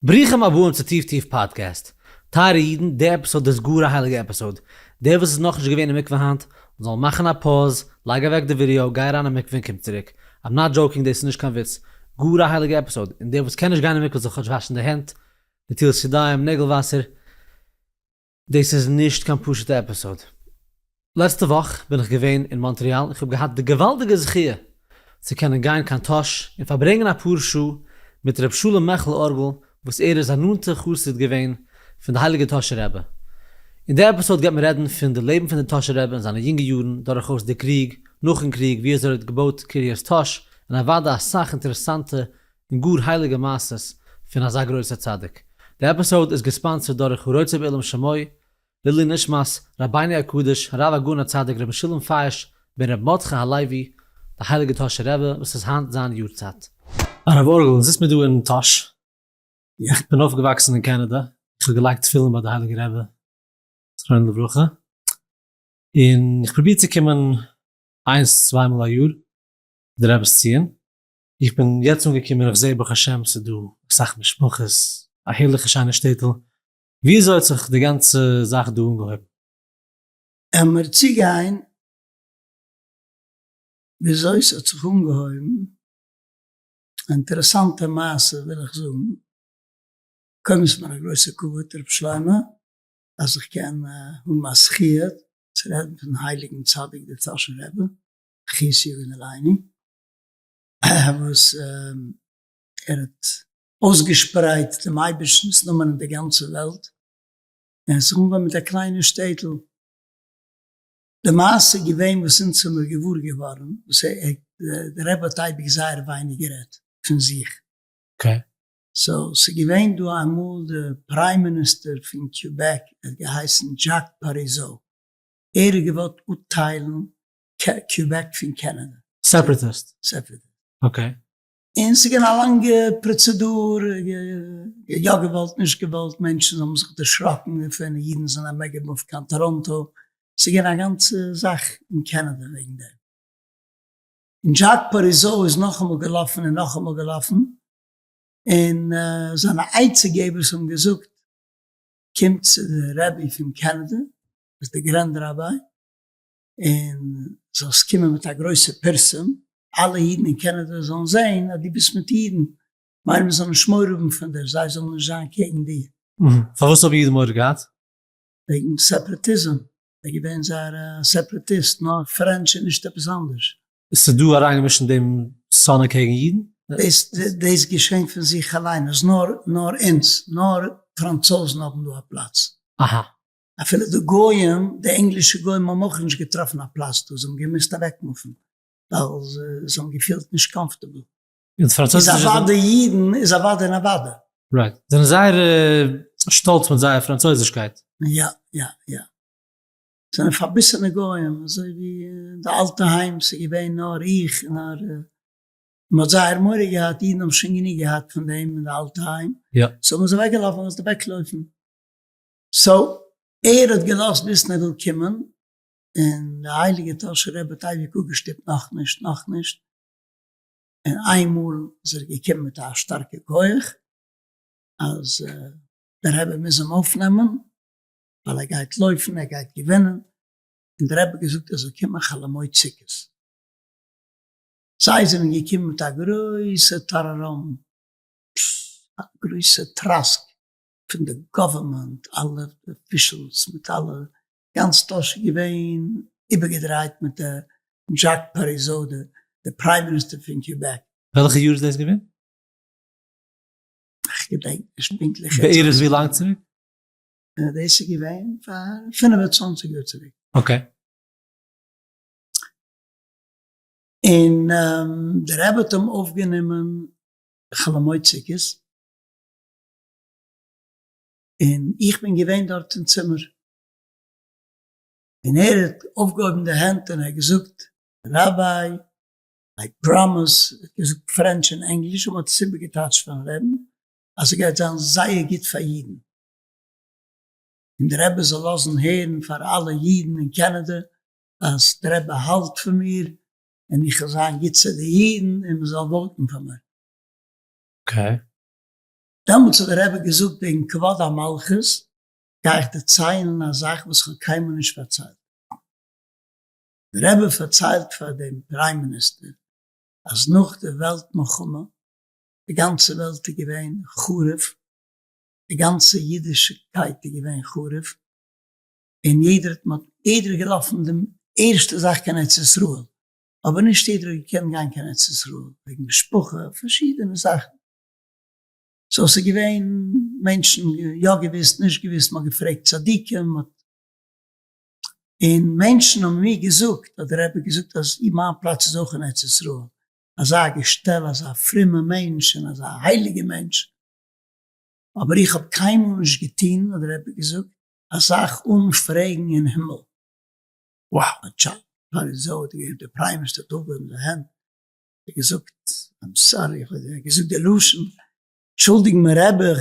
ברוכים הבאים צו טיף טיף פאדקעסט. טייערע אידן, די episode איז גאר א הייליגע episode. דער וואס איז נאכנישט געווען אין מקווה היינט, זאל מאכן א pause, לייג אוועק די ווידעא, גיי אריין אין מקווה און קום צוריק. I'm not joking, דאס איז נישט קיין וויץ. גאר א הייליגע episode. און דער וואס קען נישט גיין אין מקווה זאל כאטש וואשן די הענט, נטילת ידיים, נעגל וואסער. דאס איז נישט קיין פשוטע episode. לעצטע וואך בין איך געווען אין מאנטריאל, איך האב געהאט די געוואלדיגע זכיה צו קענען גיין קיין טאהש און פארברענגען אפאר שעה מיט ר' שלום מעכל ארגל וואס ער איז א נאנטע חסיד געווען פון די הייליגע טאהשער רבי. אין די episode גייט מען רעדן פון די לעבן פון די טאהשער רבי אין זיינע יונגע יארן דורכאויס די קריג, נאכן קריג, ווי אזוי ער האט געבויט קרית טאהש, און אוודאי אסאך אינטערעסאנטע און גאר הייליגע מעשות פון אזא גרויסע צדיק. די episode איז געספאנסערט דורך הרוצה בעילום שמו, לעילוי נשמת רבינו הקדוש הרב הגאון הצדיק רבי משולם פייש בן רבי מרדכי הלוי, די הייליגע טאהשער רבי וואס איז היינט זיין יארצייט. הרב ארגל, זיצט מיר דא אין טאהש, איך בין אויפגעוואקסן אין קענעדע, איך האב געלייגט תפילין ביי די הייליגע רבי זכרונו לברכה, און איך פרוביר צו קומען איינס צוויי מאל א יאר צו די רבי'ס ציון, איך בין יעצט אנגעקומען איך זעה ברוך השם ס'איז דא אסאך משפחות, א הערליכע שיינע שטעטל, וויאזוי האט זיך די גאנצע זאך דא אנגעהויבן? עמער צוגיין וויאזוי ס'האט זיך אנגעהויבן, א אינטערעסאנטע מעשה וויל איך זאגן, קודם איז מיר א גרויסע כבוד ר' שלמה אז איך קען האבן א זכיה צו רעדן פון הייליגן צדיק דער טאהשער רבי זכותו יגן עלינו, וואס ער האט אויסגעשפרייט דעם אייבערשטנ'ס נאמען אין די גאנצע וועלט, און עס האט זיך אנגעהויבן מיט א קליינע שטעטל. די מעשה איז געווען וואס אונז האמיר געוואר געווארן, וואס דער רבי האט אייביג זייער ווייניג גערעדט פון זיך. so ס'איז געווען דא אמאל די prime minister פון קיובעק, ער האט געהייסן דזשאק פאריזאו, ער האט געוואלט אפטיילן קיובעק פון קענעדע. separatist. separatist. okay. און ס'איז געווען א לאנגע פראצעדור, יא געוואלט נישט געוואלט, מענטשן האבן זיך דערשראקן דערפון, אידן זענען אוועקגעמופט קיין טאראנטא, ס'איז געווען א גאנצע זאך אין קענעדע וועגן דעם. און דזשאק פאריזאו איז נאכאמאל געלאפן און נאכאמאל געלאפן, און זיינע עצה געבערס האבן געזאגט, קום צו די רבי פון קענעדע, וואס איז די grand rabbi, און זאלסט קומען מיט א גרויסע פרסום, אלע אידן אין קענעדע זאלן זען אז דו ביסט מיט אידן, מיין מען זאל נישט מורא האבן פון דיר, זיי זאלן נישט זיין קעגן דיר. פארוואס האבן אידן מורא געהאט? וועגן separatism, ער איז געווען זייער א separatist, נאר פרענטש און נישט עפעס אנדערש. ס'איז דא אריינגעמישט אין דעם שנאה קעגן אידן? דאס דאס געשען פון זיך אליין, אז נאר נאר אונז, נאר פראנצויזן האבן דא א פלאץ. אהא. אפילו די גוים, די ענגלישע גוים האבן אויך נישט געטראפן א פלאץ דא, זיי האבן געמוזט אוועקמופן, ווייל זיי האבן געפילט נישט comfortable. און די פראנצויזישע איז אוודאי אידן איז אוודאי און אוודאי. right. זענען זייער שטאלץ מיט זייער פראנצויזישקייט. יא יא יא. זענען פארביסענע גוים, אזוי ווי אין די אלטע היים, ס'איז געווען נאר איך און נאר, מען האט זייער מורא געהאט, אידן האבן שוין גענוג געהאט פון דעם אין די אלטע היים, so האבן זיי אוועקגעלאפן, לאזט אוועקלויפן. so ער האט געלאזט וויסן ער וויל קומען, און די הייליגע טאהשער רבי האט אייביג אפגעשטופט נאכנישט נאכנישט, און איינמאל איז ער געקומען מיט א שטארקע כח אז דער רבי מוז אים אויפנעמען ווייל ער גייט לויפן ער גייט געווינען, און דער רבי האט געזאגט ער זאל קומען חול המועד סוכות, זיי זענען געקומען מיט א גרויסע טאראראם, א גרויסע טראסק פון די government, אלע officials מיט אלע, גאנץ טאהש איז געווען איבערגעדרייט מיט די דזשאק פאריזאו די prime minister פון קיובעק. וועלכע יאר איז דאס געווען? איך געדענק נישט פונקטליך. בערך ווי לאנג צוריק? דאס איז געווען פאר 25 יאר צוריק. okay. און די רבי האט אים אויפגענומען חול המועד סוכות. און איך בין געווען דארט אין צימער, און ער האט אויפגעהויבן די הענט און ער האט געזאגט, rabbi, I promise, ער האט געזאגט פרענטש און ענגליש און מען האט עס איבערגעטייטשט פארן רעבן, אז ס'גייט זיין זייער גוט פאר אידן, און די רבי זאל לאזן הערן פאר אלע אידן אין קענעדע אז די רבי האלט פון מיר און איך וועל זיין גוט צו די אידן און מען זאל vote ן פאר מיר. okay. דעמאלטס האט דער רבי געזאגט וועגן כבוד המלכות, גיי איך דערציילן א זאך וואס איך האב קיינמאל נישט פארציילט. דער רבי פארציילט פאר דעם prime minister אז נאך די וועלט מלחמה, די גאנצע וועלט איז געווען חרוב, די גאנצע אידישקייט איז געווען חרוב, און יעדער האט מען יעדער איז געלאפן די ערשטע זאך קיין ארץ ישראל, אבער נישט יעדער האט געקענט גיין קיין ארץ ישראל וועגן משפחה, פארשידענע זאכן. so ס'איז געווען מענטשן יא געוויסט נישט געוויסט, מ'האט געפרעגט צדיקים, מ'האט און מענטשן האבן מיר געזאגט, האט דער רבי געזאגט אז מיין פלאץ איז אויך אין ארץ ישראל, אזא געשטעל, אזא פרומע מענטש און אזא הייליגע מענטש, אבער איך האב קיינמאל נישט געטון, האט דער רבי געזאגט, א זאך אן פרעגן אין הימל. Wow. פאריזאו האט געהערט דער prime minister האט אויפגעהויבן די הענט, האט געזאגט, I'm sorry, איך האב געזאגט די לשון, אנטשולדיג מיר רבי,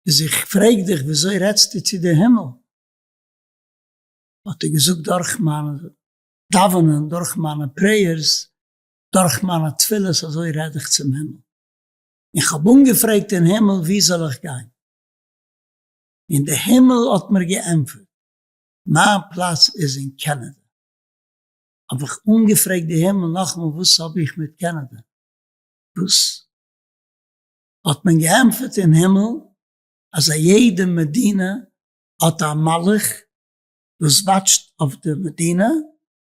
אז איך פרעג דיך וויאזוי רעדסטו צו די הימל? האט ער געזאגט דורך מיין דאווענען, דורך מיינע prayers, דורך מיינע תפילות אזוי רעד איך צום הימל. און כ'האב אנגעפרעגט אין הימל וואו זאל איך גיין? און די הימל האט מיר געענטפערט, מיין פלאץ איז אין קענעדע. האב איך אנגעפרעגט די הימל נאכאמאל וואס האב איך מיט קענעדע? וואס? האט מען געענטפערט אין הימל אז א יעדע מדינה האט א מלאך וואס וואטשט אויף די מדינה,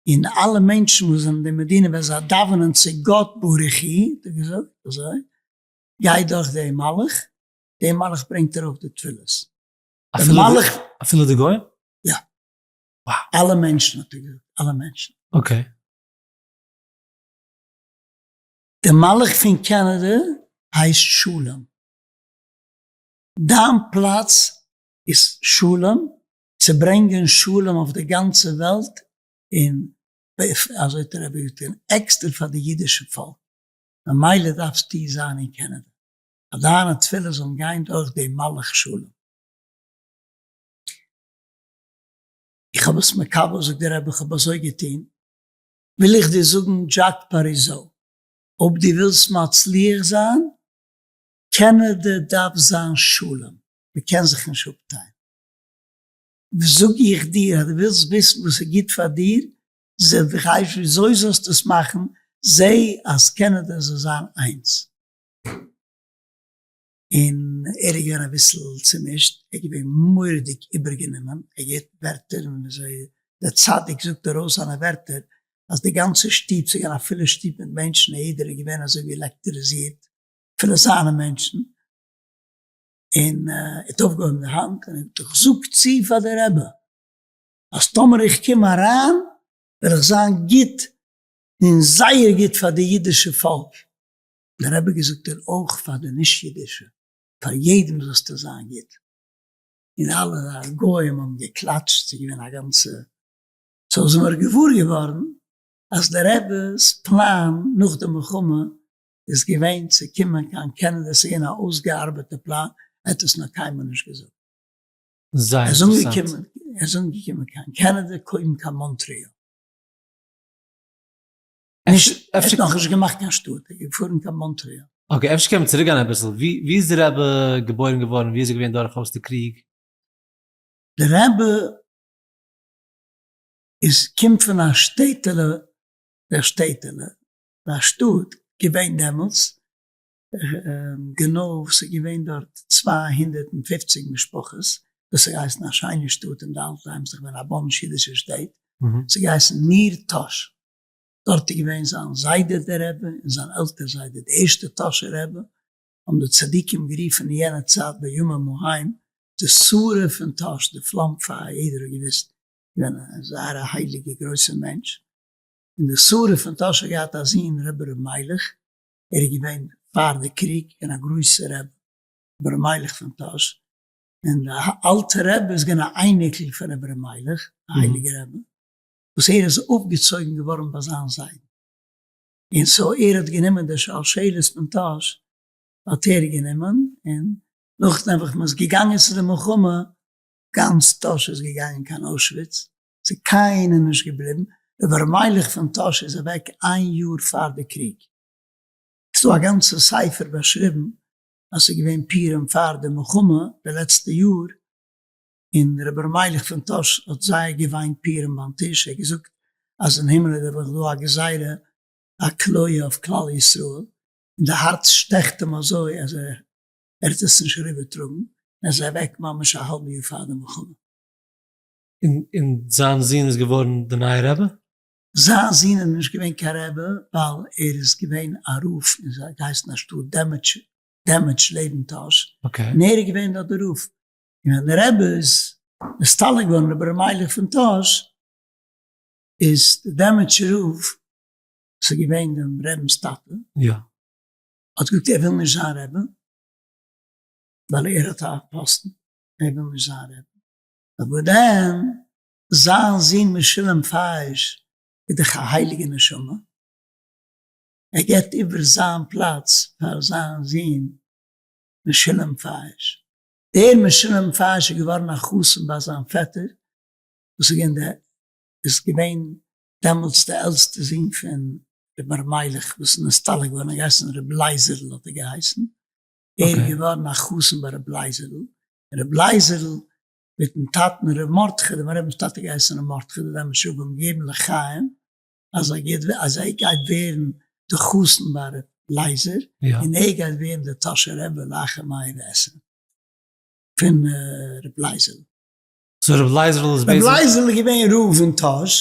און אלע מענטשן וואס זענען אין די מדינה ווען זיי דאווענען צו גאט ברוך הוא, האט ער געזאגט אזוי, גייט דורך די מלאך, די מלאך ברענגט ארויף די תפילות. די מלאך. אפילו די גוים? יא. אלע מענטשן האט ער געזאגט, אלע מענטשן. Okay. די מלאך פון קענעדע הייסט שלום. דיין פלאץ איז שלום, צו ברענגען שלום אויף די גאנצע וועלט, און אזוי האט דער רבי געזאגט, און עקסטער פאר די אידישע פאלק, ממילא דארפסטו זיין אין קענעדע, אז דיינע תפילות זאלן גיין דורך דעם מלאך שלום. איך האב עס מקבל, זאגט דער רבי, איך האב אזוי געטון, וויל איך דיר זאגן דזשאק פאריזאו, אויב דו ווילסט מצליח זיין, קענעדע דארף זיין שלום, מען קען זיך נישט אפטיילן. זאג איך דיר אז דו ווילסט וויסן וואס איז גוט פאר דיר, זע איך וויאזוי זאלסטו עס מאכן, זע אז קענעדע זאל זיין איינס. און ער איז געווען אביסל צומישט, ער איז געווען מורא'דיג איבערגענומען, ער געהערט ווערטער און וויאזוי דער צדיק זאגט ארויס זיינע ווערטער, אז די גאנצע שטוב, ס'איז געווען א פולע שטוב מיט מענטשן, יעדער איז געווען אזוי ווי עלעקטעריזירט, אפילו זיינע מענטשן, און ער האט אויפגעהויבן די האנט און ער האט געזאגט, איך זאג צו פאר די רבי, אז טאמער איך קום אריין, וועל איך זיין גוט און זייער גוט פאר די אידישע פאלק. דער רבי געזאגט און אויך פאר די נישט אידישע, פאר יעדעם זאלסטו זיין גוט, און אלע גוים האבן געקלאטשט, ס'איז געווען א גאנצע, so זעמיר געוואר געווארן אז דער רבי'ס פלאן נאך די מלחמה איז געווען צו קומען קיין קענעדע, ס'איז געווען א אויסגעארבעטע פלאן, ער האט עס נאר קיינמאל נישט געזאגט. זייער אינטערעסאנט. ער איז אנגעקומען קיין קענעדע, קודם קיין מאנטריאל. נישט, ער האט נאכנישט געמאכט קיין שטאט, ער איז געפארן קיין מאנטריאל. Okay, אפשר קען מען צוריק גיין אביסל, ווי איז די רבי געבוירן געווארן, ווי איז ער געווען דורכאויס די קריג? די רבי איז קומט פון א שטעטעלע, דער שטעטעלע, א שטאט געווען דעמאלטס, גענוי ס'איז געווען דארט 250 משפחות, דאס האט געהייסן א שיינע שטאט אין די אלטע היים, ס'איז געווען א bunch אידישע שטעט, ס'האט געהייסן ניר טאש, דארט איז געווען זיין זיידע דער רבי און זיין עלטער זיידע די ערשטע טאהשער רבי, האבן די צדיקים גערופן אין יענע צייט בימים ההם די שרף פון טאהש, די פלאם פייער, יעדער האט געוואוסט, געווען א זייער א הייליגע גרויסע מענטש, און די שרף פון טאהש האט געהאט א זון רבי ר' מיילעך, ער איז געווען פאר די קריג געווען א גרויסע רבי, רבי ר' מיילעך פון טאהש, און די אלטע רבי איז געווען א אייניקל פון רבי ר' מיילעך, א הייליגע רבי, וואס ער איז אויפגעצויגן געווארן ביי זיין זיידן, און so ער האט גענומען די שלשלת פון טאהש האט ער גענומען, און נאכדעם וואס מען איז געגאנגען צו די מלחמה, גאנץ טאהש איז געגאנגען קיין אוישוויץ, ס'איז קיינער נישט געבליבן, רבי ר' מיילעך פון טאהש איז אוועק איין יאר פאר די קריג, ס'איז דא א גאנצע ספר באשריבן. אז ס'איז געווען פורים פאר די מלחמה די לעצטע יאר, און רבי ר' מיילעך פון טאהש האט זייער געוויינט פורים ביים טיש, ער האט געזאגט אז אין הימל איז נעבעך דא א גזירה א כליה אויף כלל ישראל, און די הארץ שטעכט אים אזוי אז ער האט עס נישט אריבערטראגן, און ער איז אוועק ממש א האלבע יאר פאר די מלחמה. און זיין זון איז געווארן די נייע רבי? זיין זון איז נישט געווען קיין רבי ווייל ער איז געווען א רב אין ס'האט געהייסן א שטאט דעמעטש, דעמעטש לעבן טאהש, און ער איז געווען דארט די רב, און ווען די רבי איז נסתלק געווארן רבי ר' מיילעך פון טאהש איז די דעמעטשער רב וואס איז געווען דעם רבינ'ס טאטע האט געזאגט ער וויל נישט זיין רבי ווייל ער האט א פאסטן ער וויל נישט זיין רבי, אבער דען זיין זון משולם פייש איז דאך א הייליגע נשמה, ער געבט איבער זיין פלאץ פאר זיין זון משולם פייש, דער משולם פייש איז געווארן א חתן ביי זיין פעטער וואס איז געווען די איז געווען דעמאלטס די עלטסטע זון פון רבי ר' מיילעך וואס איז נסתלק געווארן, ער האט געהייסן רבי לייזערל האט ער געהייסן, ער איז געווארן א חתן ביי רבי לייזערל, רבי לייזערל מיטן טאטן ר' מרדכי, דעם רבינ'ס טאטע געהייסן ר' מרדכי, די דעמאלטס רב האבן געגעבן לחיים אז ער גייט אז ער גייט ווערן די חתן ביי ר' לייזער, און ער גייט ווערן די טאהשער רבי לאחר מאה ועשרים פון ר' לייזערל. so ר' לייזערל איז בעצם. ר' לייזערל איז געווען רב אין טאהש,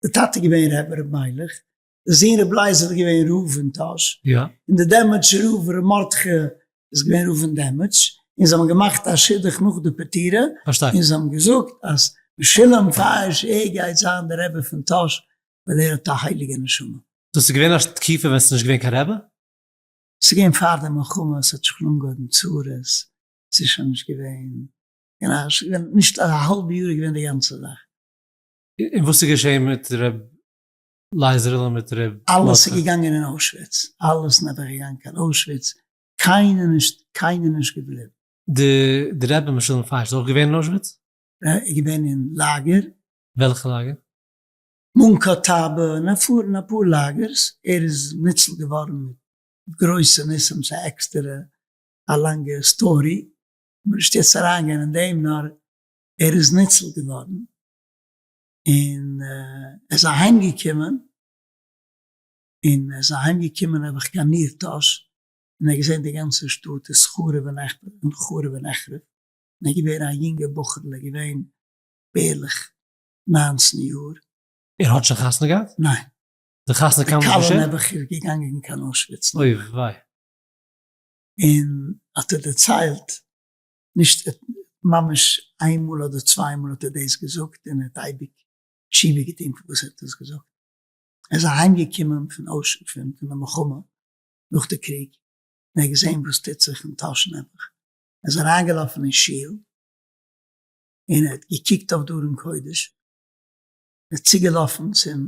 די טאטע איז געווען רבי ר' מיילעך, די זון רבי לייזער איז געווען רב אין טאהש, און די דעמעטשער רב ר' מרדכי איז געווען רב אין דעמעטש, און זיי האבן געמאכט א שידוך נאך די פטירה, און זיי האבן געזאגט אז משולם פייש ער גייט זיין די רבי פון טאהש ווייל ער האט א הייליגע נשמה. דאס איז געווען א תקופה ווען ס'איז נישט געווען קיין רבי? ס'איז געווען פאר די מלחמה, ס'האט זיך שוין אנגעהויבן צרות, ס'איז שוין נישט געווען, נישט א האלבע יאר איז געווען די גאנצע זאך. און וואס איז געשען מיט ר' לייזערל און מיט ר' מרדכי? אלעס איז געגאנגען אין אוישוויץ, אלעס נעבעך געגאנגען קיין אוישוויץ, קיינער נישט, קיינער נישט געבליבן. די די רבי משולם פייש איז אויך געווען אין אוישוויץ? ער איז געווען אין לאגער. וועלכע לאגער? מונקא טאבע און אפאר אין אפאר לאגערס, ער איז ניצל געווארן מיט גרויסע ניסים, ס'איז א עקסטערע א לאנגע story, מיר נישט יעצט אריינגיין אין דעם, נאר ער איז ניצל געווארן. און ער איז אהיים געקומען, און ער איז אהיים געקומען נעבעך קיין נירטאש, און ער האט געזען די גאנצע שטאט איז חרוב און חרוב ונחרב, און ער איז געווען א יונגע בחור'ל, ער איז געווען בערך 19 יאר. ער האט שוין חתונה געהאט? ניין. די חתונה קאם נישט געשען? די כלה נעבעך איז געגאנגען קיין אוישוויץ. אוי וויי. און האט ער דערציילט נישט ממש איין מאל אדער צוויי מאל האט ער דאס געזאגט און ער האט אייביג תשובה געטון פון וואס ער האט עס געזאגט. ער איז אהיים געקומען פון פון די מלחמה נאך די קריג און ער האט געזען וואס טוט זיך אין טאהש נעבעך. ער איז אריינגעלאפן אין שול און ער האט געקוקט אויף די ארון קודש, ער איז צוגעלאפן צום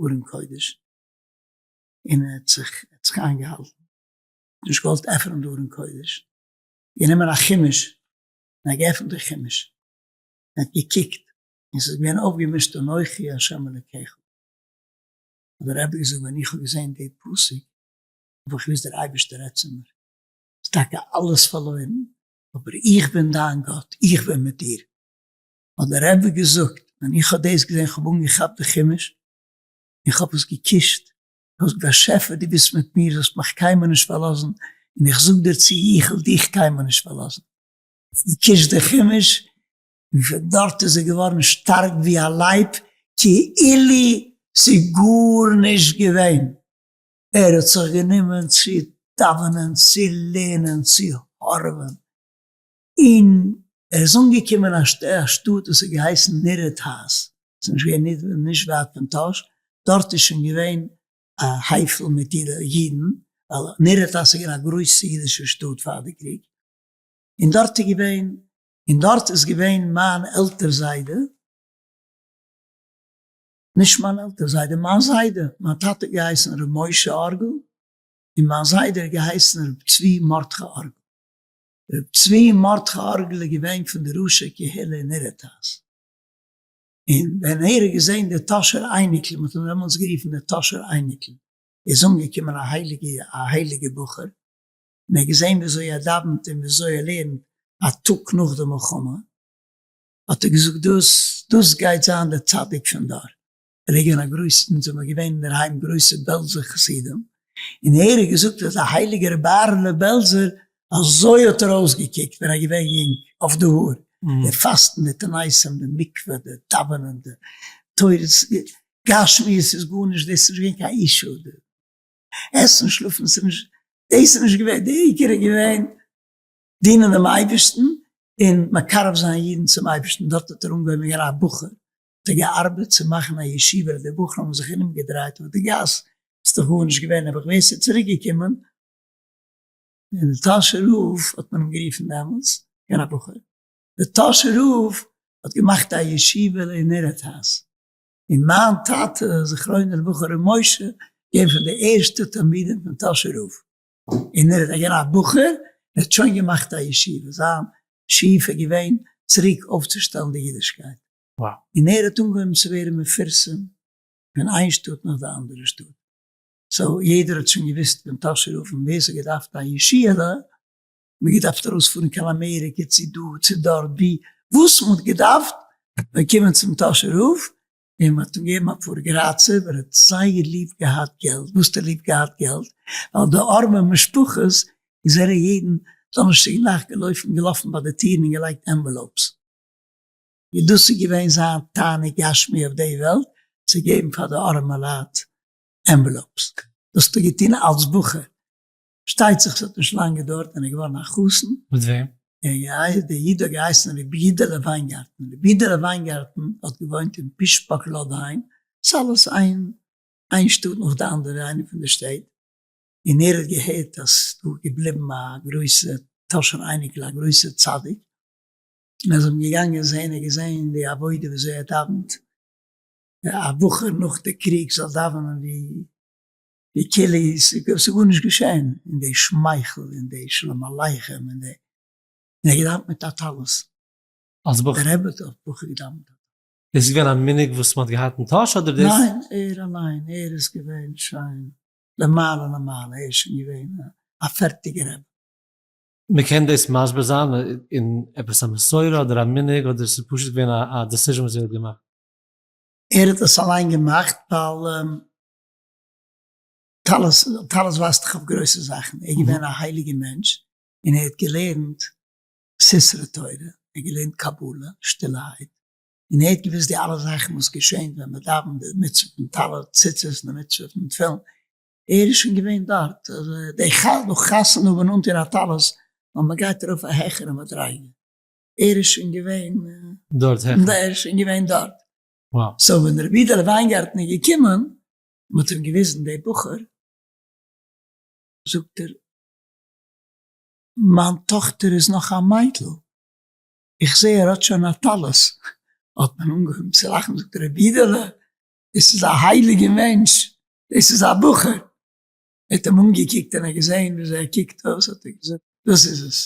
ארון קודש און ער האט זיך ער האט זיך איינגעהאלטן, נישט געוואלט עפענען די ארון קודש, גענומען א חומש און ער האט געעפנט די חומש און האט געקוקט און ס'איז געווען אויפגעמישט אנכי ה' אלקיך, האט דער רבי געזאגט ווען איך האב געזען די פסוק האב איך געוואוסט דער אייבערשטער רעדט צו מיר, ס'איז טאקע אלעס פארלוירן אבער איך בין דיין גאט איך בין מיט דיר, האט דער רבי געזאגט ווען איך האב דאס געזען איך האב אנגעכאפט די חומש און איך האב עס געקושט זאגסט באשעפער דו ביסט מיט מיר זאלסט מיך קיינמאל נישט פארלאזן, און איך זאג דיר צו איך וועל דיך קיינמאל נישט פארלאזן. געקושט די חומש, און פון דארט איז ער געווארן שטארק ווי א לייב, כאילו ס'איז גארנישט געווען. ער האט זיך גענומען צו דאווענען, צו לערנען, צו הארעווען, און ער איז אנגעקומען א שטאט וואס האט געהייסן נירעדהאז, ס'איז נישט געווען נישט ווייט פון טאהש, דארט איז שוין געווען א הייפל מיט אידן, ווייל נירעדהאז איז געווען א גרויסע אידישע שטאט פאר די קריג, און דארט איז געווען, און דארט איז געווען מיין עלטער זיידע, נישט מיין עלטער זיידע, מיין זיידע, מיין טאטע האט געהייסן ר' משה ארגל, און מיין זיידע האט געהייסן ר' צבי מרדכי ארגל. ר' צבי מרדכי ארגל איז געווען פון די ראשי קהילה אין נירעדהאז, און ווען ער האט געזען די טאהשער אייניקל, מען האט אים דעמאלטס גערופן די טאהשער אייניקל, איז אנגעקומען א הייליגע א הייליגע בחור. און ער האט געזען וויאזוי ער דאווענט און וויאזוי ער לערנט א טאג נאך די מלחמה, האט ער געזאגט דאס דאס גייט זיין דער צדיק פון דור. ער איז געווען א גרויסע, אונז זעמיר געווען אינדערהיים גרויסע בעלזער חסידים, און ער האט געזאגט אז דער הייליגער רבי אהרעלע בעלזער אזוי האט ער אויסגעקוקט ווען ער איז געווען יונג, אויף די האר, די פאסטן, די תעניתים, די מקווה, די דאווענען, די תורות, גשמיות איז גארנישט, דאס איז נישט געווען קיין issue, די עסן שלאפן, ס'איז נישט, דאס איז נישט געווען, די עיקר איז געווען דינען דעם אייבערשטן און מקרב זיין אידן צום אייבערשטן, דארט האט ער אנגעהויבן געווען א בחור, האט ער געארבעט צו מאכן א ישיבה, די בחורים האבן זיך ארומגעדרייט אויף די גאס, ס'איז דאך גארנישט געווען, נעבעך ווער ס'איז צוריק געקומען, און די טאהשער רב האט מען אים גערופן דעמאלטס, געווען א בחור, די טאהשער רב האט געמאכט א ישיבה אין נירעדהאז, און מיין טאטע זכרונו לברכה ר' משה געווען פון די ערשטע תלמידים פון טאהשער רב, און ער איז געווען א בחור, ער האט שוין געמאכט א ישיבה, זיין שאיפה איז געווען צוריק אויפצושטעלן די אידישקייט, און ער האט אנגעהויבן צו ווערן מפורסם פון איין שטאט נאך די אנדערע שטאט, so יעדער האט שוין געוויסט דעם טאהשער רב און ווער ס'האט געדארפט א ישועה'לע, מ'האט געדארפט ארויספארן קיין אמעריקע צו דא צו דארט ווי וואס מ'האט געדארפט, מ'איז געקומען צום טאהשער רב און מ'האט אים געגעבן אפאר גראצער ווייל ער האט זייער ליב געהאט געלט, וואס האט ער ליב געהאט געלט? ווייל די ארמע משפחות איז ער יעדן דאנערשטאג נאכט געלויפן געלאפן ביי די טירן און געלייגט envelopes, און דאס איז געווען זיין תענוג גשמי אויף די וועלט, צו געבן פאר די ארעמע לייט envelopes, דאס האט ער געטון אלס בחור, שטייט זיך ס'האט נישט לאנג געדויערט און ער איז געווארן א חתן. מיט וועם? דער איד האט געהייסן רבי אידעלע וויינגארטן, רבי אידעלע וויינגארטן האט געוואוינט אין פישפאק-לאדהיים, ס'איז אלעס איין איין שטאט נאך די אנדערע, איינע פון די שטעט, און ער האט געהערט אז ס'איז דא געבליבן א גרויסע טאהשער אייניקל א גרויסע צדיק, און אז זיי זענען געגאנגען זעהן, ער האט געזעהן די עבודה וויאזוי ער דאווענט, א בחור נאך די קריג זאל דאווענען ווי ווי כאילו ס'איז גארנישט געשען, און די שמייכל און די שלום עליכם און די, און ער האט געדאווענט מיט א טלית. אלס בחור? דער רבי האט אלס בחור געדאווענט. דאס איז געווען א מנהג וואס מ'האט געהאט אין טאהש אדער דאס? ניין, ער אליין, ער איז געווען שוין למעלה למעלה, ער איז שוין געווען א פערטיגער רבי. מ'קען דאס מסביר זיין אין עפעס א מסורה אדער א מנהג אדער ס'איז פשוט געווען א decision וואס ער האט געמאכט? ער האט עס אליין געמאכט ווייל טלית, טלית ווייזט דאך אויף גרויסע זאכן, ער איז געווען א הייליגע מענטש און ער האט געלערנט סתרי תורה, ער האט געלערנט קבלה שטילערהייט, און ער האט געוואוסט די אלע זאכן וואס געשענט ווען מען דאווענט, די מצוה פון טלית, ציצית און די מצוה פון תפילין, ער איז שוין געווען דארט, די נאך חתונה האבן אנטון א טלית, ווייל מען גייט ארויף א העכערע מדריגה, ער איז שוין געווען דארט העכער, ער איז שוין געווען דארט, so ווען רבי אידעלע וויינגארטן איז געקומען, מען האט אים געוויזן די בחור, זאגט ער, מיין טאכטער איז נאך א מיידל, איך זע ער האט שוין א טלית, האט מען אנגעהויבן צו לאכן, זאגט ער, רבי אידעלע, דאס איז א הייליגע מענטש, דאס איז א בחור, ער האט אים אנגעקוקט און ער האט געזען וויאזוי ער קוקט אויס, האט ער געזאגט, דאס איז עס,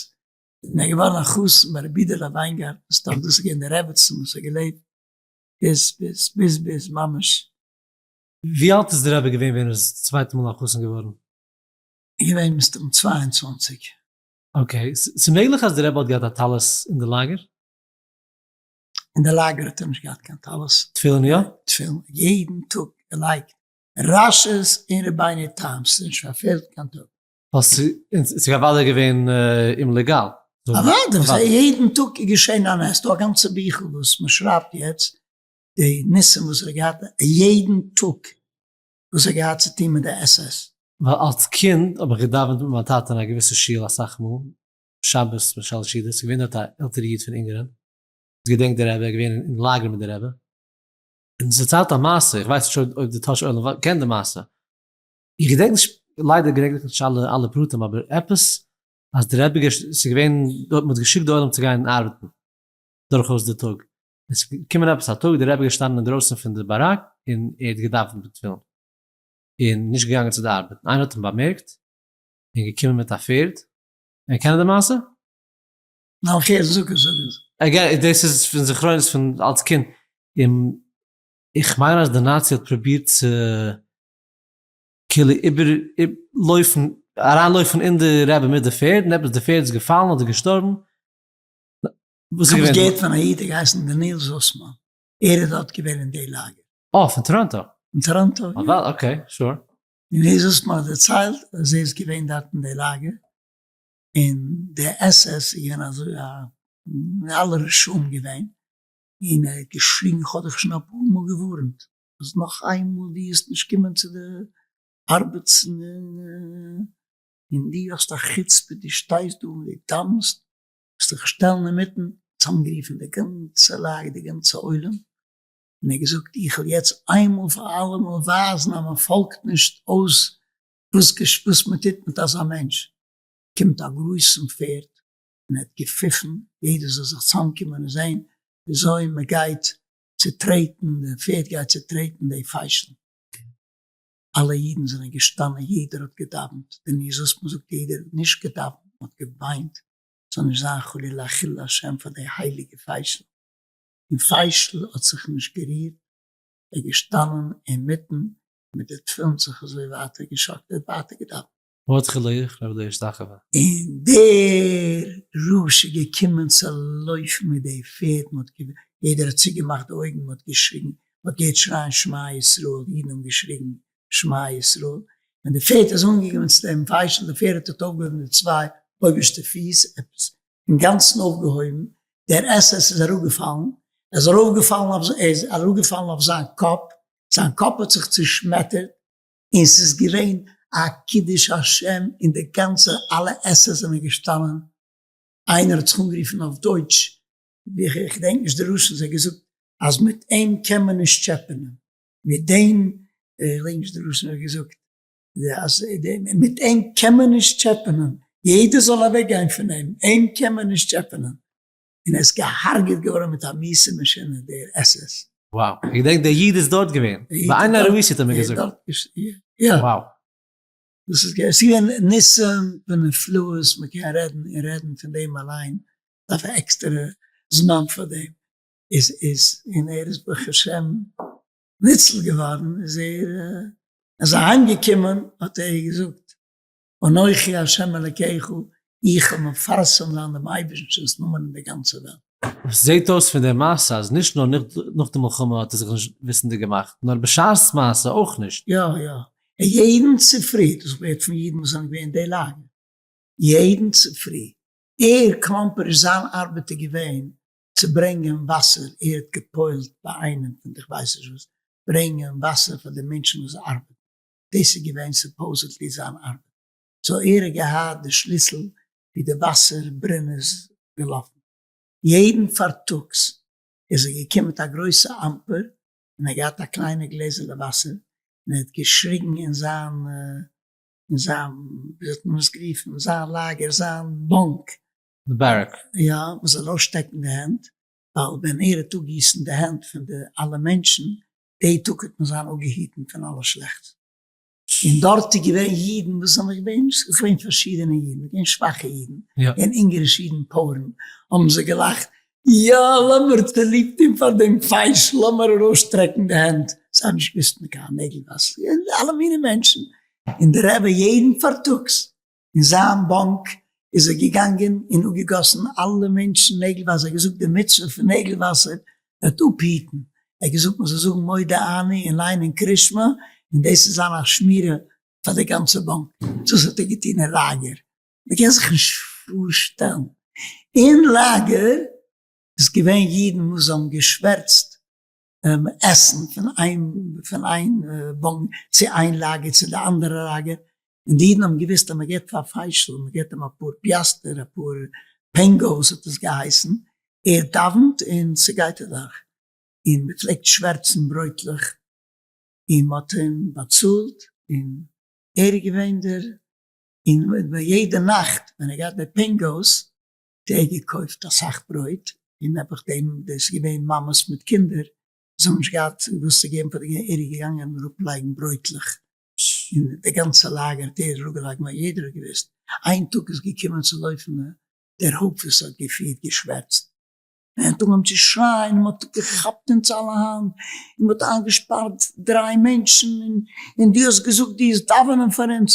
און ער איז געווארן א חתן ביי רבי אידעלע וויינגארטן, ס'דאך דאס איז געווען די רעבעצן וואס האט געלעבט ביז ביז ביז ביז ממש. ווי אלט איז די רבי געווען ווען ער איז צווייטע מאל א חתן געווארן? געווען מסתם 22. okay, ס'מעגליך אז די רבי האט געהאט א טלית אין די לאגער? אין די לאגער האט ער נישט געהאט קיין טלית. תפילין יא? תפילין יעדן טאג געלייגט רש"י'ס און רבינו תם'ס, ס'איז נישט פארפעלט קיין טאג. ווייל ס'איז אוודאי געווען אומלעגאל. אוודאי, יעדן טאג איז געשען א נס, ס'דא א גאנצע ביכל וואס מ'שרייבט יעצט, די ניסים וואס ער האט געהאט יעדן טאג וואס ער האט געהאט צו טון מיט די עס עס. ווייל אלס קינד האב איך געדאווענט מיט מיין טאטע אין א געוויסע שול אסאך מאל, שבת ביי שלש סעודות, ס'איז געווען דארט א עלטערע איד פון אונגארן, וואס געדענקט די רבי, ער איז געווען אין לאגער מיט די רבי, און ס'דערציילט א מעשה, איך ווייס נישט אויב די טאהש עולם קען די מעשה, איך געדענק נישט, ליידער געדענק איך נישט אלע אלע פרטים, אבער עפעס אז די רבי ס'איז געווען, מ'האט געשיקט די עולם צו גיין ארבעטן דורכאויס די טאג, עס איז געקומען עפעס א טאג, די רבי איז געשטאנען אינדרויסן פון די באראק און ער האט געדאווענט מיט תפילין, און נישט געגאנגען צו די ארבעט, איינער האט אים באמערקט און געקומען מיט א פערד, און קענען די מעשה? ניין איך הער, זאג עס זאג עס. again דאס איז פון זכרונות פון אלס קינד, און איך מיין אז די נאצי האט פרובירט צו כאילו איבער לויפן. אריינלויפן אין די רבי מיט די פערד, און עפעס די פערד איז געפאלן אדער געשטארבן. וואס איז געווען? כ'האב עס געהערט פון א איד, ער האט געהייסן דניאל זוסמאן, ער איז דארט געווען אין די לאגער. אה, פון טאראנטא? פון טאראנטא, יא. Okay, sure. דניאל זוסמאן האט דערציילט אז ער איז געווען דארט אין די לאגער, און די עס עס איז געווען אזוי א, אלע רשעים געווען, און ער האט געשריגן כ'האב דיך שוין אפאר מאל געווארענט אז נאך איינמאל דו וועסט נישט קומען צו די ארבעטס און דו האסט א חוצפה דו שטייסט דא און דו דאווענסט וועסט דיך שטעלן אינמיטן, צוזאמגערופן די גאנצע לאגער די גאנצע עולם, און ער האט געזאגט איך וועל יעצט איינמאל פאר אלעמאל ווייזן אז מען פאלגט נישט אויס וואס מען טוט מיט אזא מענטש, קומט א גרויסן פערד און ער האט געפיפן יעדער זאל זיך צוזאמקומען און זען וויאזוי מען גייט צוטרעטן, די פערד גייט צוטרעטן די פיישל. אלע אידן זענען געשטאנען יעדער האט געדאווענט, די ניוז וואס מען זאגט יעדער האט נישט געדאווענט, מען האט געוויינט, ס'זאל נישט זיין חלילה א חילול השם פאר די הייליגע פיישל, און פיישל האט זיך נישט גערירט, ער איז געשטאנען אינמיטן מיט די תפילין זיך אזוי ווייטער געשאקלט, ער האט ווייטער געדאווענט. מרדכי לוי רבי לוי שטאכעווע. און דער רשע איז געקומען צו לויפן מיט די פערד, מען האט יעדער האט צוגעמאכט די אויגן, מען האט געשריגן, מען האט געהערט שרייען שמע ישראל, די אידן האבן געשריגן שמע ישראל, ווען די פערד איז אנגעקומען צו דעם פיישל, די פערד האט אויפגעהויבן די צוויי אויבערשטע פיס, עפעס אינגאנצן אויפגעהויבן, דער עס עס איז אראפגעפאלן, ער איז ארויפגעפאלן אויף, ער איז אראפגעפאלן אויף זיין קאפ, זיין קאפ האט זיך צושמעטערט, און ס'איז געווען א קידוש השם און די גאנצע אלע עסער זענען געשטאנען, איינער האט זיך אנגערופן אויף דויטש, איך געדענק נישט די לשון, זיי האט געזאגט אז מיט אים קען מען נישט טשעפענען, מיט דעם, איך געדענק נישט די לשון, ער האט געזאגט אז מיט אים קען מען נישט טשעפענען, יעדער זאל אוועק גיין פון אים, אים קען מען נישט טשעפענען. און ער איז געהארגעט געווארן מיט א מיאוסע מאשינע דער עס עס. Wow, איך געדענק דער איד איז דארט געווען, ביי איינער רבי'ס האט ער מיר געזאגט. יא. Wow. דאס איז געווען, ס'איז געווען ניסים ונפלאות, מען קען רעדן און רעדן פון דעם אליין, דארף א עקסטערע זמן פאר דעם, איז איז און ער איז ברוך השם ניצל געווארן, איז ער איז אהיים געקומען האט ער געזאגט אנכי ה' אלקיך, איך וועל מפרסם זיין דעם אייבערשטנ'ס נאמען אין די גאנצע וועלט. עס זעט אויס פון דער מעשה אז נישט נאר נאך די מלחמה האט ער זיך נישט וויסנדיג געמאכט, נאר בשעת מעשה אויך נישט. יא יא, יעדן צופרי, דאס ווערט פון אידן וואס זענען געווען אין די לאגער, יעדן צופרי, ער קלאמפערשט זיין ארבעט איז געווען צו ברענגען וואסער, ער האט גע'פועל'ט ביי איינעם פון די כ'ווייס נישט וואס, ברענגען וואסער פאר די מענטשן וואס ארבעטן. דאס איז געווען supposedly זיין ארבעט, so ער האט געהאט די שליסל ווי די וואסער ברין איז געלאפן. יעדן פארטאגס איז ער געקומען מיט א גרויסע אמפער און ער האט געהאט א קליינע גלעזעלע וואסער און ער האט געשריגן אין זיין אין זיין ווי האט מען עס גערופן זיין לאגער זיין bunk. די barrack. יא, מען זאל אויסשטעקן די הענט, ווייל ווען ער האט אפגיסן די הענט פון די אלע מענטשן די טאג האט מען זיין אפגעהיטן פון אלע שלעכטס, און דארט איז געווען אידן וואס זענען געווען, ס'איז געווען פארשידענע אידן, געווען שוואכע אידן, און אונגערישע אידן פויערן, האבן זיי געלאכט, יא לאמיר צוליב טון פאר דעם פייש, לאמיר ארויסשטרעקן די הענט, זיי האבן נישט געוואוסט מיט קיין נעגל וואסער, אלע מיני מענטשן, און דער רבי יעדן פארטאגס אין זיין bunk איז ער געגאנגען און אפגעגאסן אלע מענטשן נעגל וואסער, ער האט געזאגט די מצוה פון נעגל וואסער וועט אפהיטן, ער האט געזאגט מען זאל זאגן מודה אני און ליינען קרישמע און דאס איז זיין א שמירה פאר די גאנצע bunk, דאס האט ער געטון אין לאגער, מען קען זיך נישט פארשטעלן, אין לאגער איז געווען אידן וואס האבן געשווערצט עסן פון איין פון איין bunk צו איין לאגער צו די אנדערע לאגער, און די אידן האבן געוויסט אז מען געבט פאר פיישל, מען געבט אים אפאר פיאסטער, אפאר פענגאוס האט עס געהייסן, ער דאווענט און ס'גייט אדורך, און מען פלעגט שווערצן ברויטלעך, און מען האט אים באצאלט, און ער איז געווען דער, און יעדע נאכט ווען ער געהאט די פענגאוס, האט ער געקויפט אסאך ברויט, און נעבעך דעם, דאס איז געווען מאמעס מיט קינדער, זיי האבן נישט געהאט וואס צו געבן פאר די קינדער, ער איז געגאנגען אראפלייגן ברויטלעך, און די גאנצע לאגער האט ער אראפגעלייגט, ווייל יעדער האט געוואוסט, איין טאג איז געקומען צו לויפן דער הויפט וואס האט געפירט געשווערצט, און ער האט אנגעהויבן צו שרייען, און מען האט געכאפט אונז אלע היינט, און מען האט איינגעשפארט דריי מענטשן, און דו האסט געזאגט דו וועסט דאווענען פאר אונז.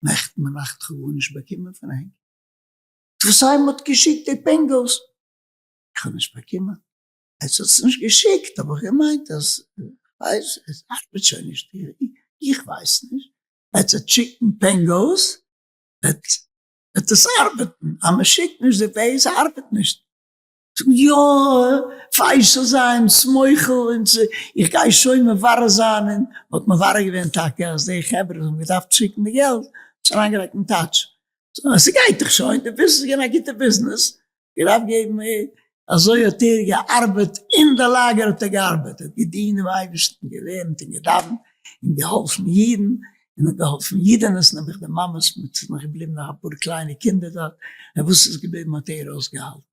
נעכטן ביינאכט כ'האב גארנישט באקומען פון ענק. וואס איי מ'האט געשיקט די פענגאוס? איך האב נישט באקומען. עטס האטס נישט געשיקט האב איך געמיינט אז כ'ווייס עס ארבעט שוין נישט איך ווייס נישט עטס וועט שיקן פענגאוס וועט עס ארבעטן אז מ'שיקט נישט די פעיס ארבעט נישט. זאגן יא פייש זאל זיין ס'מוחל און איך גיי שוין מברר זיין און מ'האט מברר געווען טאקע אז די חברה וואס האבן געדארפט שיקן די געלט האט עס אריינגעלייגט אין טאטש ס'גייט דאך שוין די ביזנעס איז געווען א גוטע ביזנעס געדארפט געבן אזוי האט ער געארבעט אין די לאגער האט ער געארבעט ער האט געדינט דעם אייבערשטן געלערנט און געדאווענט און געהאלפן אידן און האט געהאלפן אידענעס נעבעך די מאמעס מיט ס'איז נאך געבליבן נאך אפאר קליינע קינדער דארט און וואס איז געבליבן האט ער אויסגעהאלטן.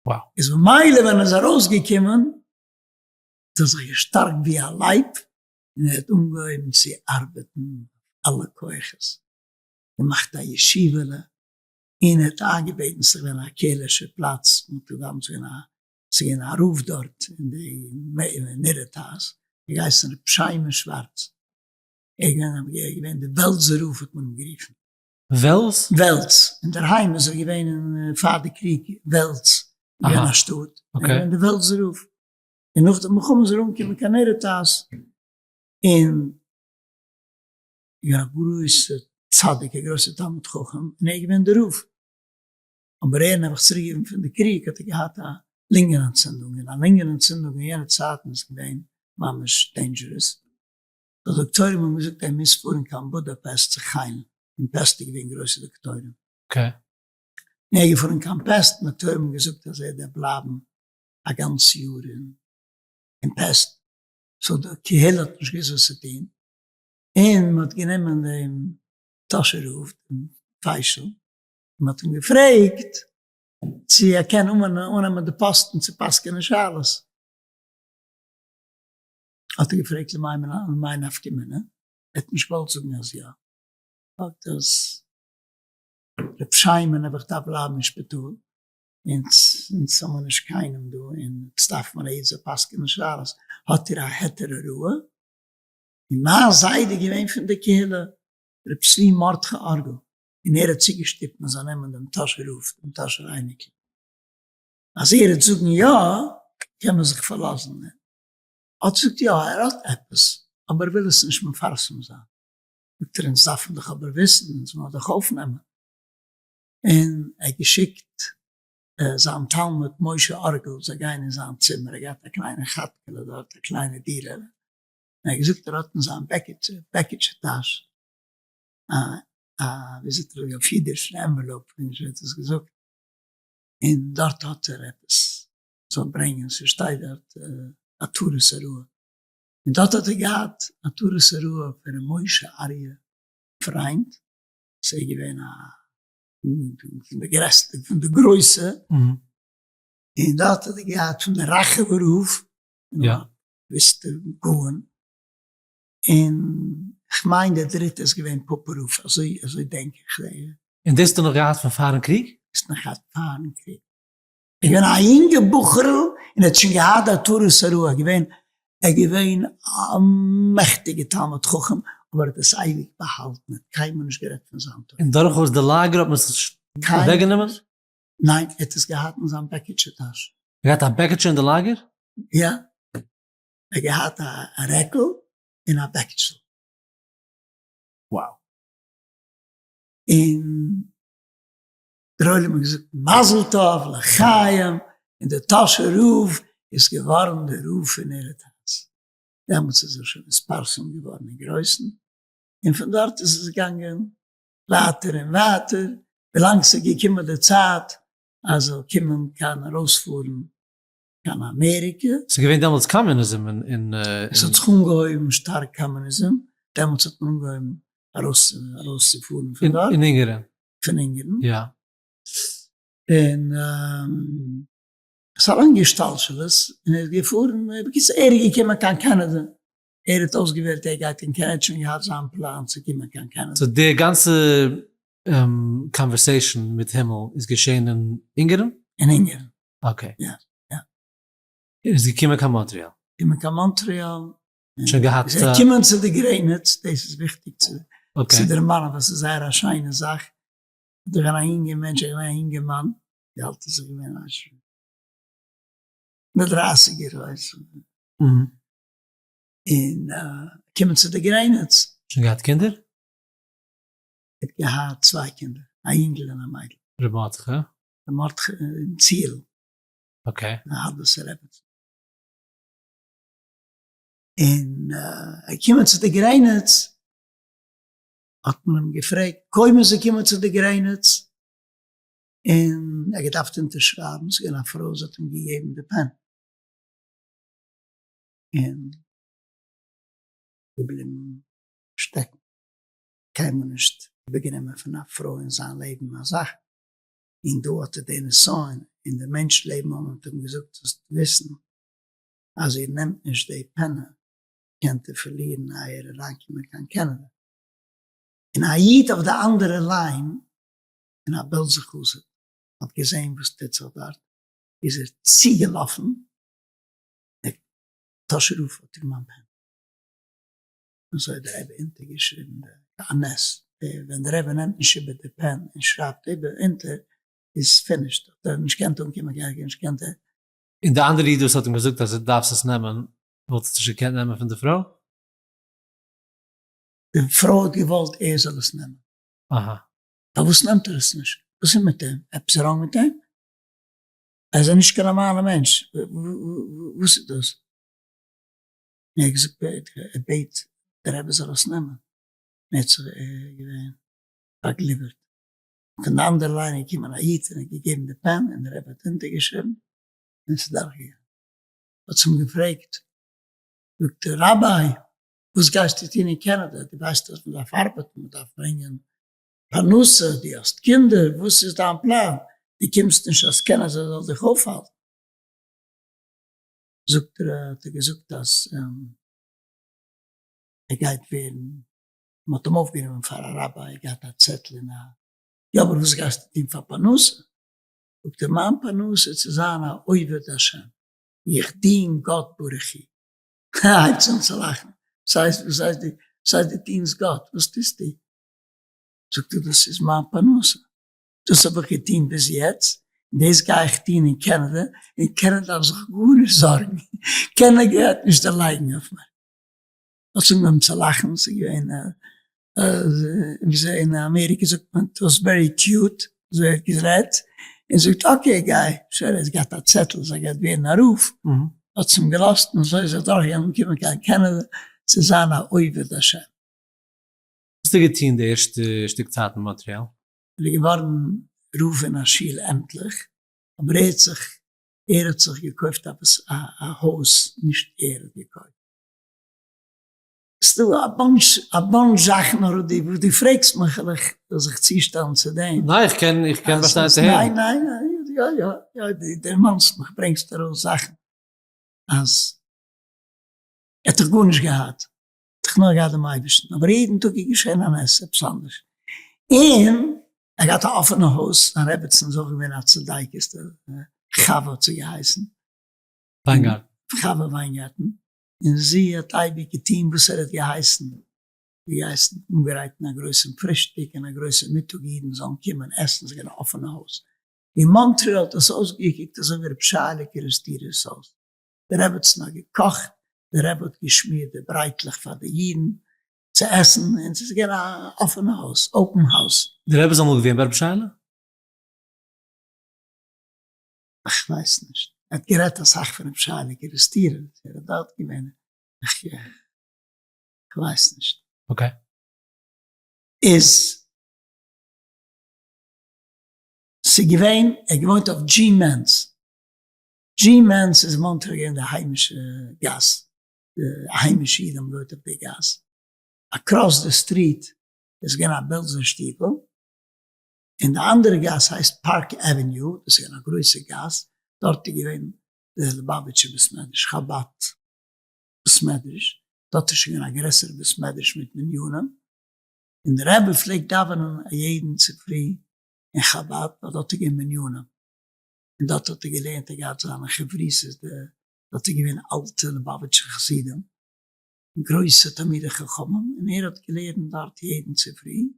Wow. איז ממילא ווען ער איז ארויסגעקומען האט ער זיך געשטארקט ווי א לייב און ער האט אנגעהויבן צו ארבעטן אויף אלע כוחות, געמאכט א ישיבה'לע און ער האט איינגעבעטן, ס'איז געווען א קהל'ישע פלאץ, מ'האט געדאווענט, ס'איז געווען א ס'איז געווען א רב דארט אין די נירעדהאז, געהייסן ר' שיימא שווארץ, ער איז געווען די וועלזער רב האט מען אים גערופן. וועלז? וועלץ, אינדערהיים איז ער געווען אין פאר די קריג וועלץ איז געווען א שטאט, ער איז געווען די וועלזער רב, און נאך די מלחמה איז ער אנגעקומען קיין נירעדהאז, און געווען א גרויסע צדיק א גרויסע תלמיד חכם, און ער איז געווען די רב, אבער ער נעבעך צוריק געקומען פון די קריג האט ער געהאט א לונגען אנטצינדונג, און א לונגען אנטצינדונג אין יענע צייטן איז געווען ממש dangerous, די דאקטוירים האבן געזאגט ער מוז פארן קיין בודאפעסט זיך היילן, אין פעסט איז געווען גרויסע דאקטוירים. און ער איז געפארן קיין פעסט, און דאקטוירים האבן געזאגט אז ער דארף בלייבן א גאנץ יאר אין פעסט, so די קהילה האט נישט געוואוסט וואס צו טון, און מען האט גענומען דעם טאהשער רב, דעם פיישל, און מען האט אים געפרעגט צו ער קען אננעמען די פאסטן צו פסק'ענען שאלות. האט ער געפרעגט למאי נפקא מינה, ער האט נישט געוואלט זאגן אז יא, זאגט אז ר' שיימען נעבעך דארף בלייבן אין שפיטאל, אונז האמיר נישט קיינעם דא, און יעצט דארף מען א איד זאל פסק'ענען שאלות, האט איר א היתר הוראה? און מיין זיידע איז געווען פון די קהילה, ר' צבי מרדכי ארגל, און ער האט צוגעשטופט מען זאל נעמען דעם טאהשער רב, דעם טאהשער אייניקל, אז ער וועט זאגן יא, קען מען זיך פארלאזן. האט זאגט יא ער האט עפעס אבער ער וויל עס נישט מפרסם זיין, זאגט ער אונז דארפן דאך אבער וויסן אונז מוז דאך אויפנעמען, און ער האט געשיקט זיין תלמיד משה ארגל זאל גיין אין זיין צימער, ער האט געהאט א קליינע כאטקעלע דארט א קליינע דירה'לע, און ער האט געזאגט ער האט אין זיין בעקיטשע טאש א א ווי זאגט ער אויף אידיש envelope, כ'ווייס נישט ווי ער האט עס געזאגט, און דארט האט ער עפעס. זאל ברענגען, ס'שטייט דארט עטרת הוראה, און דארט האט ער געהאט עטרת הוראה פון ר' משה אריה פריינד, ס'איז געווען א פון די גרעסטע פון די גרויסע, און דארט האט ער געהאט פון די ראחעווער רב, באוואוסטע גאון, און כ'מיין דער דריטע איז געווען פאפא רב, אזוי אזוי דענק איך. און דאס האט ער נאך געהאט פון פארן קריג? דאס האט נאך געהאט פארן קריג. איז געווען א יונגע בחור'ל און האט שוין געהאט די עטרת הוראה, געווען ער געווען א מעכטיגע תלמיד חכם, אבער האט עס אייביג באהאלטן, האט קיינמאל נישט גערעדט פון זיין תורה. און דורכאויס די לאגער האט מען עס נישט אוועקגענומען? ניין, ער האט עס געהאט אין זיין בעקיטשע טאש. ער האט געהאט א בעקיטשע אין די לאגער? יא, ער האט געהאט א רעקל און א בעקיטשל. Wow. און דער עולם האט געזאגט מזל טוב לחיים, און דער טאהשער רב איז געווארן דער רב פון נירעדהאז. דעמאלטס איז ער שוין נתפרסם געווארן אין גרויסן, און פון דארט איז עס געגאנגען ווייטער און ווייטער, ווילאנג ס'איז געקומען די צייט אז זאל קומען קיין ארויספארן קיין אמעריקע. ס'איז געווען דעמאלטס קאמוניזם אין. עס האט זיך אנגעהויבן שטארק קאמוניזם, דעמאלטס האט מען אנגעהויבן ארויסצופארן פון דארט. אין אונגערן. פון אונגערן. יא. און עס איז א לאנגע השתלשלות, און ער איז געפארן, בקיצור ער איז געקומען קיין קאנאדע, ער האט אויסגעוועלט ער גייט אין קאנאדע, ער האט שוין געהאט זיין פלאן צו קומען קיין קאנאדע. so די גאנצע conversation מיט הימל איז געשען אין אונגערן? אין אונגערן. okay. יא, יא. און איז געקומען קיין מאנטריאל? געקומען קיין מאנטריאל. שוין געהאט. איז ער געקומען צו די גרעניץ, דאס איז וויכטיג צו. צו דערמאנען ווייל ס'איז זייער א שיינע זאך. איז דאך געווען א יונגער מענטש, ער איז געווען א יונגערמאן, ווי אלט איז ער געווען? אין די דרייסיגער ווייס איך. און קומען צו די גרעניץ. שוין געהאט קינדער? ער האט געהאט צוויי קינדער, א יונגל און א מיידל. ר' מרדכי? ר' מרדכי און צירל. okay. הדסה רעבעצן. און ער קומען צו די גרעניץ, האט מען אים געפרעגט, קודם איז ער געקומען צו די גרעניץ, און ער האט געדארפט אונטערשרייבן, ס'איז געווען א פרוי, זי האט אים געגעבן די pen. און געבליבן שטעקן. קיינמאל נישט איבערגענומען פון א פרוי אין זיין לעבן א זאך, און דא האט ער די נסיון, און די מענטש לעבן האבן האט אים געזאגט זאלסט וויסן אז איר נעמט נישט די פענע קענט איר פארלירן אייער אריינקומען קיין קענעדע. און א איד אויף די אנדערע line און א בעלזער חסיד האט געזען וואס טוט זיך דארט איז ער צוגעלאפן, דער טאהשער רב האט איר מיין פענע. אזוי האט דער רבי אונטערגעשריבן די א נס, ווען דער רבי נעמט נישט איבער די pen און שרייבט איבער אונטער איז finished, האט ער נישט געקענט אנקומען קיין ערגער נישט געקענט ער. און די אנדערע איד וואס האט אים געזאגט אז דו דארפסט עס נעמען, וואלט עס נישט געקענט נעמען פון די פרוי? די פרוי האט געוואלט ער זאל עס נעמען. אהא. פארוואס נעמט ער עס נישט? וואס איז מיט אים? עפעס wrong מיט אים? ער איז נישט קיין נארמאלע מענטש, וואס איז דאס? און ער האט געזאגט ער בעט דער רבי זאל עס נעמען, און ער האט זיך געווען פארגליווערט, פון די אנדערע line איז געקומען א איד און האט געגעבן די pen און דער רבי האט אונטערגעשריבן און עס איז דורכגעגאנגען. האט זי אים געפרעגט, זאגט ער, ראביי וואס גייסטו טון אין קענעדע, דו ווייסט אז מען דארף ארבעטן, מען דארף ברענגען פרנסה, דו האסט קינדער, וואס איז דיין פלאן, דו קומסט נישט אז קענעדע זאל דיך אויפהאלטן. זאגט ער האט ער געזאגט אז ער גייט ווערן, מען האט אים אויפגענומען פאר א ראביי, ער האט געהאט א צעטל אין א, יא אבער וואס גייסטו טון פאר פרנסה? זאגט ער מיין פרנסה איז צו זיין א עובד השם, איך דין גאט ברוך הוא. הייבט זיך אן צו לאכן, וואס הייסט וואס הייסט דו וואס הייסט דו דינסט גאט, וואס טוסטו? זאגט ער דאס איז מיין פרנסה, דאס האב איך געטון ביז יעצט, און דאס גיי איך טון אין קענעדע, און קענעדע דארף זיך גארנישט זארגן, קענעדע גייט נישט דערלייגן אויף מיר. האט זיך אנגעהויבן צו לאכן, ס'איז געווען וויאזוי אין אמעריקע זאגט מען, it was very cute, אזוי האט גערעדט, און זאגט okay גיי, שוין ער האט געהאט א צעטל אז ער גייט ווערן א רב, האט זי אים געלאזט און אזוי איז ער דורכגעגאנגען אנגעקומען קיין קענעדע צו זיין א עובד השם. וואס האט ער געטון די ערשטע שטיק צייט אין מאנטריאל? ער איז געווארן רב אין א שול עמטליך, אבער ער האט זיך ער האט זיך געקויפט עפעס א הויז, נישט ער האט געקויפט. ס'דא א bunch א bunch זאכן נאר די וואס דו פרעגסט מיך וועל איך זיך צושטעלן צו דעם. ניין איך קען איך קען באשטיין צו הערן. ניין ניין יא יא יא דו דערמאנסט מיך ברענגסט ארויס זאכן אז ער האט דאך גארנישט געהאט. האט איך נאר געהאט דעם אייבערשטן, אבער יעדן טאג איז געשען א נס, עפעס אנדערש, און ער האט געהאט א אפענע הויז, זיין רעבעצן איז אויך געווען א צדיקת, חוה האט זי געהייסן, וויינגארטן. חוה וויינגארטן, און זי האט אייביג געטון וואס ער האט געהייסן, זי געהייסן אנגרייטן א גרויסן פרישטאג און א גרויסע מיטאג אידן זאלן קומען עסן, ס'איז געווען א אפענע הויז, אין מאנטריאל האט עס אויסגעקוקט אזוי ווי רב שייעלע קערעסטירער'ס הויז, די רעבעצן האט געקאכט, די רבי האט געשמירט די ברייטלעך פאר די אידן צו עסן, און ס'איז געווען א אפענע הויז, open house. די רבי איז אמאל געווען ביי רבי שייעלע? איך ווייס נישט, ער האט גערעדט אסאך פון רבי שייעלע קערעסטירער, ער איז דארט געווען, איך ווייס נישט. okay. איז ס'געווען, ער האט געוואוינט אויף דזשי מענס, דזשי מענס איז מאנטריאל געווען די היימישע גאס, די היימישע אידן האבן געוואוינט אויף די גאס, across די street איז געווען א בעלזער שטיבל, און די אנדערע גאס הייסט פארק עוועניו, דאס איז געווען א גרויסע גאס, דארט איז געווען די ליבאוויטשע בית מדרש, חבד בית מדרש, דארט איז שוין געווען א גרעסערע בית מדרש מיט מניינים, און די רבי פלעגט דאווענען א יעדן צופרי אין חבד, ווייל דארט איז געווען מניינים. און דארט האט ער געלערנט, ער האט געהאט זיינע חברותות, דארט איז געווען אלטע ליבאוויטשע חסידים. גרויסע תלמידי חכמים, און ער האט געלערנט דארט יעדן צופרי,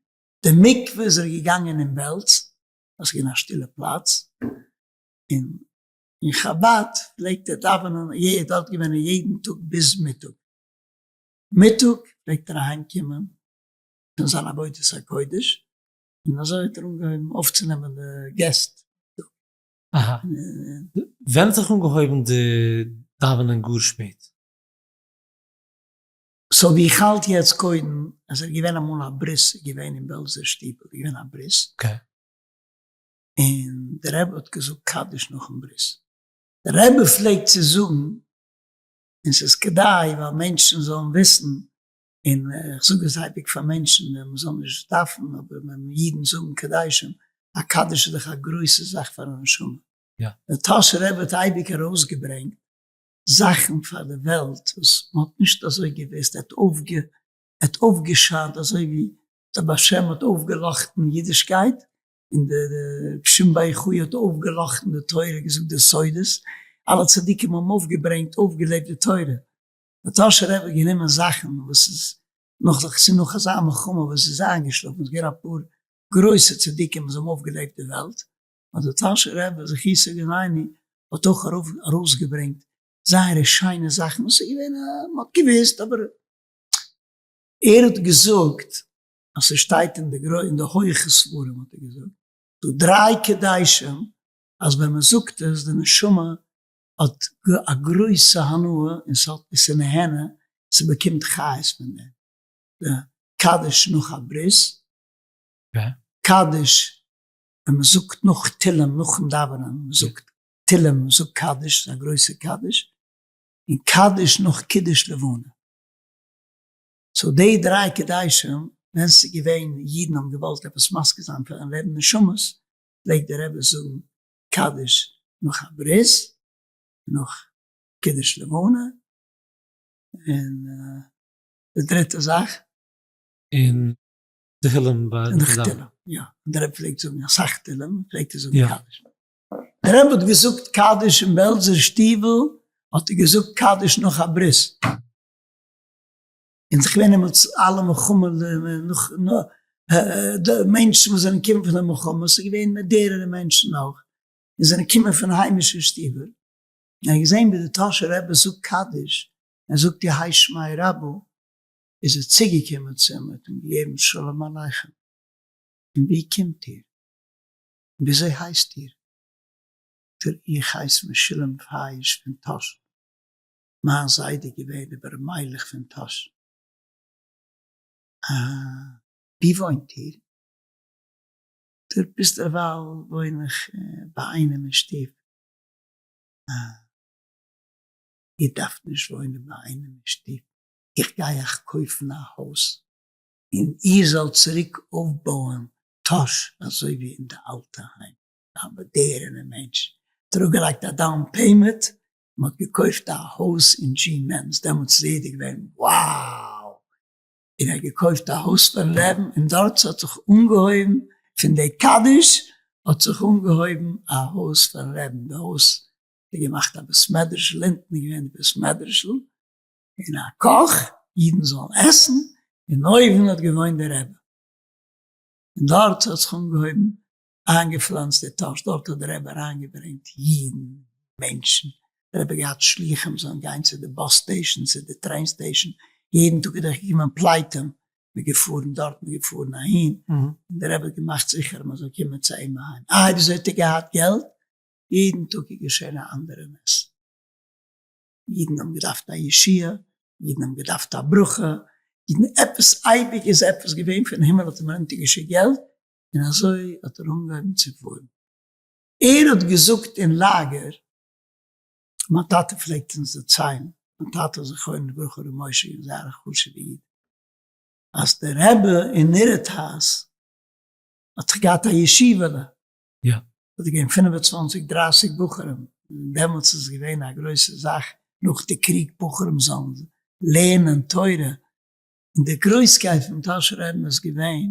די מקווה איז ער געגאנגען אין בעלז, דאס איז געווען א שטילע פלאץ, און אין חבד פלעגט ער דאווענען, ער איז דארט געווען יעדן טאג ביז מיטאג, מיטאג פלעגט ער אהיים קומען פון זיין עבודת הקודש, און אזוי האט ער אנגעהויבן אויפצונעמען די געסט. אהא. ווען האט זיך אנגעהויבן די דאווענען גאר שפעט? so ווי איך האלט יעצט קודם אז ער איז געווען אמאל א ברית איז געווען אין בעלזער שטיבל איז געווען א ברית און די רבי האט געזאגט קדיש נאכן ברית די רבי פלעגט צו זאגן און ס'איז כדאי ווייל מענטשן זאלן וויסן און איך זאג עס אייביג פאר מענטשן ווען מ'זאל נישט דארפן אבער ווען אידן זאגן קדישים א קדיש איז דאך א גרויסע זאך פאר א נשמה דער טאהשער רבי האט אייביג ארויסגעברענגט זאכן פאר די וועלט וואס מען האט נישט אזוי געוואוסט, ער האט אויפגעשיינט אזוי ווי דער בעל שם האט אויפגעלאכטן אידישקייט, און דער רבי שמעון בר יוחאי האט אויפגעלאכטן די תורה, געזאגט די סודות, אלע צדיקים האבן אויפגעברענגט, אויפגעלעבט די תורה. דער טאהשער רבי האט גענומען זאכן וואס איז נאך זיך, ס'איז נאך אזא מלחמה וואס איז איינגעשלאפן, ס'איז געווען אפאר גרויסע צדיקים וואס האבן אויפגעלעבט די וועלט, האט דער טאהשער רבי זכותו יגן עלינו האט אויך ארויסגעברענגט זייערע שיינע זאכן וואס איז געווען א מען האט געוואוסט אבער ער האט געזאגט אז ס'שטייט אין די אין די הויכע ספרים האט ער געזאגט דא דריי קדישים אז ווען מען זאגט עס די נשמה האט א גרויסע הנאה און ס'האט עס איז נהנה ס'באקומט חיות פון דעם די קדיש נאך א ברית קדיש ווען מען זאגט נאך תהלים נאכן דאווענען, מען זאגט תהלים, מען זאגט קדיש, ס'איז א גרויסע קדיש, און קדיש נאך קידוש לבנה. so די דריי קדישים, ווען ס'איז געווען אידן האבן געוואלט עפעס מזכיר זיין פארן רעבן נשמות, פלעגט דער רבי זאגן קדיש נאך א ברית, נאך קידוש לבנה, און די דריטע זאך. און תהילים ביי די תהילים, יא, און דער רבי פלעגט זאגן אסאך תהילים, פלעגט ער זאגן קדיש. דער רבי האט געזאגט קדיש אין בעלזער שטיבל, האט ער געזאגט קדיש נאך א ברית. און זיך געווען דעמאלטס אלע מלחמה נאך די מענטשן וואס זענען געקומען פון די מלחמה, ס'איז געווען מאדערענע מענטשן אויך, און זענען געקומען פון היימישע שטיבער, און ער האט געזען ווי דער טאהשער רבי זאגט קדיש, ער זאגט יהא שמיה רבא, איז ער צוגעקומען צו אים און האט אים געגעבן שלום עליכם, פון וואו קומט איר? און וויאזוי הייסט איר? זאגט ער, איך הייס משולם פייש פון טאהש, מיין זיידע איז געווען רבי ר' מיילעך פון טאהש. אה, וואו וואוינט איר? זאגט ער, ביזדערווייל וואוין איך ביי איינעם אין שטוב. אה, איר דארפט נישט וואוינען ביי איינעם אין שטוב, איך גיי אייך קויפן א הויז און איר זאלט צוריק אויפבויען טאהש אזוי ווי אין די אלטע היים. א מאדערענע מענטש האט אראפגעלייגט א down payment, מען האט געקויפט א הויז אין דזשי מענס, דעמאלטס איז יעדער געווען wow, און ער האט געקויפט א הויז פארן רעבן, און דארט האט זיך אנגעהויבן, פון די קדיש האט זיך אנגעהויבן א הויז פארן רעבן, די הויז האט ער געמאכט א בית מדרש'ל, אונטן איז געווען די בית מדרש'ל, און א קאך, אידן זאלן עסן, און אויבן האט געוואוינט דער רבי. און דארט האט זיך אנגעהויבן איינגעפלאנצט די טאהש, דארט האט דער רבי אריינגעברענגט אידן, מענטשן, דער רבי האט געהאט שלוחים זאלן גיין צו די bus station, צו די train station, יעדן טאג איז דורך געקומען פליטים, מען געפארן דארט, מען געפארן אהין, און דער רבי האט געמאכט זיכער מען זאל קומען צו אים אהיים. איי וויאזוי האט ער געהאט געלט? יעדן טאג איז געשען א אנדערע נס. אידן האבן געדארפט א ישועה, אידן האבן געדארפט א ברכה, אידן עפעס אייביג איז עפעס געווען פון הימל האט אים ארונטערגעשיקט געלט, און אזוי האט ער אנגעהויבן צו פארן. ער האט געזאגט אין לאגער, מיין טאטע פלעגט אונז דערציילן, מיין טאטע זכרונו לברכה ר' משה איז געווען זייער א חשוב'ע איד, אז דער רבי אין נירעדהאז האט זיך געהאט א ישיבה'לע, יא. ס'איז געווען פינף און צוואנציג דרייסיג בחורים, און דעמאלטס איז עס געווען א גרויסע זאך נאך די קריג בחורים זאלן לערנען תורה, און די גרויסקייט פון טאהשער רבי'ן איז געווען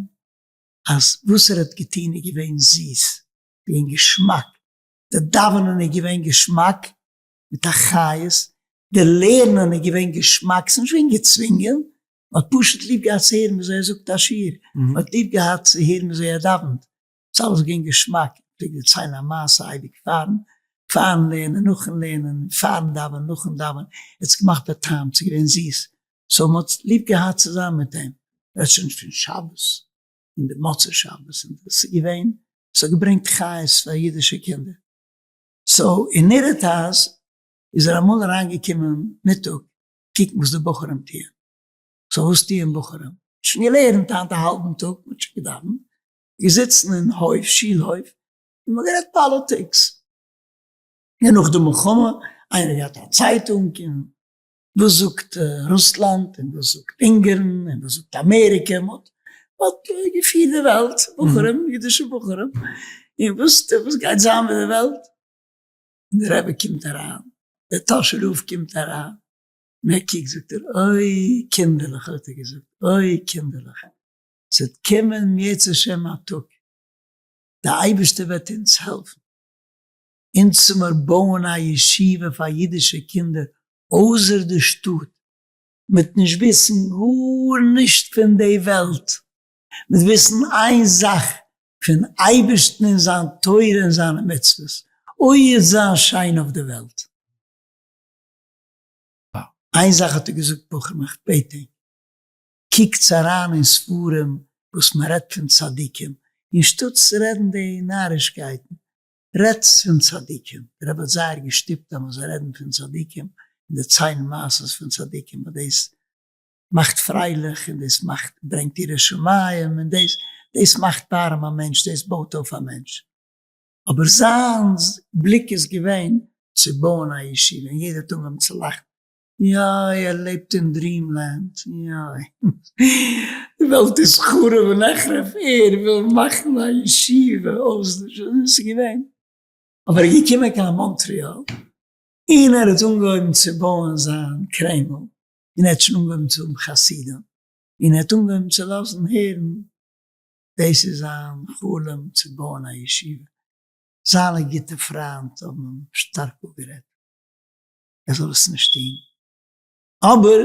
אז וואס ער האט געטון איז געווען זיס, געווען געשמאק, די דאווענען איז געווען געשמאק מיט א חיות. די לערנען איז געווען געשמאק, ס'איז נישט געווען געצווינגען, מ'האט פשוט ליב געהאט צו הערן וויאזוי ער זאגט א שיעור, מ'האט ליב געהאט צו הערן וויאזוי ער דאווענט, ס'איז אלעס געווען געשמאק, ער פלעגט דערציילן א מעשה אייביג פארן פארן לערנען, נאכן לערנען, פארן דאווענען, נאכן דאווענען, ער האט עס געמאכט בטעם, ס'איז געווען זיס, so מ'האט ליב געהאט צו זיין מיט אים, רעדט שוין נישט פון שבת, און די מוצאי שבת, און דאס איז געווען, ס'האט געברענגט חיות פאר אידישע קינדער. so אין נירעדהאז איז ער אמאל אריינגעקומען מיטאג קוקן וואס די בחורים טוען, so וואס טוען בחורים? שוין געלערנט היינט א האלבן טאג, מ'האט שוין געדאווענט, געזיצן אין הויף, שול הויף, און מ'האט גערעדט politics. און נאך די מלחמה, איינער געהאט א צייטונג, און וואס זאגט רוסלאנד, און וואס זאגט אונגערן, און וואס זאגט אמעריקע, מ'האט מ'האט געפירט די וועלט, בחורים, אידישע בחורים, און וואס וואס גייט זיין מיט די וועלט? און די רבי קומט אריין, דער טאהשער רב קומט אריין, און ער קוקט זאגט ער, אוי קינדערלעך האט ער געזאגט, אוי קינדערלעך, ס'וועט קומען אם ירצה השם א טאג, די אייבערשטער וועט אונז העלפן, אונז צו מיר בויען א ישיבה פאר אידישע קינדער אויסער די שטאט, מ'וועט נישט וויסן גארנישט פון די וועלט, מ'וועט וויסן איין זאך, פון אייבערשטן און זיין תורה און זיינע מצוות, אוי וועט זיין שיין אויף די וועלט. איין זאך האט ער געזאגט, בחורים איך בעט ענק, קוקטס אריין אין ספרים וואס מען רעדט פון צדיקים, אנשטאט צו רעדן די נארישקייטן, רעדטס פון צדיקים, דער רבי האט זייער געשטופט אז מען זאל רעדן פון צדיקים און דערציילן מעשות פון צדיקים, ווייל דאס מאכט פרייליך און דאס מאכט ברענגט יראת שמים און דאס דאס מאכט ווארעם א מענטש, דאס בויט אויף א מענטש. אבער זיין בליק איז געווען צו בויען א ישיבה און יעדער האט אנגעהויבן צו לאכן, יוי ער לעבט אין dreamland, יוי די וועלט איז חרוב ונחרב, ער וויל מאכן א ישיבה אויסדערשן, ס'איז געווען, אבער ער איז געקומען קיין מאנטריאל און ער האט אנגעהויבן צו בויען זיין קרעמל, און ער האט שוין אנגעהויבן צו האבן חסידים, און ער האט אנגעהויבן צו לאזן הערן דאס איז זיין חלום צו בויען א ישיבה, זיינע גוטע פריינט האבן אים שטארק אפגערעדט ער זאל עס נישט טון, אבער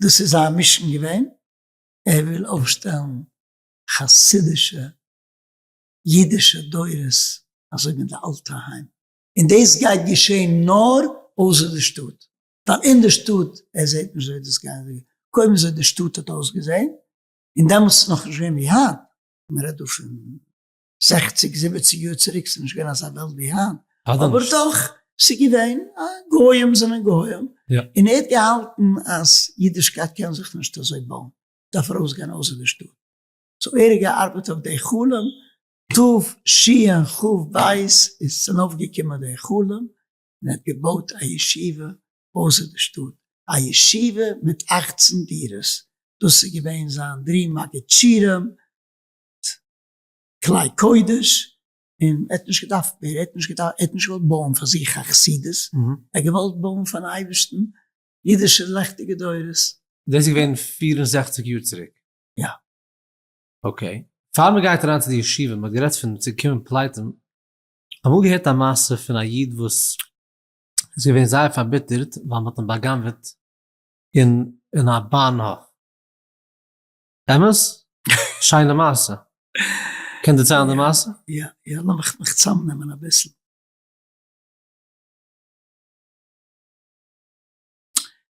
דאס איז זיין mission געווען, ער וויל אויפשטעלן חסידישע אידישע דורות אזוי ווי אין די אלטע היים, און דאס גייט געשען נאר אויסער די שטאט, ווייל אין די שטאט ער זעט נישט אזוי דאס גייט, קודם אזוי די שטאט האט אויסגעזען, און דעמאלטס איז נאכנישט געווען ווי היינט, מען רעדט דא פון זעכציג זיבעציג יאר צוריק, ס'איז נישט געווען אזא וועלט ווי היינט, אבער דאך ס'איז געווען, גוים זענען גוים, און ער האט געהאלטן אז אידישקייט קען זיך נישט אזוי בויען, דארף ארויסגיין אויסער די שטאט, so ער האט געארבעט אויף די חלום, תשכ"ב איז צונויפגעקומען די חלום, און ער האט געבויט א ישיבה אויסער די שטאט, א ישיבה מיט 18 דירות, דאס איז געווען זיין dream, מגיד שיעורים, כלי קודש, און ער האט נישט געדארפט מער, ער האט נישט געדארפט, ער האט נישט געוואלט בויען פאר זיך א חסידות, ער האט געוואלט בויען פארן אייבערשטן אידישע לעכטיגע דורות. דאס איז געווען 64 יאר צוריק? יא. okay. פאר מען גייט אריין צו די ישיבה, מען האט גערעדט פון צו קומען פליטים, אמאל געהערט א מעשה פון א איד וואס איז געווען זייער פארביטערט ווייל מען האט אים בא'גנב'עט אין אין א באנהאף. אמת? שיינע מעשה. קען דערציילן די מעשה? יא, יא, לאמיך מיך צאמנעמען אביסל.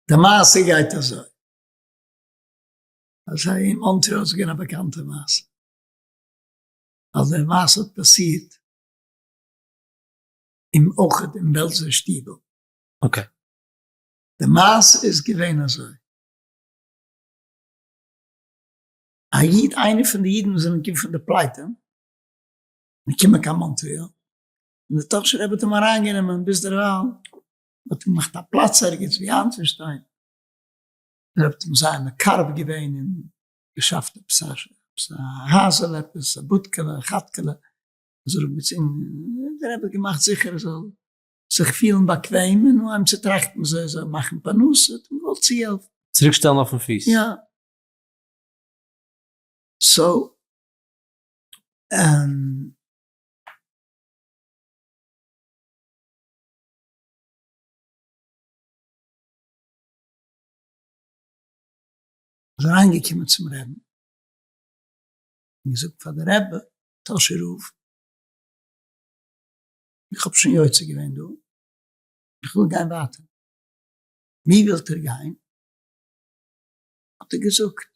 די מעשה גייט אזוי, אז אין מאנטריאל איז געווען א באקאנטע מעשה, אז די מעשה האט פאסירט אין אויכעט אין בעלזער שטיבל. okay. די מעשה איז געווען אזוי. א איד, איינער פון די אידן וואס זענען געקומען פון די פליטים, און געקומען קיין מאנטריאל, און דער טאהשער רבי האט אים אריינגענומען, ביז דערווייל האט אים געמאכט א פלאץ ערגעץ ווי איינצושטיין, דער רבי האט אים זייער מקרב געווען און געשאפט עפעס א הייזעלע, עפעס א בודקעלע, א כאטקעלע, אזוי דער רבי האט געמאכט זיכער ער זאל זיך פילן באקוועם און אנהייבן צו טראכטן וויאזוי ער זאל מאכן פרנסה, האט אים געוואלט צוהעלפן. צוריק שטעלן אויפן פיס. יא. so. איז אריינגעקומען צום רעבן און געזאגט פאר די רבי, טאהשער רב, איך האב שוין יוצא געווען דא, איך וויל גיין ווייטער, ווי ווילט איר גיין? האט ער געזאגט,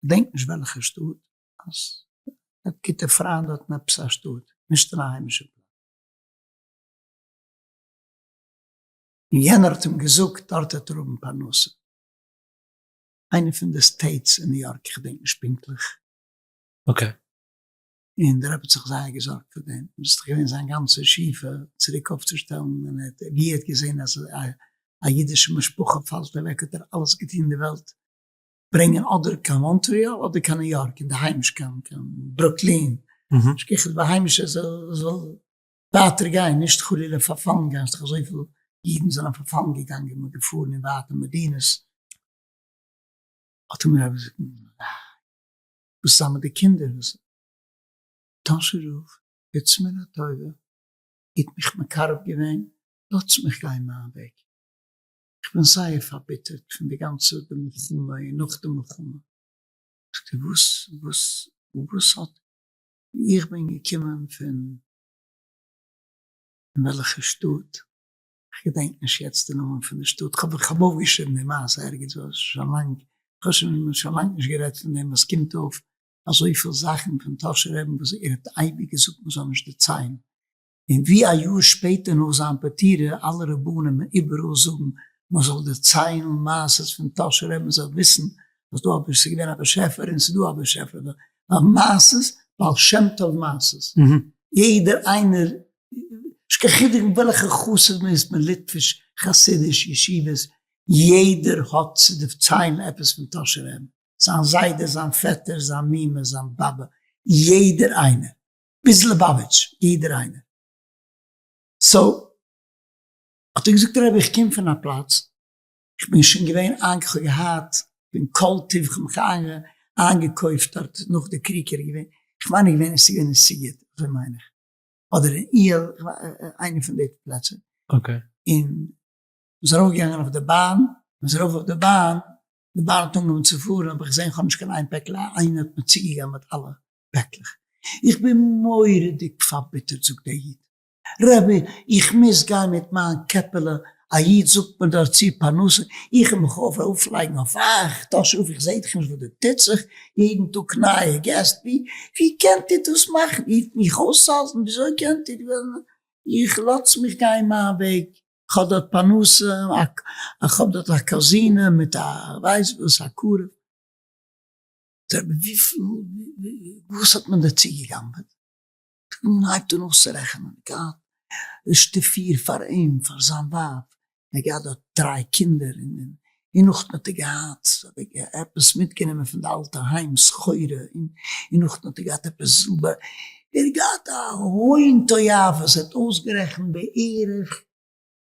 כ'דענק נישט וועלכע שטאט, אז ער האט גוטע פריינד דארט אין עפעס א שטאט, נישט אין א היימישע פלאץ. און יענער האט אים געזאגט דארט וועט ער האבן פרנסה. איינע פון די states אין ניו יארק, איך געדענק נישט פונקטליך. okay. און דער רבי האט זיך זייער געזארגט פאר דעם, דאס איז דאך געווען זיין גאנצע שאיפה צוריק אויפצושטעלן, און ער האט ווי ער האט געזען אז א אידישע משפחה פאלט אוועק האט ער אלעס געטון אין די וועלט ברענגען אדער קיין מאנטריאל אדער קיין ניו יארק אין די היימיש קיין קיין ברוקלין, נישט קיין חילוק ביי היימישע זאל זאל ווייטער גיין נישט חלילה פארפאלן גיין, ס'דאך אזויפיל אידן זענען פארפאלן געגאנגען און געפארן אין ווייטע מדינות, האט אים דער רבי געזאגט ניין. וואס איז מיט די קינדער וואס טאהשער רב טוטס מיר א טובה איר האט מיך מקרב געווען לאזטס מיך גיין מיין וועג איך בין זייער פארביטערט פון די גאנצע די מלחמה און נאך די מלחמה זאגט ער וואס וואס וואס האט איך בין געקומען פון פון וועלכע שטאט כ'געדענק נישט יעצט די נאמען פון די שטאט, כ'האב כ'האב אויפגעשריבן די מעשה ערגעץ וואו, ס'איז שוין לאנג, כ'האב שוין שוין לאנג נישט גערעדט פון דעם, עס קומט אויף אזויפיל זאכן פון טאהשער רעבין וואס ער האט אייביג געזאגט מ'זאל נישט דערציילן, און ווי א יאר שפעטער נאך זיין פטירה אלע רבנים איבעראל זאגן מ'זאל דערציילן מעשות פון טאהשער רעבין מ'זאל וויסן אז דא א ס'איז געווען א באשעפער און ס'איז דא א באשעפער, ווייל מעשות בעל שם טוב מעשות, יעדער איינער נישט קיין חילוק וועלכע חסיד מען איז, מען ליטוויש, חסידיש, ישיבות, יעדער האט צו דערציילן עפעס פון טאהשער רבי'ן, זיין זיידע, זיין פעטער, זיין מומע, זיין באבע, יעדער איינער, ביז ליבאוויטש, יעדער איינער. so האט ער געזאגט רבי איך קום פון א פלאץ, איך בין שוין געווען איינג איך האב געהאט פון כל טוב איך האב מיך איינגעקויפט דארט נאך די קריג ער איז געווען, איך מיין איז געווען עס איז געווען אין סיגוט אזוי מיין איך. אדער אין איהעל, איינע פון די פלעצער. okay. און מ'איז ארויף געגאנגען אויף די באן, מ'איז ארויף אויף די באן, די באן האט אנגעהויבן צו פארן, האב איך געזען כ'האב נישט קיין איין פעקל, איינער האט מיר צוגעגנבעט אלע פעקלעך. איך בין מורא'דיג פארביטערט זאגט דער איד, רבי איך מוז גיין מיט מיין קעפעלע, א איד זאגט מיר דארט צו פרנסה, איך וועל מיך ארויפלייגן אויף אייך, טאהשער רב איך זעה דאך נישט וואס דא טוט זיך, יעדן טאג נייע געסט, ווי ווי קענט איר דאס מאכן, איר וועט מיך אויסהאלטן, וויאזוי קענט איר, איך לאז מיך גיין מיין וועג, איך האב דארט פרנסה, איך האב דארט א קאזינע מיט א ווייס וואס א קרוב, וויפיל, וואס האט מען דיר צוגע'גנב'עט? און הייבט אן אויסצורעכענען, געהאט שטאפיר פאר אים, פאר זיין ווייב, ער האט געהאט דארט דריי קינדער, און נאכדעם האט ער געהאט עפעס מיטגענומען פון די אלטע היים סחורה, און נאכדעם האט ער געהאט עפעס זילבער, ער האט געהאט א הון תועפות, ער האט אויסגערעכנט בערך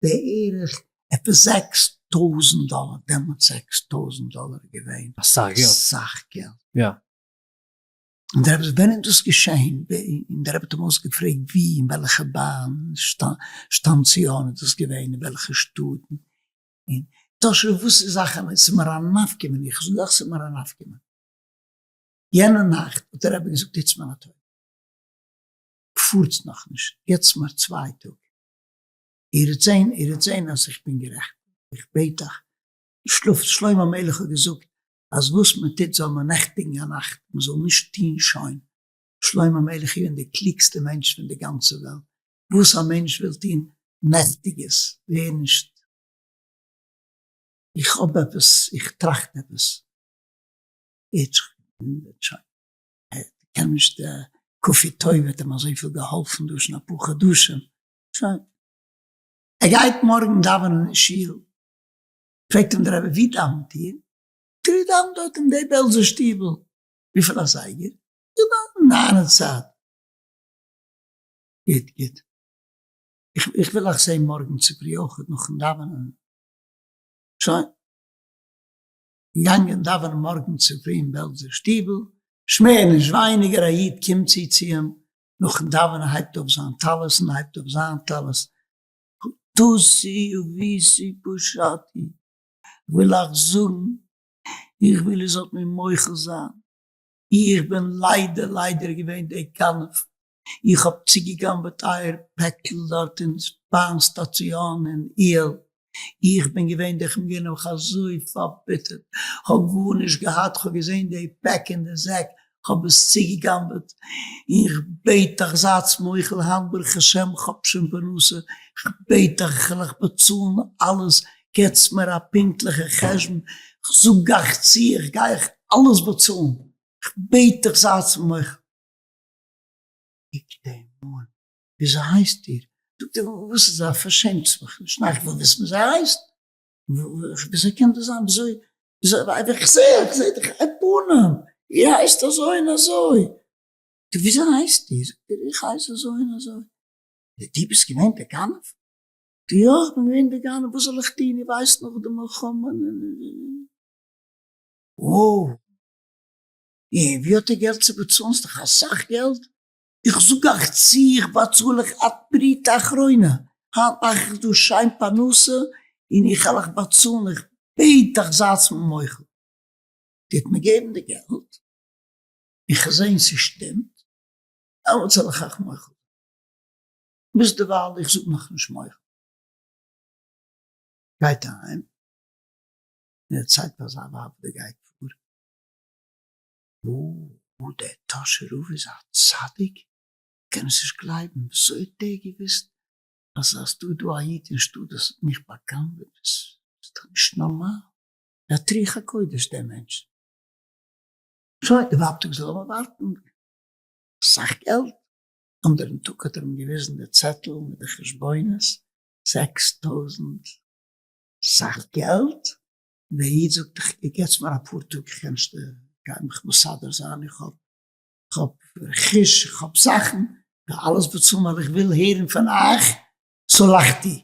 בערך עפעס 6000 דאלער, דעמאלטס 6000 דאלער איז געווען אסאך געלט, אסאך געלט. יא. און דער רבי זאגט ווען איז דאס געשעהן, און דער רבי האט אים אויסגעפרעגט ווי אין וועלכע באן סטאנציאן איז דאס געווען, אין וועלכע שטאט, און טאהשער וואס איז זאכן, עס איז מיר א נפקא מינה, איך זאג אייך עס איז מיר א נפקא מינה, יענע נאכט האט דער רבי געזאגט טוטס מיר א טובה, פארטס נאכנישט, געטס מיר צוויי טאג, איר וועט זעהן, איר וועט זעהן אז איך בין גערעכט, איך בעט אייך, שלאפט, שלמה המלך האט געזאגט אז וואס מען טוט זאל מען נעכטיגן א נאכט, מען זאל נישט טון שוין. שלמה המלך איז געווען די קלוגסטע מענטש פון די גאנצע וועלט, וואס א מענטש וויל טון, נעכטיג עס, ווער נישט. איך האב עפעס, איך טראכט עפעס, שוין, ער קען נישט, כפוי טובה האט אים אזויפיל געהאלפן דא שוין אפאר חדשים, שוין. ער גייט מארגן דאווענען אין שול, פרעגט אים דער רבי ווי דאווענט איר? זאגט ער איך דאווען דארט אין די בעלזער שטיבל, וויפיל אזייגער? איך דאווען ניין צייט. גוט גוט, איך וויל אייך זעהן מארגן צופרי אויכעט נאכן דאווענען. שוין, געגאנגען דאווענען מארגן צופרי אין בעלזער שטיבל, נישט מער נישט ווייניגער א איד קומט צו צו אים נאכן דאווענען הייבט אויף זיין טלית און הייבט אויף זיין טלית, חטאתי עויתי פשעתי, וויל איך זאגן. איך וויל איר זאלט מיר מוחל זיין, איך בין ליידער ליידער געווען דער גנב, איך האב צוגעגנבעט אייער פעקל דארט אין באן סטאציאן אין איהעל, איך בין געווען דער, כ'בין געווען נעבעך אזוי פארביטערט, כ'האב גארנישט געהאט, כ'האב געזען די פעק אין די זעק, כ'האב עס צוגעגנבעט, און כ'בעט אייך זייטס מוחל, היינט ברוך השם כ'האב שוין פרנסה, כ'בעט אייך איך וועל אייך באצאלן אלעס, געטס מיר א פונקטליכע חשבון, כ'זאג אייך צו איך גיי אייך אלעס באצאלן, כ'בעט דיך זייטס מוחל. קוקט אים אן, וויאזוי הייסט איר? זאגט ער, וואס איז א פארשעמטס מיך נישט, ניין איך וויל וויסן וויאזוי ער הייסט, וויאזוי קען דאס זיין, וויאזוי, וויאזוי, איך זע, איך זע דיך א פנים, איר הייסט אזוי און אזוי, זאגט ער, וויאזוי הייסט איר? זאגט ער, איך הייס אזוי און אזוי, דו ביסט געווען דער גנב? זאגט ער, יא איך בין געווען דער גנב, וואס זאל איך טון, איר ווייסט נאך די מלחמה, וואו. און ווי האט ער געלט צו באצאלן? ס'איז דאך אסאך געלט. איך זאג אייך צו, איך באצאל אייך עד פרוטה אחרונה. היינט מאך איך דא שיין פרנסה און איך וועל אייך באצאלן, איך בעט אייך זייטס מיר מוחל. טוט מיר געבן די געלט, איך וועל זען ס'שטימט, דעמאלטס וועל איך אייך מוחל זיין. ביזדערווייל איך זאג נאכנישט מוחל. גייט אהיים און דערציילט פאר זיין ווייב וואס דא גייט פאר. וואו, דער טאהשער רב איז א צדיק? כ'קען עס נישט גלייבן, וויאזוי האט דער געוויסט אז ס'איז דא דא א איד אין שטאט וואס האט מיך בא'גנב'עט? דאס איז דאך נישט נארמאל, ער האט רוח הקודש דער מענטש. שוין, די ווייב האט געזאגט לאמיר ווארטן, אסאך געלט, אנדערן טאג האט ער אים געוויזן די צעטל מיט די חשבונות, 6000, סאך געלט, דער איד זאגט איך געטס מיר אפאר טאג איך קען נישט גיי מיך מסדר זיין איך האב איך האב רכוש איך האב זאכן איך וועל אלעס באצאלן ווייל איך וויל הערן פון אייך סלחתי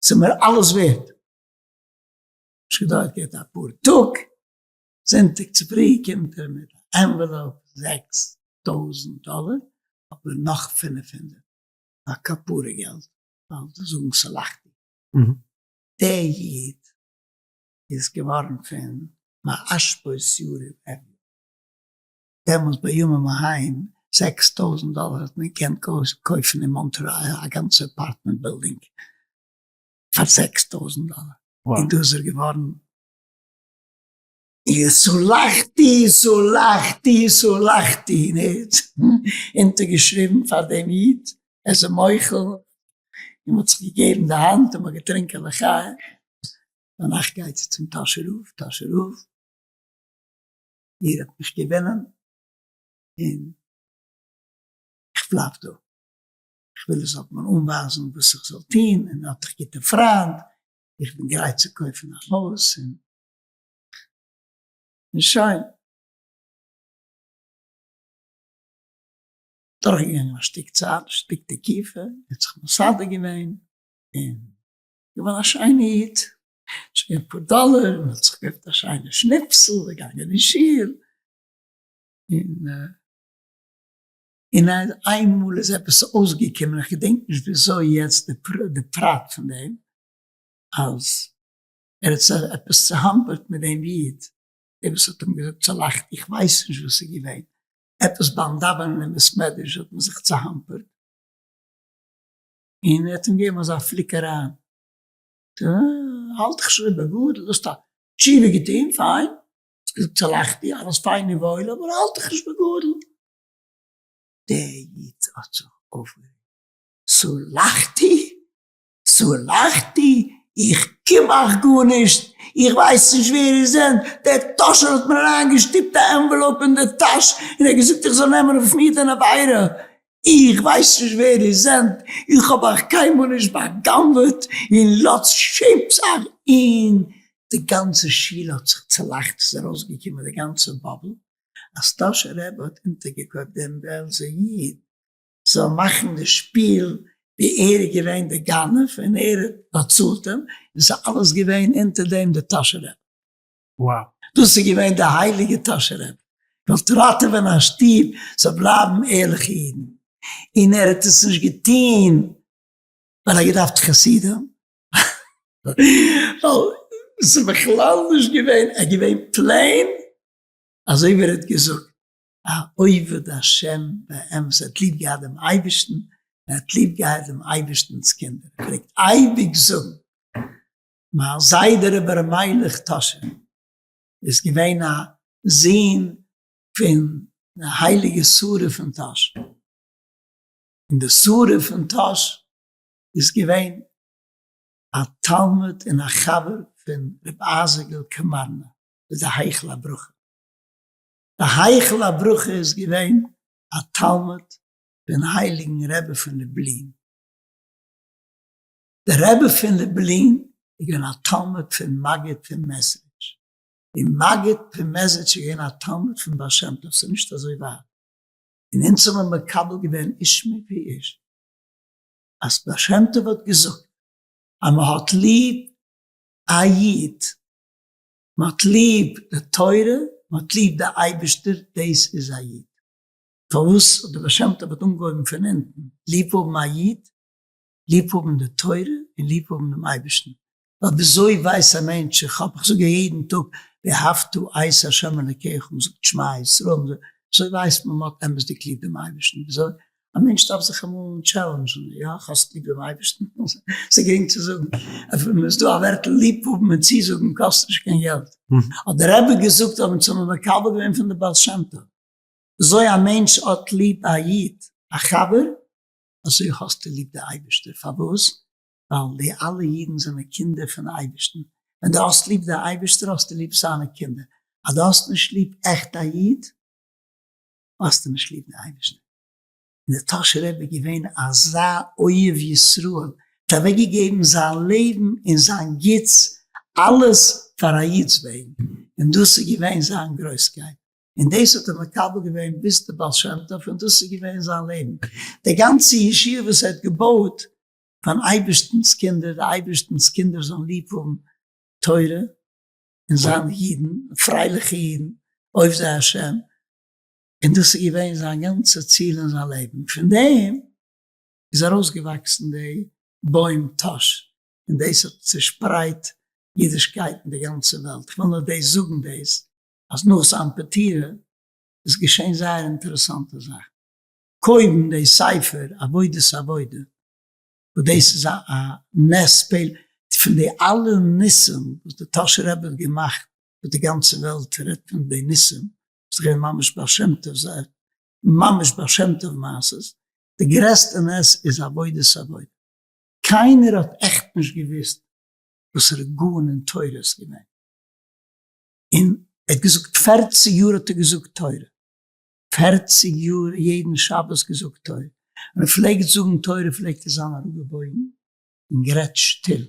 ס'איז מיר אלעס ווערט. נישט געדויערט געט אפאר טאג זונטאג צופרי קומט ער מיט א envelope 6000 דאלער אבער נאך 500 א כפרה געלט ווייל זאגן סלחתי. דער איד איז געווארן פון מאשפות ירים אביו. דעמאלס בימים ההם 6000 דאלער האט מען געקענט קויפן אין מאנטרעאל א גאנצע apartment building פאר 6000 דאלער, און דא איז ער געווארן סלחתי סלחתי סלחתי, און ער האט אונטערגעשריבן פאר דעם איד ער איז אים מוחל, און מ'האט זיך געגעבן די האנט און מ'האט געטרינקען לחיים. ביינאכט גייט זי צום טאהשער רב, טאהשער רב, איר האט מיך געווינען און איך בלייב דא, איך וויל איר זאלט מיר אנווייזן וואס איך זאל טון, און האט איך גוטע פריינד, איך בין גרייט צו קויפן א הויז, און און שוין. דורכגעגאנגען א שטיק צייט, א שטיק תקופה, ער האט זיך מסדר געווען, און געווארן א שיינע איד, שוין אפאר דאלער, און האט זיך געקויפט א שיינע שניפסל, געגאנגען אין שול, און און איינמאל איז עפעס אויסגעקומען, איך געדענק נישט וויאזוי יעצט די פרט פון דעם, אז ער האט זיך עפעס צוהאמפערט מיט דעם איד, דער וואס האט אים געזאגט סלחתי, איך ווייס נישט וואס איז געווען, עפעס ביים דאווענען אין בית מדרש האט מען זיך צוהאמפערט, און ער האט אים געגעבן אזא פליק אריין, האלט דיך שוין בגדול, האסט א תשובה געטון, פיין, האסט געזאגט סלחתי, אלעס פיין און וואויל, אבער האלט דיך נישט בגדול. דער איד האט זיך אויפגערעגט, סלחתי? סלחתי? איך קום אייך גארנישט, איך ווייס נישט ווער איר זענט, דער טאשער האט מיר אריינגעשטופט א envelope אין די טאש און ער האט געזאגט איך זאל נעמען אויף מיר די עבירה, איך ווייס נישט ווער איר זענט, איך האב אייך קיינמאל נישט בא'גנב'עט, און לאזט שעמטס אייך, און די גאנצע שול האט זיך צולאכט, עס איז ארויסגעקומען די גאנצע bubble, אז טאהשער רבי האט אונטערגעקויפט דעם בעלזער איד זאל מאכן די שפיל ווי ער איז געווען די גנב און ער האט באצאלט אים, און ס'איז אלעס געווען אונטער דעם די טאהשער רבי. Wow. דאס איז געווען די הייליגע טאהשער רבי, געוואלט ראטעווען א שטוב זאל בלייבן ערליכע אידן, און ער האט עס נישט געטון ווייל ער האט געדארפט חסידים, ווייל. עס איז בכלל נישט געווען, ער איז געווען plain אזוי ווי ער האט געזאגט, א עובד השם באמת, ער האט ליב געהאט דעם אייבערשטן, ער האט ליב געהאט דעם אייבערשטנ'ס קינדער, ער פלעגט אייביג זאגן, מיין זיידע רבי ר' מיילעך טאשער איז געווען א זון פון די הייליגע שרה פון טאהש, און די שרה פון טאהש איז געווען א תלמיד און א חבר פון רבי אייזיק'ל קאמארנא, דאס איז די היכל הברכה, די היכל הברכה איז געווען א תלמיד פון הייליגן רבי פון לובלין, דער רבי פון לובלין איז געווען א תלמיד פון מגיד פון מעזריטש, און מגיד פון מעזריטש איז געווען א תלמיד פון בעל שם טוב, ס'איז נישט אזוי ווייט, און אונז האבן מקבל געווען איש מפי איש, אז בעל שם טוב האט געזאגט אז מען האט ליב א איד, מען האט ליב די תורה, מען האט ליב די אייבערשטער, דאס איז א איד. פארוואס האט דער בעל שם טוב האט אנגעהויבן פון אונטן, ליב האבן א איד, ליב האבן די תורה און ליב האבן דעם אייבערשטן, ווייל וויאזוי ווייסט א מענטש איך האב, איך זאג יעדן טאג ואהבת את ה' אלקיך, מען זאגט שמע ישראל, וויאזוי ווייסט מען מען האט אמת'דיג ליב דעם אייבערשטן, וויאזוי, א מענטש דארף זיך אמאל challenge ן, יא האסט ליב דעם אייבערשטן, ס'איז גרינג צו זאגן, אפילו איז דא א ווערטל ליב האבן און צוזאגן קאסט נישט קיין געלט, האט דער רבי געזאגט האבן צו האבן מקבל געווען פון די בעל שם טוב, וויאזוי א מענטש האט ליב א איד, א חבר, אזוי האסטו ליב די אייבערשטער, פארוואס? ווייל די אלע אידן זענען קינדער פון אייבערשטן, ווען דו האסט ליב די אייבערשטער האסטו ליב זיינע קינדער, אז דו האסט נישט ליב עכט א איד, האסטו נישט ליב די אייבערשטער. און דער טאהשער רבי איז געווען אזא אוהב ישראל, האט אוועק געגעבן זיין לעבן און זיין גוטס אלעס פאר א איד'ס וועגן, און דאס איז געווען זיין גרויסקייט. און דאס האט ער מקבל געווען ביז די בעל שם טוב און דאס איז געווען זיין לעבן, די גאנצע ישיבה וואס ער האט געבויט פארן אייבערשטנ'ס קינדער, די אייבערשטנ'ס קינדער זאלן ליב האבן תורה און זיין אידן, פרייליכע אידן, עובדי השם, און דאס איז געווען זיין גאנצע ציל אין זיין לעבן, פון דעם איז ארויסגעוואקסן די בוים טאהש, און דאס האט צושפרייט אידישקייט אין די גאנצע וועלט, כ'וויל נאר דאס זאגן דאס אז נאך זיין פטירה איז געשען זייער אינטערעסאנטע זאך, קודם די ספר עבודת עבודה, וואס דאס איז א נס פלא, פון די אלע ניסים וואס די טאהשער רבי האט געמאכט, וואס די גאנצע וועלט רעדט פון די ניסים, איז געווען ממש בעל שם טוב, ממש בעל שם טוב מעשות, די גרעסטע נס איז עבודת עבודה, קיינער האט עכט נישט געוואוסט וואסערע גאון אין תורה איז געווען. און ער האט געזאגט פערציג יאר האט ער געזאגט תורה, פערציג יאר יעדן שבת געזאגט תורה, און ער פלעגט זאגן תורה פלעגט ער זיין אראפגעבויגן און גערעדט שטיל,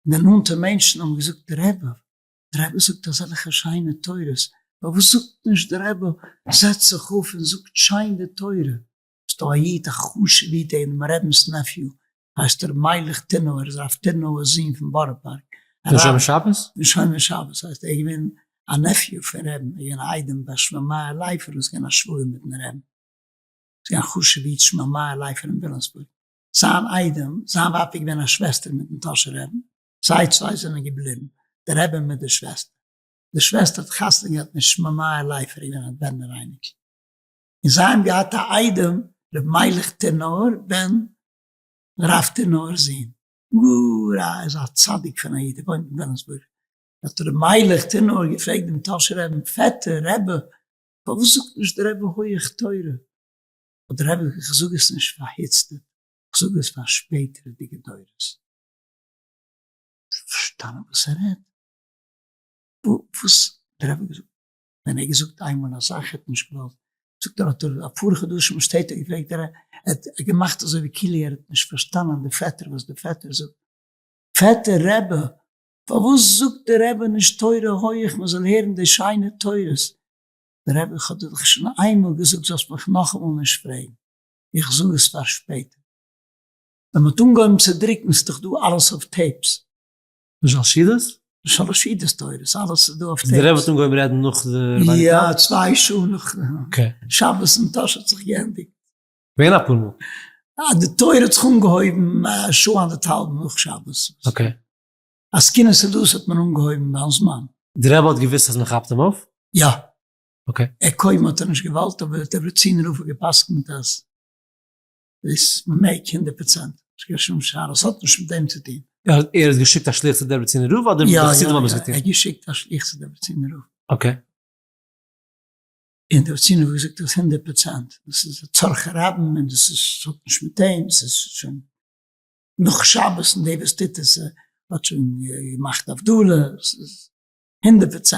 און די נאנטע מענטשן האבן געזאגט רבי, דער רבי זאגט אזעלכע שיינע תורות, פארוואס זאגט נישט דער רבי זעצט זיך אויף און זאגט שיין די תורה, ס'דא א איד א חשוב'ע איד דעם רבינ'ס nephew הייסט ר' מיילעך טירנויער איז רב טירנויער'ס זון פון בארא פארק. פון שומר שבת? פון שומר שבת הייסט ער איז געווען א nephew פון רעבן ער איז געווען א איידעם ביי שמעון מאיר לייפער וואס איז געווען א שוואגער מיטן רעבן איז געווען א חשובע איד שמעון מאיר לייפער אין וויליאמסבורג זיין איידעם זיין ווייב איז געווען א שוועסטער מיטן טאהשער רעבן זיי צוויי זענען געבליבן די רבי מיט די שוועסטער די שוועסטער האט חתונה געהאט מיט שמעון מאיר לייפער איז געווען א נאדווערנער אייניקל און זיי האבן געהאט א איידעם ר' מיילעך טירנויער בן רב טירנויער'ס זון, גאר א איז א צדיק פון א איד, ער וואוינט אין וויליאמסבורג, האט ר' מיילעך טירנויער געפרעגט דעם טאהשער רעבן, פעטער רבי, פארוואס זאגט נישט דער רבי הויעך תורה? האט דער רבי געזאגט, איך זאג עס נישט פאר היצטערט, איך זאג עס פאר שפעטערדיגע דורות. פארשטאנען וואס ער רעדט? וואס? דער רבי האט געזאגט, ווען ער האט געזאגט איינמאל א זאך ער האט נישט געוואלט, זאגט ער האט ער אפאר חדשים שפעטער געפרעגט ער האט געמאכט אזוי ווי כאילו ער האט נישט פארשטאנען די פעטער וואס די פעטער זאגט, פעטער רבי פארוואס זאגט די רבי נישט תורה הויעך מען זאל הערן די שיינע תורות, די רבי איך האב דיר דאך שוין איינמאל געזאגט זאלסט מיך נאכאמאל נישט פרעגן, איך זאג עס פאר שפעטער. ווען מען האט אנגעהויבן צו דרוקן ס'איז דאך דא אלעס אויף tapes. שלשידעס? שלשידעס תורות, אלעס איז דא אויף tapes. די רבי האט אנגעהויבן רעדן נאך די רבינו יא, צוויי שעה נאך שבת און טאהש האט זיך געענדיגט. געווען אפאר מאל. אה, די תורה האט זיך אנגעהויבן א שעה אנדערטהאלב נאך שבת. okay. אז קינות דאס האט מען אנגעהויבן ביים זמן. די רבי האט געוואוסט אז מען כאפט אים אויף? יא. okay. ער קודם האט ער נישט געוואלט אבער דער דעברעצינער רב האט געפסקנט אז דאס מען מעג 100%, נישט קיין שום שאלה, עס האט נישט מיט דעם צו טון. ער האט געשיקט א שליח צו דעברעצינער רב אדער די חסידים האבן עס געטון? יא יא, ער האט געשיקט א שליח צו דעברעצינער רב. okay. און דעברעצינער רב האט געזאגט אז 100% דאס איז א צרכי רבים און דאס איז האט נישט מיט אים, עס איז שוין נאך שבת און דער וואס טוט עס האט שוין געמאכט הבדלה, עס איז 100%.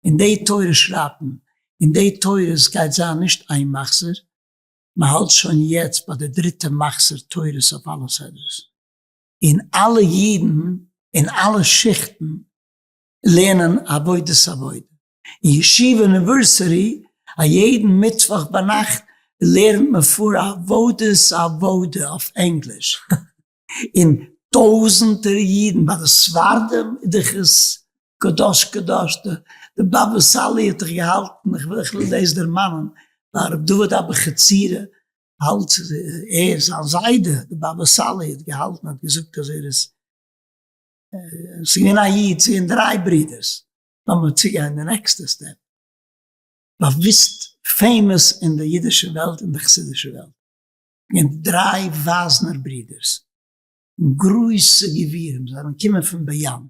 און די תורה שרייבט מען, און די תורות גייט זיין נישט איין מחזור, מען האלט שוין יעצט ביי די דריטע מחזור תורות אויף אלע סדרות, און אלע אידן אין אלע שיכטן לערנען עבודת עבודה, אין ישיבה university א יעדן מיטוואך ביינאכט לערנט מען פאר עבודת עבודה אויף ענגליש, און טויזענטער אידן ביי די ספרדים איז דאך עס קדוש קדוש, די באבא סאלי האט דאך געהאלטן, איך וויל איך וויל דאס דערמאנען, ביי ר' דוד אבוחצירא האלט ער זיין זיידע די באבא סאלי האט געהאלטן האט געזאגט אז ער איז ס'איז געווען א איד ס'איז געווען דריי ברידערס, לאמיר צוגיין די נעקסטע step, באוויסט famous אין די אידישע וועלט און די חסידישע וועלט, געווען דריי וואזנער ברידערס, גרויסע גבירים, זיי זענען קומען פון באיאן,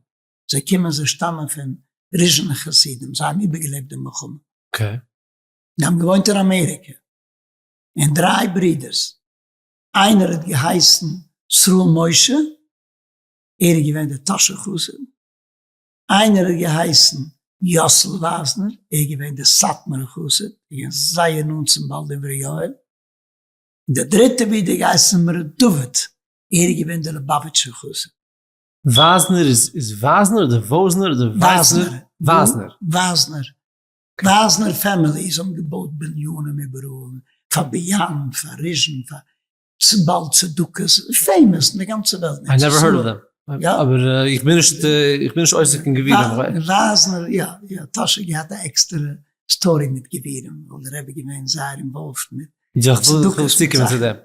זיי קומען זיי שטאמען פון ריזשינער חסידים, זיי האבן איבערגעלעבט די מלחמה. okay. זיי האבן געוואוינט אין אמעריקע, און דריי ברידערס, איינער האט געהייסן ישראל משה, ער איז געווען דער טאהשער חסיד, איינער האט געהייסן יאסל וואזנער, ער איז געווען דער סאטמארער חסיד, ער איז געווען זייער נאנט צום בעל דברי יואל, און דער דריטער ברודער האט געהייסן ר' דוד, ער איז געווען דער ליובאוויטשער חסיד. וואזנער איז איז וואזנער אדער וואזנער אדער ווייזנער? וואזנער. וואזנער. וואזנער families האבן געבויט בנינים איבעראל, פאר באיאן, פאר ריזשין, פאר בעל צדקות, famous אין די גאנצע וועלט. I never heard of them. אבער איך בין נישט איך בין נישט עוסק אין גבירים. וואזנער יא יא, טאהש האט געהאט א עקסטערע story מיט גבירים, ווייל די רבי איז געווען זייער involved מיט צדקות. איך וויל צוקומען צו דעם.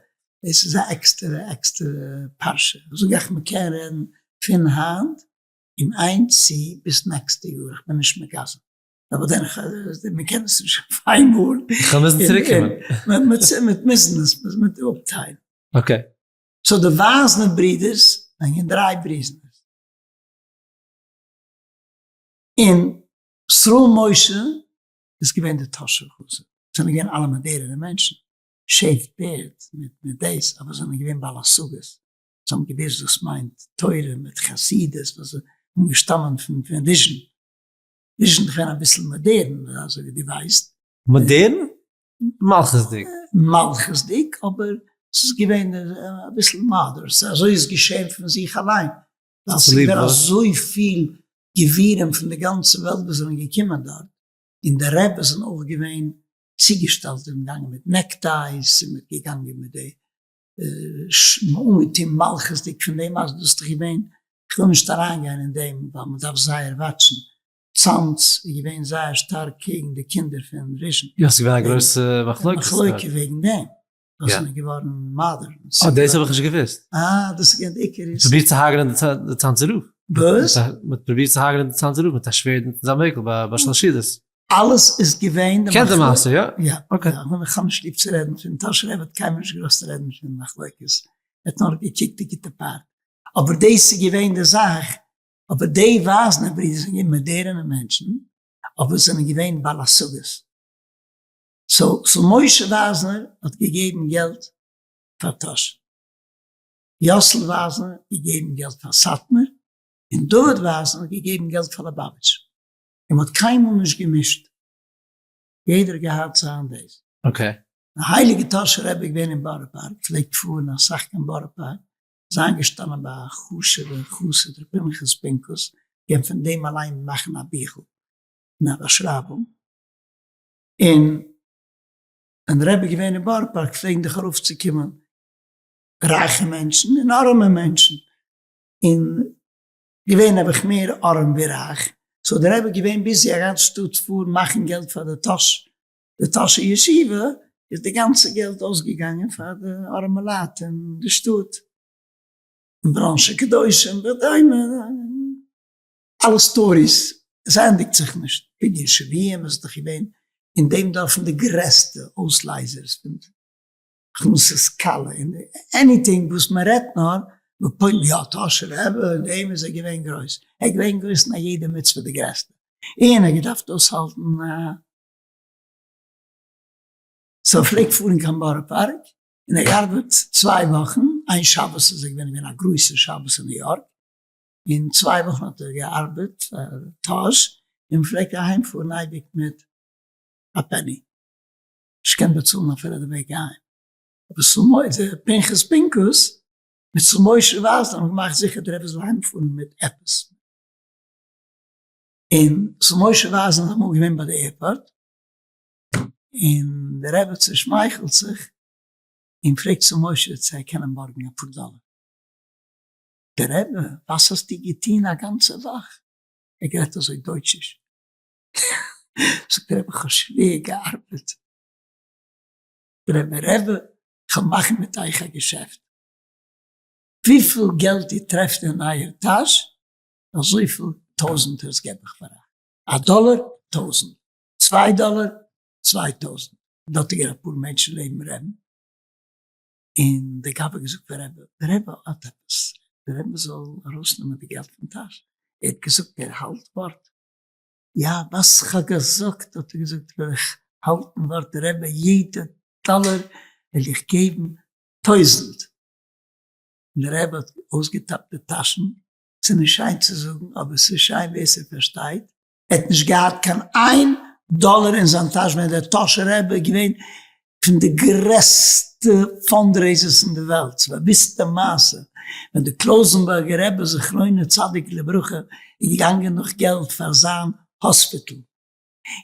דאס איז א עקסטערע עקסטערע פרשה. זאג איך מ'קען רעדן פון היינט אין איין צי ביז נעקסטע יאר, איך בין נישט מגזם. אבער דען מ'קען עס נישט אויף איינמאל. איך וועל מוזן צוריק קומען. מ'וועט מוזן עס אפטיילן. okay. so די וואזנער ברידערס זענען דריי בריזנערס. און ישראל משה איז געווען די טאהשער חסיד. זענען געווען אלע מאדערענע מענטשן. shaved beard מיט מיט דאס, אבער זענען געווען בעל השגות. זיי האבן געוואוסט וואס מיינט תורה מיט חסידות, ווייל זיי האבן געשטאמען פון פון ריזשין. ריזשין איז געווען אביסל מאדערן, אזוי ווי דו ווייסט. מאדערן? מלכות'דיג. מלכות'דיג, אבער ס'איז געווען אביסל מאדערן, אזוי איז געשען פון זיך אליין, ווייל ס'איז געווען אזויפיל גבירים פון די גאנצע וועלט וואס זענען געקומען דארט, און די רעבעס זענען אויך געווען צוגעשטעלט און געגאנגען מיט neckties און מיט געגאנגען מיט די אנגעטון מלכות'דיג פון דעם אז דאס איז דאך געווען, כ'וויל נישט אריינגיין אין דעם ווייל מ'דארף זייער watch ן, צאנז איז געווען זייער שטארק קעגן די קינדער פון ריזשין. יא ס'איז געווען א גרויסע מחלוקת. מחלוקה וועגן דעם. וואס זענען געווארן מאדערן. אה דאס האב איך נישט געוואוסט. אה דאס איז געווען די עיקר איז. פרובירט צו הרג'נען די צאנזער רב. וואס? מ'האט פרובירט צו הרג'נען די צאנזער רב מיט א שווערד אין זיין ווינקל ביי שלש סעודות. אלעס איז געווען די קענסט די מעשה יא? יא. okay. איך האב נישט ליב צו רעדן פון טאהשער רבי האט קיינמאל נישט געלאזט רעדן פון מחלוקת. ער האט נאר געקוקט די גוטע part. אבער דאס איז געווען די זאך אבער די וואזנער ברידער זענען געווען מאדערענע מענטשן, אבער זענען געווען בעל השגות. so so משה וואזנער האט געגעבן געלט פאר טאהש, יאסל וואזנער האט געגעבן געלט פאר סאטמאר, און דוד וואזנער האט געגעבן געלט פאר ליובאוויטש. און מ'האט קיינמאל נישט געמישט, יעדער האט געהאט זיין דעות. okay. די הייליגע טאהשער רבי איז געווען אין בארא פארק, פלעגט פארן אסאך קיין בארא פארק, איז איינגעשטאנען ביי א חשוב'ע חסיד ר' פנחס פינקוס, קען פון דעם אליין מאכן א ביכל און א באשרייבונג, און ווען דער רבי איז געווען אין בארא פארק פלעגן דאך ארויפצוקומען רייכע מענטשן און ארעמע מענטשן, און געווען נעבעך מער ארעם ווי רייך, so דער רבי איז געווען busy א גאנץ שטאט פארן מאכן געלט פאר די טאהש, די טאהשע ישיבה איז די גאנצע געלט אויסגעגאנגען פאר די ארעמע לייט אין די שטאט, און בראנשע קדושים וכדומה. אלע stories, עס ענדיגט זיך נישט, פדיון שבויים איז דאך געווען אין דעם דור פון די גרעסטע אויסלייזערס פון הכנסת כלה און anything וואס מען רעדט נאר, מען point יא טאהשער רבי אין דעם איז ער געווען גרויס, ער איז געווען גרויס אין א יעדע מצוה די גרעסטע, און ער האט געדארפט אויסהאלטן א. so ער פלעגט פארן קיין בארא פארק און ער געארבעט צוויי וואכן, איין שבת איז ער געווען געווען א גרויסע שבת אין ניו יארק, און צוויי וואכן האט ער געארבעט פאר טאהש, און פלעגט אהיים פארן אייביג מיט א penny, נישט געקענט באצאלן אפילו די וועג אהיים, אבער ס'מ פנחס פינקוס מיט ס' משה ווייזן האבן געמאכט זיכער די רבי זאל אהיים פארן מיט עפעס, און ס' משה ווייזן איז אמאל געווען ביי די airport, און די רבי צושמייכלט זיך און פרעגט צו משה צו ער קען אים בארגן אפאר דאלער. די רבי, וואס האסטו געטון א גאנצע וואך? ער גערעדט אזוי דויטשיש. זאגט די רבי, כ'האב שווער געארבעט. די רבי, רבי, כ'וועל מאכן מיט אייך א געשעפט. וויפיל געלט איר טרעפט אין אייער טאש, אזויפיל טויזענטערס געב איך פאר אייך. א דאלער, טויזענט. צוויי דאלער, 2000. דארט איז געווען אפאר מענטשן לעבן רעבן, און דער גבאי האט געזאגט פאר רבי, דער רבי האט עפעס, דער רבי זאל ארויסנעמען די געלט פון טאש, ער האט געזאגט ער האלט ווארט, יא וואס כ'האב געזאגט האט ער געזאגט וועל איך האלטן ווארט, דער רבי יעדע דאלער וועל איך געבן טויזענט, און דער רבי האט אויסגעטאפט די טאשן, ס'איז נישט שיין צו זאגן אבער ס'איז שיין ווער ס'פארשטייט, ער האט נישט געהאט קיין איין דאלער אין זיין טאש ווען דער טאהשער רבי איז געווען פון די גרעסטע fundraisers אין די וועלט, ס'איז א באוויסטע מעשה ווען די קלויזענבורגער רבי זכרונו צדיק לברכה איז געגאנגען נאך געלט פאר זיין האספיטל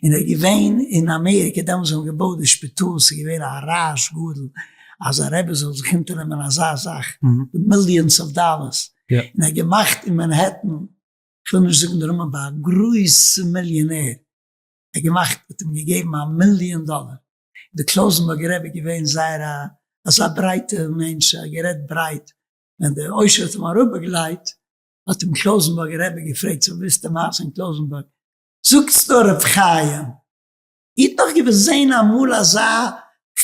און ער איז געווען אין אמעריקע דעמאלטס ווען מ'האט געבויט די שפיטאל, ס'איז געווען א רעש גדול אז א רבי זאל זיך אונטערנעמען אזא זאך, millions of dollars, און ער האט געמאכט אין מאנהעטן כ'וויל נישט זאגן די נאמען ביי א גרויסע מיליאנער ער געמאכט האט אים געגעבן א מיליאן דאלער, די קלויזענבורגער רבי איז געווען זייער א אזא ברייטע מענטש ער האט גערעדט ברייט, ווען די עושר האט אים אראפבאגלייט האט אים קלויזענבורגער רבי געפרעגט צו וויסט די מעשה אין קלויזענבורג, זאגטס נאר ר' חיים איר האט נאך געזען אמאל אזא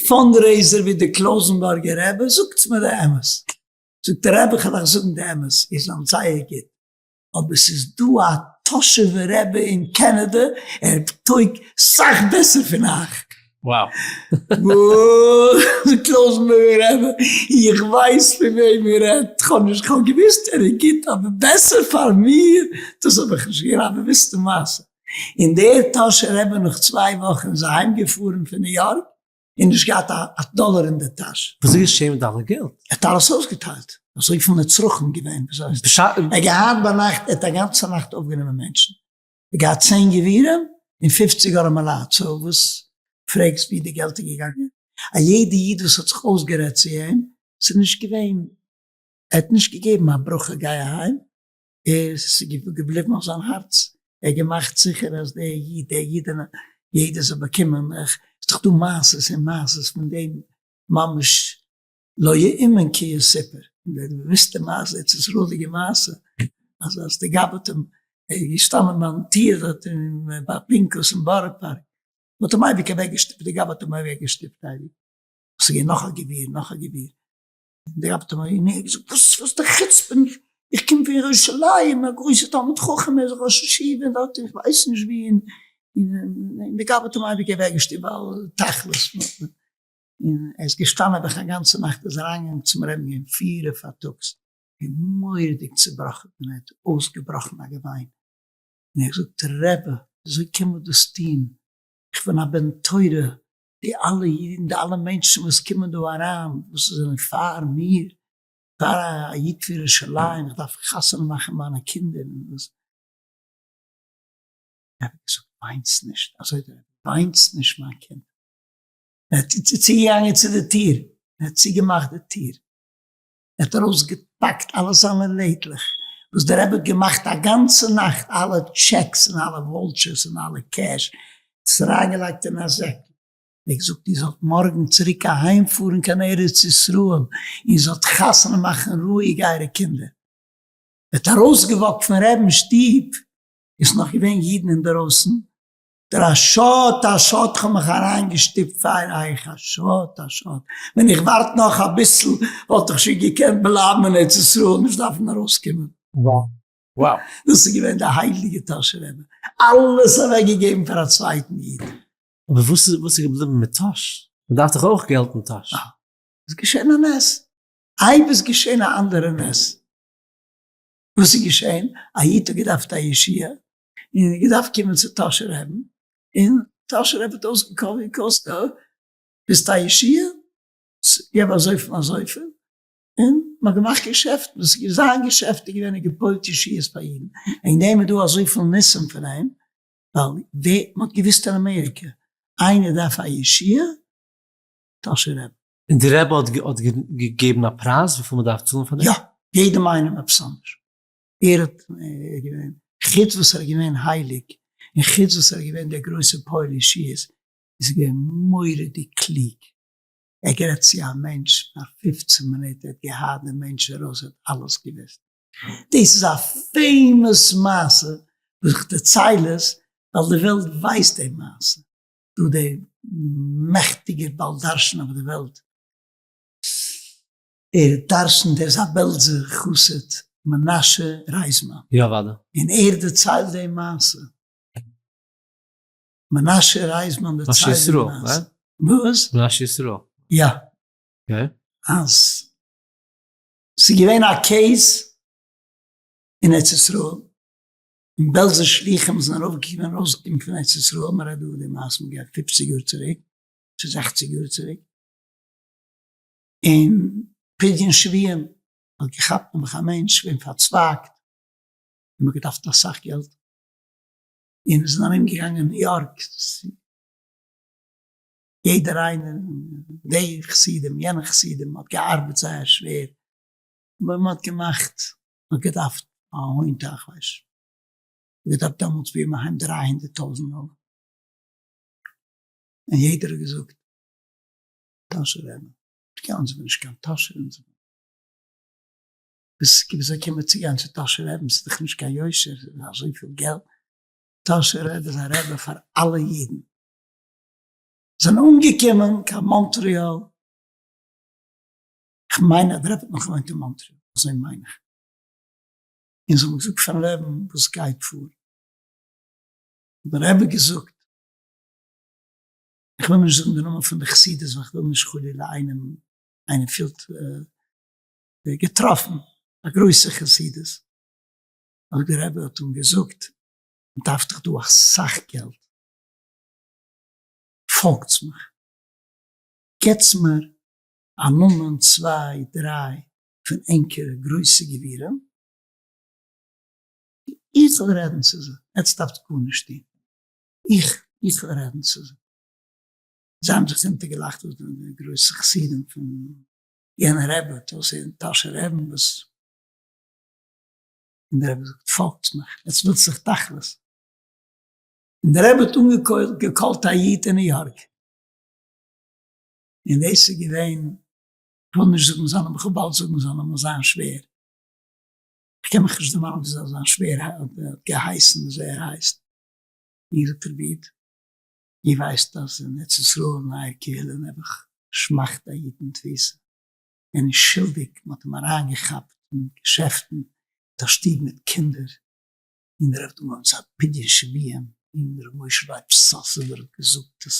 fundraiser ווי די קלויזענבורגער רבי, זאגטס מיר די אמת, זאגט דער רבי כ'וועל אייך זאגן די אמת איר זענט זייער גוט, אבער ס'איז דא א טאשעווער רבי אין קענעדע, ער טויג סאך בעסער פון אייך. Wow. זאגט קלויזענבורגער רבי, איך ווייס פון וועם איר רעדט, כ'האב נישט, כ'האב געוואוסט ער איז גוט, אבער בעסער פאר מיר, דאס האב איך נישט געוואוסט, א באוויסטע מעשה. און דער טאשער רבי נאך צוויי וואכן איז אהיימגעפארן פון ניו יארק, און נישט געהאט א דאלער אין די טאש. וואס איז געשען מיט אלע געלט? ער האט אלעס אויסגעטיילט, אזויפיל נצרכים געווען, ער האט געהאט ביינאכט, ער האט א גאנצע נאכט אויפגענומען מענטשן, ער האט געהאט צען גבירים און פופציג ארעמעלייט, so וואס פרעגסט ווי די געלט איז געגאנגען? א יעדע איד וואס האט זיך אויסגערעדט צו אים, ס'איז נישט געווען, ער האט נישט געגעבן א ברכה גיי אהיים, עס איז געבליבן אויף זיין הארץ, ער האט געמאכט זיכער אז דער איד, דער אידענע, יעדער זאל באקומען, איך, ס'איז דאך דא מעשות און מעשות פון דעם, ממש לא יאומן כי יסופר, און די באוויסטע מעשה, ארץ ישראל'דיגע מעשה, אז אז די גבאי האט אים, ער איז געשטאנען ביים טיר דארט אין ביי פינקוס אין בארא פארק, מ'האט אים אייביג אוועקגעשטופט, די גבאי האט אים אוועקגעשטופט אייביג, ס'איז געווען נאך א גביר, נאך א גביר, די רבי האט אים געזאגט וואס וואס די חוצפה איך קום פון ירושלים א גרויסע תלמיד חכם ער איז ראש ישיבה דארט איך ווייס נישט ווי און די גבאי האט אים אייביג אוועקגעשטופט ווייל תכלית און ער איז געשטאנען נעבעך א גאנצע נאכט איז אריינגעגאנגען צום רבי'ן געווען פירע פארטאגס און מורא'דיג צובראכן און ער האט אויסגעבראכן א געוויין און ער האט געזאגט רבי וויאזוי קען מען דאס טון איך בין א בן תורה די אלע אידן, די אלע מענטשן וואס קומען דא אריין, וואס זענען פאר מיר, פאר א איד פון ירושלים, איך דארף חתונה מאכן מיינע קינדער און וואס. ער האט געזאגט, וויינטס נישט, אזוי דער רבי, וויינטס נישט מיין קינד. ער איז צוגעגאנגען צו די טיר, ער האט צוגעמאכט די טיר, ער האט ארויסגעפאקט אלע זיינע לעדלעך וואס דער רבי האט געמאכט א גאנצע נאכט, אלע checks און אלע vouchers און אלע cash, עס אריינגעלייגט אין א זעקל, ער האט געזאגט איר זאלט מארגן צוריק אהיימפארן קיין ארץ ישראל און זאלט חתונה מאכן רואיג אייערע קינדער. ער האט ארויסגעוואקט פון רבינ'ס שטוב. איז נאך געווען אידן אינדערויסן, דער א שאד א שאד כ'האב מיך אריינגעשטופט פאר אייך, א שאד א שאד, ווען איך ווארט נאך אביסל וואלט איך שוין געקענט בלייבן אין ארץ ישראל נישט דארפן ארויסקומען. Wow. דאס איז געווען די הייליגע טאהשער רבי, אלעס אוועקגעגעבן פאר א צווייטן איד. אבער וואס איז וואס איז געבליבן מיט טאהש? מען דארף דאך אויך געלט אין טאהש. אה, איז געשען א נס. אייב איז געשען א אנדערע נס. וואס איז געשען? א איד האט געדארפט א ישועה, און ער האט געדארפט קומען צו טאהשער רבי'ן, און טאהשער רבי האט אויסגעקאסט, ביסט א ישועה? געב אזויפיל און אזויפיל, און מען האט געמאכט געשעפטן, דאס איז זיין געשעפט איז געווען ער געפועלט ישועות פאר אידן, וועגן דעם איז דא אזויפיל ניסים פון אים, ווייל ווער, מען האט געוויסט אין אמעריקע, איינער דארף א ישועה, טאהשער רבי. און די רבי האט האט געגעבן א פרייז וויפיל מען דארף צאלן פאר דעם? יא, יעדעם איינעם עפעס אנדערש. ער האט געווען, חוץ וואס ער איז געווען הייליג, און חוץ וואס ער איז געווען דער גרויסער פועל ישועות, איז ער געווען מורא'דיג קלוג. ער האט גערעדט צו א מענטש פאר 15 מינוט, ער האט געהאט דעם מענטש ארויס, ער האט אלעס געוואוסט. דאס איז א famous מעשה וואס איך דערצייל עס ווייל די וועלט ווייסט די מעשה. דא דער מעכטיגער בעל דרשן אויף די וועלט, ער דרשנט, ער איז א בעלזער חסיד, מנשה רייזמאן. יא אוודאי. און ער דערציילט די מעשה. מנשה רייזמאן דערציילט די מעשה. וואס? מנשה ישראל. יא. okay. אז ס'איז געווען א case אין ארץ ישראל, און בעלזער שליחים זענען ארויפגעקומען ארויסגעקומען פון ארץ ישראל, מען רעדט דא די מעשה מיט געהאט פופציג יאר צוריק, צו זעכציג יאר צוריק, און פדיון שבויים האט געכאפט נעבעך א מענטש געווען פארצווייגט, און מען האט געדארפט אסאך געלט, און זענען ארום געגאנגען אין ניו יארק, יעדער איינער, די חסידים יענע חסידים, מען האט געארבעט זייער שווער, אבער מען האט געמאכט, מען האט געדארפט א הון תחבש, מען האט געדארפט דעמאלטס ביי אים אהיים 300,000 דאלער, און יעדער האט געזאגט, טאהשער רבי, אונז זעמיר נישט קיין טאהשער, אונז זעמיר, וויאזוי קען מען צוגיין צו טאהשער רבי'ן, ס'איז דאך נישט קיין יושר, אזויפיל געלט, טאהשער רבי איז א רבי פאר אלע אידן. זענען אנגעקומען קיין מאנטריאל, איך מיין אז דער רבי האט נאך געוואוינט אין מאנטריאל, אזוי מיין איך, און זיי האבן געזאגט פארן רבי'ן וואס גייט פאר, האט דער רבי געזאגט, איך וויל נישט זאגן די נאמען פון די חסידות ווייל איך וויל נישט חלילה איינעם, איינער פילט געטראפן, א גרויסע חסידות, אבער דער רבי האט אים געזאגט, מען דארף דאך דא אסאך געלט, פאלגטס מיך, געטס מיר א נאמען צוויי דריי פון ענקערע גרויסע גבירים, איך זאל רעדן צו זיי, עטס דארפטס גארנישט טון, איך איך וועל רעדן צו זיי. זיי האבן זיך אונטערגעלאכט וואס די גרויסע חסידים פון יענע רבי האט אויסער טאהשער רבי'ן וואס, און דער רבי זאגט פאלגטס מיך, עטס ווילטס זיך תכלית. און דער רבי האט אנגעקאלט א איד אין ניו יארק, און דאס איז געווען, איך וויל נישט זאגן זיין נאמען, איך וועל באלד זאגן זיין נאמען, זיין שווער, איך קען מיך נישט דערמאנען וויאזוי זיין שווער האט געהייסן, וויאזוי ער הייסט, און געזאגט רבי איד, איר ווייסט אז אין ארץ ישראל אין אייער קהילה נעבעך שמאכט א איד אין תפיסה, ער איז נישט שולדיג, מען האט אים אריינגעכאפט אין געשעפטן, מיט א שטוב מיט קינדער, און דער רב האט אנגעהויבן צו א פדיון שבויים, און ר' משה לייב סאסובער האט געזאגט אז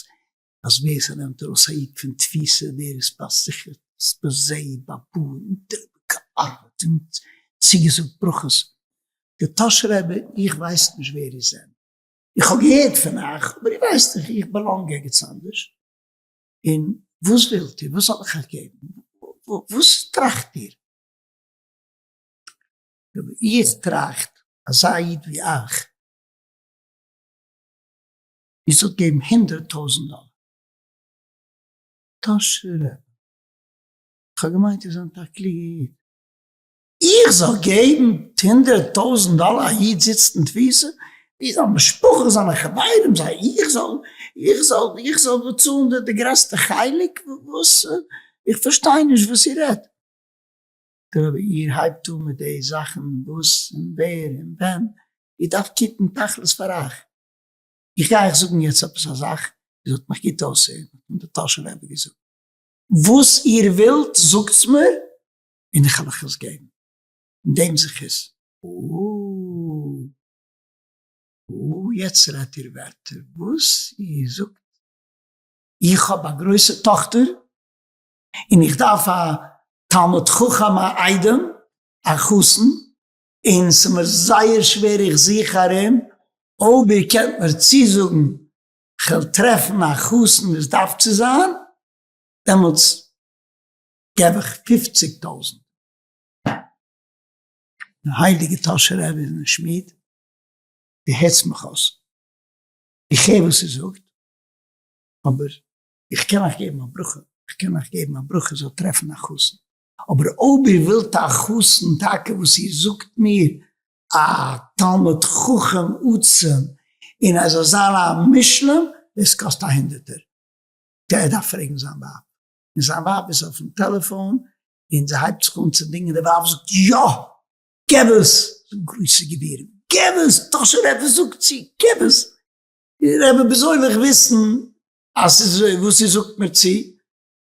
אז ווער ס'נעמט ארויס א איד פון תפיסה דער איז פארזיכערט בזה ובבא, און דער רבי געארבעט און צוגעזאגט ברכות, דער טאהשער רבי איך ווייס נישט ווער איר זענט, איך האב געהערט פון אייך אבער איר ווייסט דאך איך באלאנג ערגעץ אנדערש, און וואס ווילט איר וואס זאל איך אייך געבן וואס טראכט איר? איך טראכט אזא איד ווי אייך, איר זאלט געבן 100,000 דאלער. טאהשער רבי, איך האב געמיינט איר זענט א קלוגע איד. איך זאל געבן 100,000 דאלער? א איד זיצט אין תפיסה, ווי זיין משפחה, זיינע חברים, זיי, איך זאל, איך זאל, איך זאל באצאלן די גרעסטע חלק? וואס? איך פארשטיי נישט וואס איר רעדט. רבי, איר הייבט אן מיט די זאכן וואס און ווער און ווען. איר דארפט קוקן תכלית פאר אייך. איך גיי אייך זאגן יעצט עפעס א זאך, איר זאלט מיך גוט אויסהערן, האט אים דער טאהשער רבי געזאגט, וואס איר ווילט זאגטס מיר און איך וועל אייך עס געבן, אין דעם זכות. אוי אוי יעצט רעדט איר ווערטער, וואס איר זאגט, איך האב א גרויסע טאכטער און איך דארף א תלמיד חכם א איידעם א חתן, און ס'מיר זייער שווער איך זוך ארום, אויב איר קענט מיר צוזאגן כ'וועל טרעפן א חתן ווי עס דארף צו זיין, דעמאלטס געב איך פופציג טויזענט. די הייליגע טאהשער רבי איז נישט מיד, דו הערסט מיך אויס, איך הער וואס איר זאגט, אבער איך קען אייך געבן א ברכה, איך קען אייך געבן א ברכה איר זאלט טרעפן א חתן, אבער אויב איר ווילט א חתן טאקע וואס איר זאגט מיר א תלמיד חכם עצום און ער זאל זיין א מושלם, דאס קאסט א הונדערטער. ער דארף פרעגן זיין ווייב, און זיין ווייב איז אויפן טעלעפאן און זי הייבט זיך אן צו דינגען, די ווייב זאגט יא! געב עס! זאגן גרויסע גבירים, געב עס! טאהשער רבי זאגט צו, געב עס! רבי וויאזוי וועל איך וויסן אז ס'איז וואס איר זאגט מיר צו?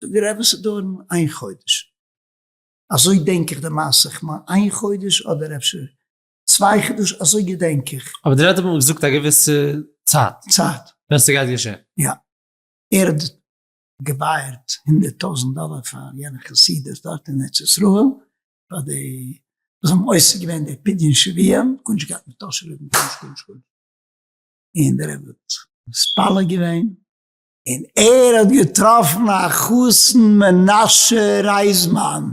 זאגט דער רבי ס'וועט דויערן איין חודש, אזוי דענק איך די מעשה, כ'מיין איין חודש אדער אפשר צוויי חדשים, אזוי געדענק איך. אבער דער רבי האט געזאגט א געוויסע צייט. צייט. ווען ס'גייט געשען. יא. ער האט געווייערט 100,000 דאלער פאר יענע חסידות דארט אין ארץ ישראל, פאר די וואס האבן עוסק געווען די פדיון שבויים, גארנישט געהאט מיט טאהשער רבי'ן, גארנישט גארנישט גארנישט. און דער רבי האט מתפלל געווען, און ער האט געטראפן א חתן מנשה רייזמאן,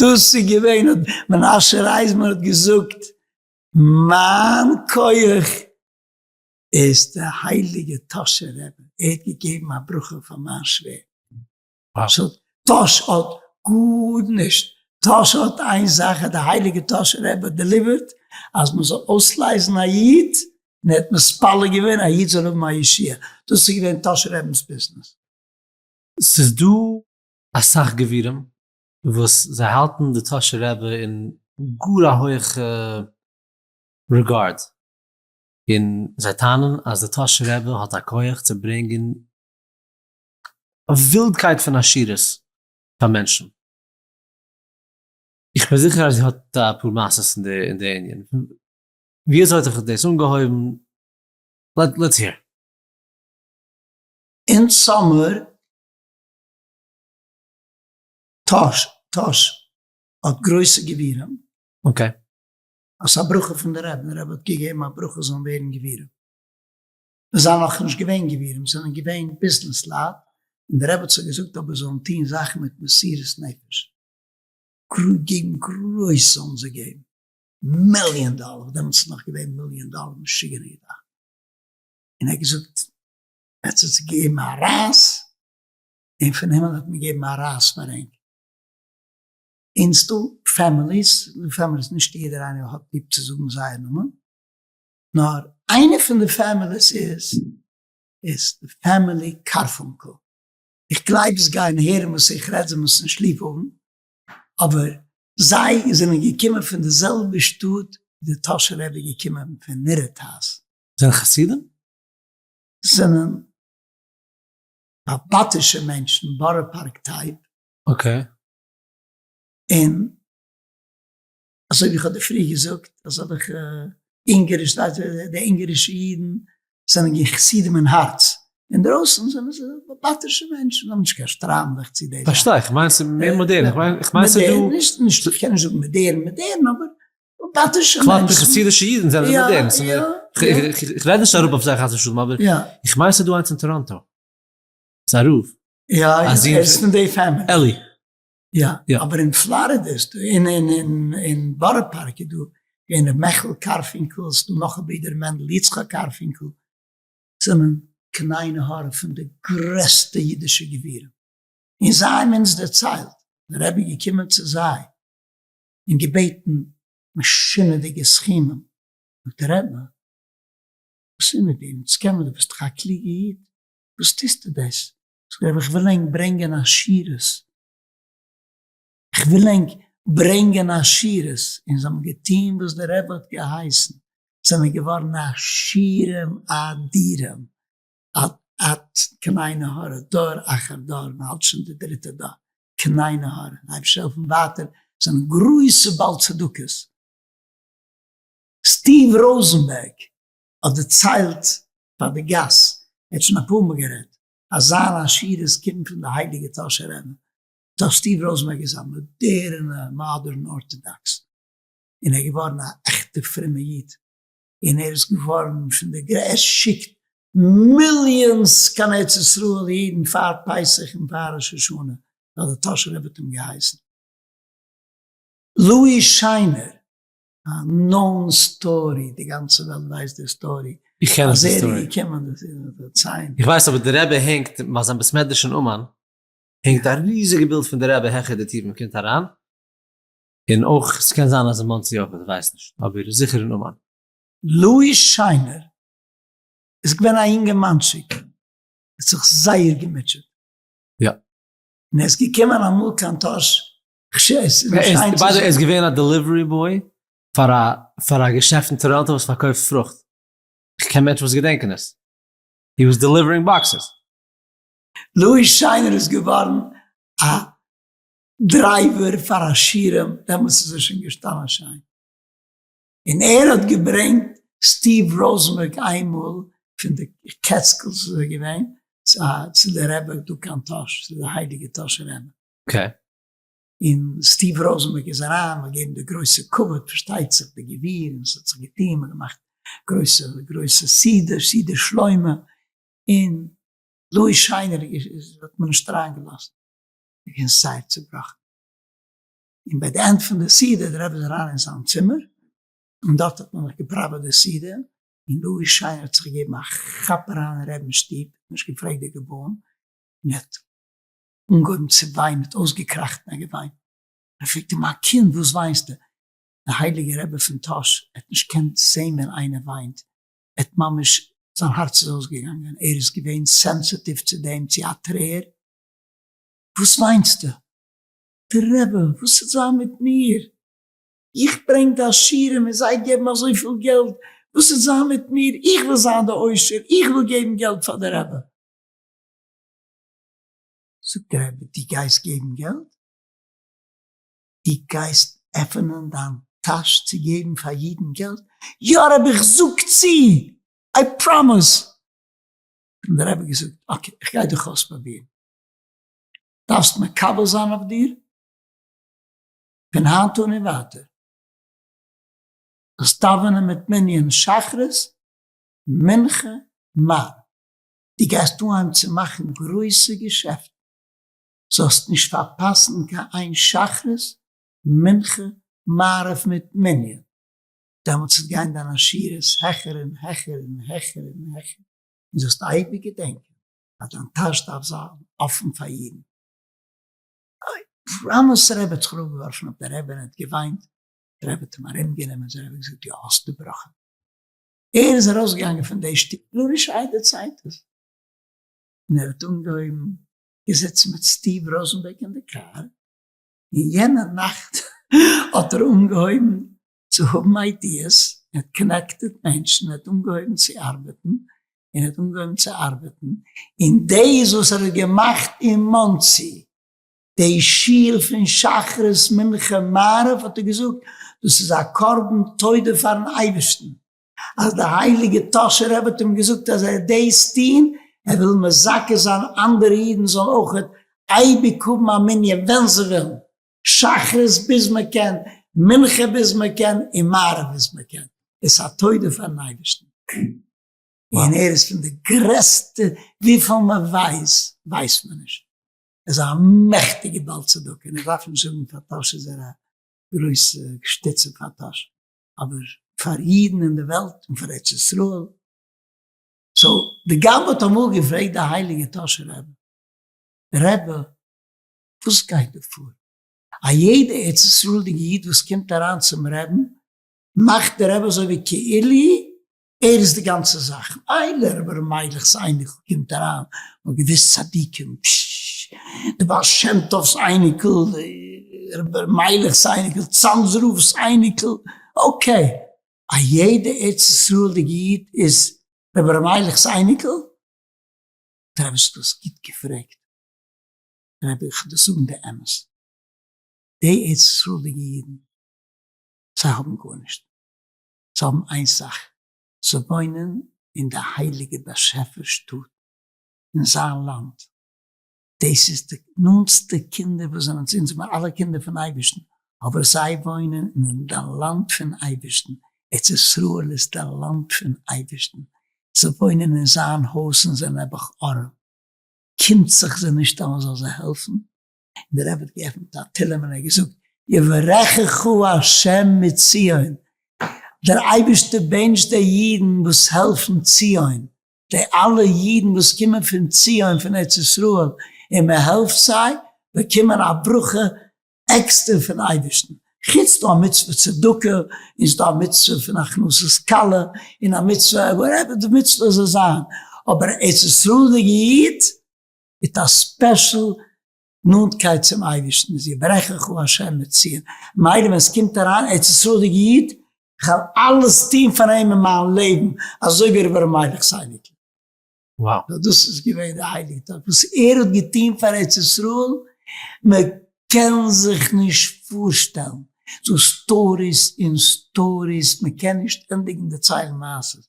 דאס איז געווען האט מנשה רייזמאן האט געזאגט מיין כח איז די הייליגע טאהשער רבי, ער האט געגעבן א ברכה פאר מיין שווער. סאו טאהש האט גארנישט, טאהש האט איין זאך אז די הייליגע טאהשער רבי האט דעליווערט אז מען זאל אויסלייזן א איד, און ער האט מתפלל געווען א איד זאל האבן א ישועה, דאס איז געווען טאהשער רבינ'ס ביזנעס. ס'איז דא אסאך גבירים וואס זיי האלטן די טאהשער רבי אין גאר א הויכע regard, און זיי טענה'ן אז די טאהשער רבי האט א כח צו ברענגען א ווילדקייט פון עשירות פאר מענטשן. איך בין זיכער אז איר האט אפאר מעשות אין די ענין. ווי אזוי האט זיך דאס אנגעהויבן? Let's hear. אין סאמער טאהש, טאהש האט גרויסע גבירים. Okay. אז ס'איז א ברכה פון די רבי, די רבי האט געגעבן א ברכה זאלן ווערן גבירים. זיי זענען נאך נישט געווען גבירים, זיי זענען געווען ביזנעס לייט, און דער רבי האט זיי געזאגט אבער זיי זאלן טון זאכן מיט מסירות נפש, געבן גרויס זאלן זיי געבן, מיליאן דאלער, דעמאלטס איז נאך געווען מיליאן דאלער משוגענע זאכן, און ער האט געזאגט, ער האט זיי געגעבן א רייס, און פון הימל האט מען געגעבן א רייס פאר ענק. און ס'דא families, families נישט יעדער איינער האט ליב צו זאגן זייער נאמען, נאר איינע פון די families איז איז די family קארפונקל, איך גלייב זיי גייען הערן וואס איך רעד זיי מוזן נישט ליב האבן, אבער זיי זענען געקומען פון די זעלבע שטאט ווי די טאהשער רבי איז געקומען פון נירעדהאז. זענען חסידים? זענען באבאטישע מענטשן, בארא פארק type. Okay. און אזוי ווי איך האב דיר פריער געזאגט, אזעלכע אונגעריש, די אונגערישע אידן זענען געווען חסידים אין הארץ, אינדרויסן זענען זיי באבאטישע מענטשן, זיי האבן נישט קיין שטריימלעך צו די זאכן. פארשטיי, איך מיין ס'איז מער מאדערן, איך מיין איך מיין ס'איז דא. נישט נישט, איך קען נישט זאגן מאדערן מאדערן, אבער באבאטישע מענטשן. כלפי חסידישע אידן זענען זיי מאדערן, איך רעד נישט אראפ אויף זיי חס ושלום, אבער איך מיין ס'איז דא איינס אין טאראנטא, ס'איז א רב. יא, ער איז פון די family. אלי. יא, אבער אין פלארידע איז דא, און אין אין בארא פארק איז דא געווען ר' מעכל קארפינקל, ס'איז דא נאך א ברודער מענדל יצחק קארפינקל, זענען קיין עין הרע פון די גרעסטע אידישע גבירים, און זיי האבן אונז דערציילט, דער רבי איז געקומען צו זיי און געבעטן משונה'דיגע סכומים, זאגט דער רבי, וואס איז מיט דיר, אונז קען מיר, דו ביסט דאך א קלוגע איד, וואס טוסטו דאס? זאגט דער רבי, איך וויל ענק ברענגען עשירות, איך וויל ענק ברענגען עשירות, און זיי האבן געטון וואס דער רבי האט געהייסן. זענען געווארן עשירים אדירים, עד קיין עין הרע, דור אחר דור, מען האלט שוין די דריטע דור, קיין עין הרע, אייבערשטער העלפן ווייטער, זענען גרויסע בעל צדקות. סטיוו ראזענבערג האט דערציילט פאר די גאס, ער האט שוין אפאר מאל גערעדט, אז זיין עשירות קומט פון די הייליגע טאהשער רבי, דאך סטיוו ראזענבערג איז א מאדערענע modern orthodox, און ער איז געווארן א עכטע פרומע איד, און ער איז געווארן פון די גרע ער שיקט millions קיין ארץ ישראל יעדן פאר פסח און פאר ראש השנה, ווייל די טאהשער רבי האט אים געהייסן. לואי שיינער, א known story, די גאנצע וועלט ווייסט די story. איך קען נישט די story. אז ער איז געקומען דאס איז דערציילן. איך ווייס אבער די רבי הענגט ביי זיין בית מדרש אין אומאן הענגט א ריזיגע בילד פון די רבי העכער די טיר ווען מ'קומט אריין, און אויך ס'קען זיין אז אין מאנסי אויך איך ווייס נישט אבער זיכער אין אומאן. לואי שיינער איז געווען א אינגערמאנטשיק, האט זיך זייער געמוטשעט. יא. און ער איז געקומען אמאל קיין טאהש, by the way ער איז געווען א delivery boy פאר א פאר א געשעפט אין טאראנטא וואס פארקויפט פרוכט, איך קען מענטשן וואס געדענקען עס, he was delivering boxes. לואי שיינער איז געווארן א driver פאר עשירים, דעמאלטס איז ער שוין געשטאנען שיין, און ער האט געברענגט סטיוו ראזענבערג איינמאל פון די קעטסקילס איז ער געווען צו די רבי דא קיין טאהש, צו די הייליגע טאהשער רבי. okay. און סטיוו ראזענבערג איז אריין, מ'האט געגעבן די גרויסע כבוד, פארשטייט זיך די גביר, און ס'האט זיך געטון, מ'האט געמאכט גרויסע גרויסע סעודה, סעודה שלמה, און לואי שיינער האט מען נישט אריין געלאזט, ער איז געווען זייער צובראכן, און ביי די end פון די סעודה, די רבי איז אריין אין זיין צימער, און דארט האט מען נאך געפראוועט די סעודה, און לואי שיינער האט זיך געגעבן א כאפ אריין אין רבינ'ס שטוב, נישט געפרעגט די גבאים, און ער האט אנגעהויבן צו וויינען, האט אויסגעקראכט אין א געוויין, ער פרעגט אים, מיין קינד וואס וויינסטו? דער הייליגער רבי פון טאהש האט נישט געקענט זעהן ווען איינער וויינט, ער האט ממש, זיין הארץ איז אויסגעגאנגען, ער איז געווען sensitive צו דעם, צו א טרער, וואס וויינסטו? דער רבי, וואס וועט זיין מיט מיר? איך ברענג די עשירים און זיי געבן אזויפיל געלט, וואס וועט זיין מיט מיר? איך וויל זיין די עושר, איך וויל געבן געלט פאר די רבי. זאגט דער רבי, דו גייסט געבן געלט? דו גייסט עפענען דיין טאש צו געבן פאר אידן געלט? יא רבי איך זאג צו! I promise! האט דער רבי געזאגט, okay איך גיי דיך אויספרובירן, דארפסט מקבל זיין אויף דיר פון היינט אן און ווייטער, זאלסט דאווענען מיט מנין שחרית, מנחה, מעריב, דו גייסט אנהייבן צו מאכן גרויסע געשעפטן, זאלסט נישט פארפאסן קיין איין שחרית, מנחה, מעריב מיט מנין, דעמאלטס וועט גיין דיין עשירות העכער און העכער און העכער און העכער, און זאלסט אייביג געדענקען אז דיין טאש דארף זיין אפן פאר אידן. I promise רבי האט זיך אראפגעווארפן אויף די רבי און האט געוויינט, די רבי האט אים ארומגענומען, די רבי האט געזאגט דו האסט די ברכה. ער איז ארויסגעגאנגען פון די שטוב גארנישט איידער צייט איז, און ער האט אנגעהויבן געזעצן מיט סטיוו ראזענבערג אין די קאר, און יענע נאכט האט ער אנגעהויבן צו האבן ideas, ער האט connected מענטשן, ער האט אנגעהויבן צו ארבעטן, און ער האט אנגעהויבן צו ארבעטן, און דאס וואס ער האט געמאכט אין מאנסי, די שול פון שחרית מנחה מעריב האט ער געזאגט דאס איז א קרבן תודה פארן אייבערשטן אז די הייליגע טאהשער רבי האט אים געזאגט אז ער וועט דאס טוהן, ער וויל מזכה זיין אנדערע אידן זאלן אויכעט אייביג האבן א מנין ווען זיי ווילן, שחרית ביז מען קען, מנחה ביז מען קען, און מעריב ביז מען קען, עס איז א תודה פארן אייבערשטן. און ער איז פון די גרעסטע, וויפיל מען ווייסט ווייסט מען נישט. ער איז א מעכטיגע בעל צדקה און איך דארף נישט זאגן פאר טאהש איז ער א גרויסע שטיצע פאר טאהש אבער פאר אידן אין די וועלט און פאר ארץ ישראל so די גבאי האט אמאל געפרעגט די הייליגע טאהשער רבי רבי וואס גייט דא פאר א יעדע ארץ ישראל'דיגע איד וואס קומט אריין צום רעבן מאכט די רבי אזוי ווי כאילו ער איז די גאנצע זאך, מילא רבי ר' מיילעך'ס אייניקל קומט אריין, מ'האט געוויסט צדיקים, פששש, די בעל שם טוב'ס אייניקל, רבי ר' מיילעך'ס אייניקל, צאנז רב'ס אייניקל, okay. א יעדע ארץ ישראל'דיגע איד איז רבי ר' מיילעך'ס אייניקל? דער רבי האט דאס גוט געפרעגט, דער רבי איך וועל דיר זאגן די אמת, די ארץ ישראל'דיגע אידן זיי האבן גארנישט, זיי האבן איין זאך, זיי וואוינען אין די הייליגע באשעפער שטאט, אין זיין לאנד, דאס איז די נאנטסטע קינדער וואס זענען צו אונז, מיר אלע קינדער פון אייבערשטן, אבער זיי וואוינען אין די לאנד פון אייבערשטן, ארץ ישראל איז די לאנד פון אייבערשטן, זיי וואוינען אין זיין הויז און זענען נעבעך ארעם, קומט זיך זיי נישט אז מען זאל זיי העלפן? און דער רבי האט געעפנט א תהלים און ער האט געזאגט, יברכך ה' מציון, דער אייבערשטער בענטשט די אידן וואס העלפן ציון, די אלע אידן וואס קומען פון ציון פון ארץ ישראל און מען העלפט זיי, באקומען א ברכה עקסטער פון אייבערשטן, חוץ דא א מצוה צדקה, און ס'דא א מצוה פון הכנסת כלה, און א מצוה whatever די מצוה זאל זיין, אבער ארץ ישראל'דיגע איד מיט א special נאנטקייט צום אייבערשטן איז יברכך ה' מציון, מילא ווען ס'קומט אריין ארץ ישראל'דיגע איד, כ'וועל אלעס טון פאר אים אין מיין לעבן, אזוי ווי רבי ר' מיילעך'ס אייניקל. Wow. דאס איז געווען די הייליגע טאג, וואס ער האט געטון פאר ארץ ישראל, מען קען זיך נישט פארשטעלן, ס'דא stories און stories, מען קען נישט ענדיגן דערציילן מעשות.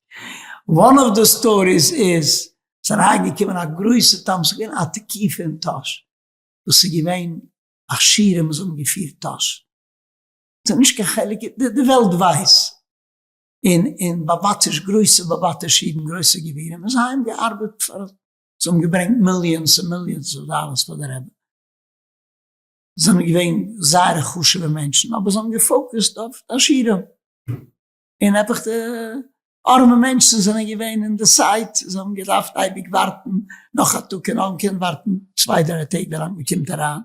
One of the stories איז, ס'איז אריינגעקומען א גרויסע תם, ס'איז געווען א תקופה אין טאהש, וואס ס'איז געווען עשירים וואס האבן געפירט טאהש, ס'איז נישט קיין חלק, די וועלט ווייס, און און באבאטיש, גרויסע באבאטיש אידן, גרויסע גבירים, און זיי האבן געארבעט פאר, זיי האבן געברענגט millions און millions of dollars פאר די רבי, זיי זענען געווען זייער חשוב'ע מענטשן, אבער זיי האבן גע focused אויף די עשירים, און נעבעך די ארעמע מענטשן זענען געווען אין די side, זיי האבן געדארפט אייביג ווארטן נאך א טאג און האבן געקענט ווארטן צוויי דריי טעג ווילאנג מען קומט אריין,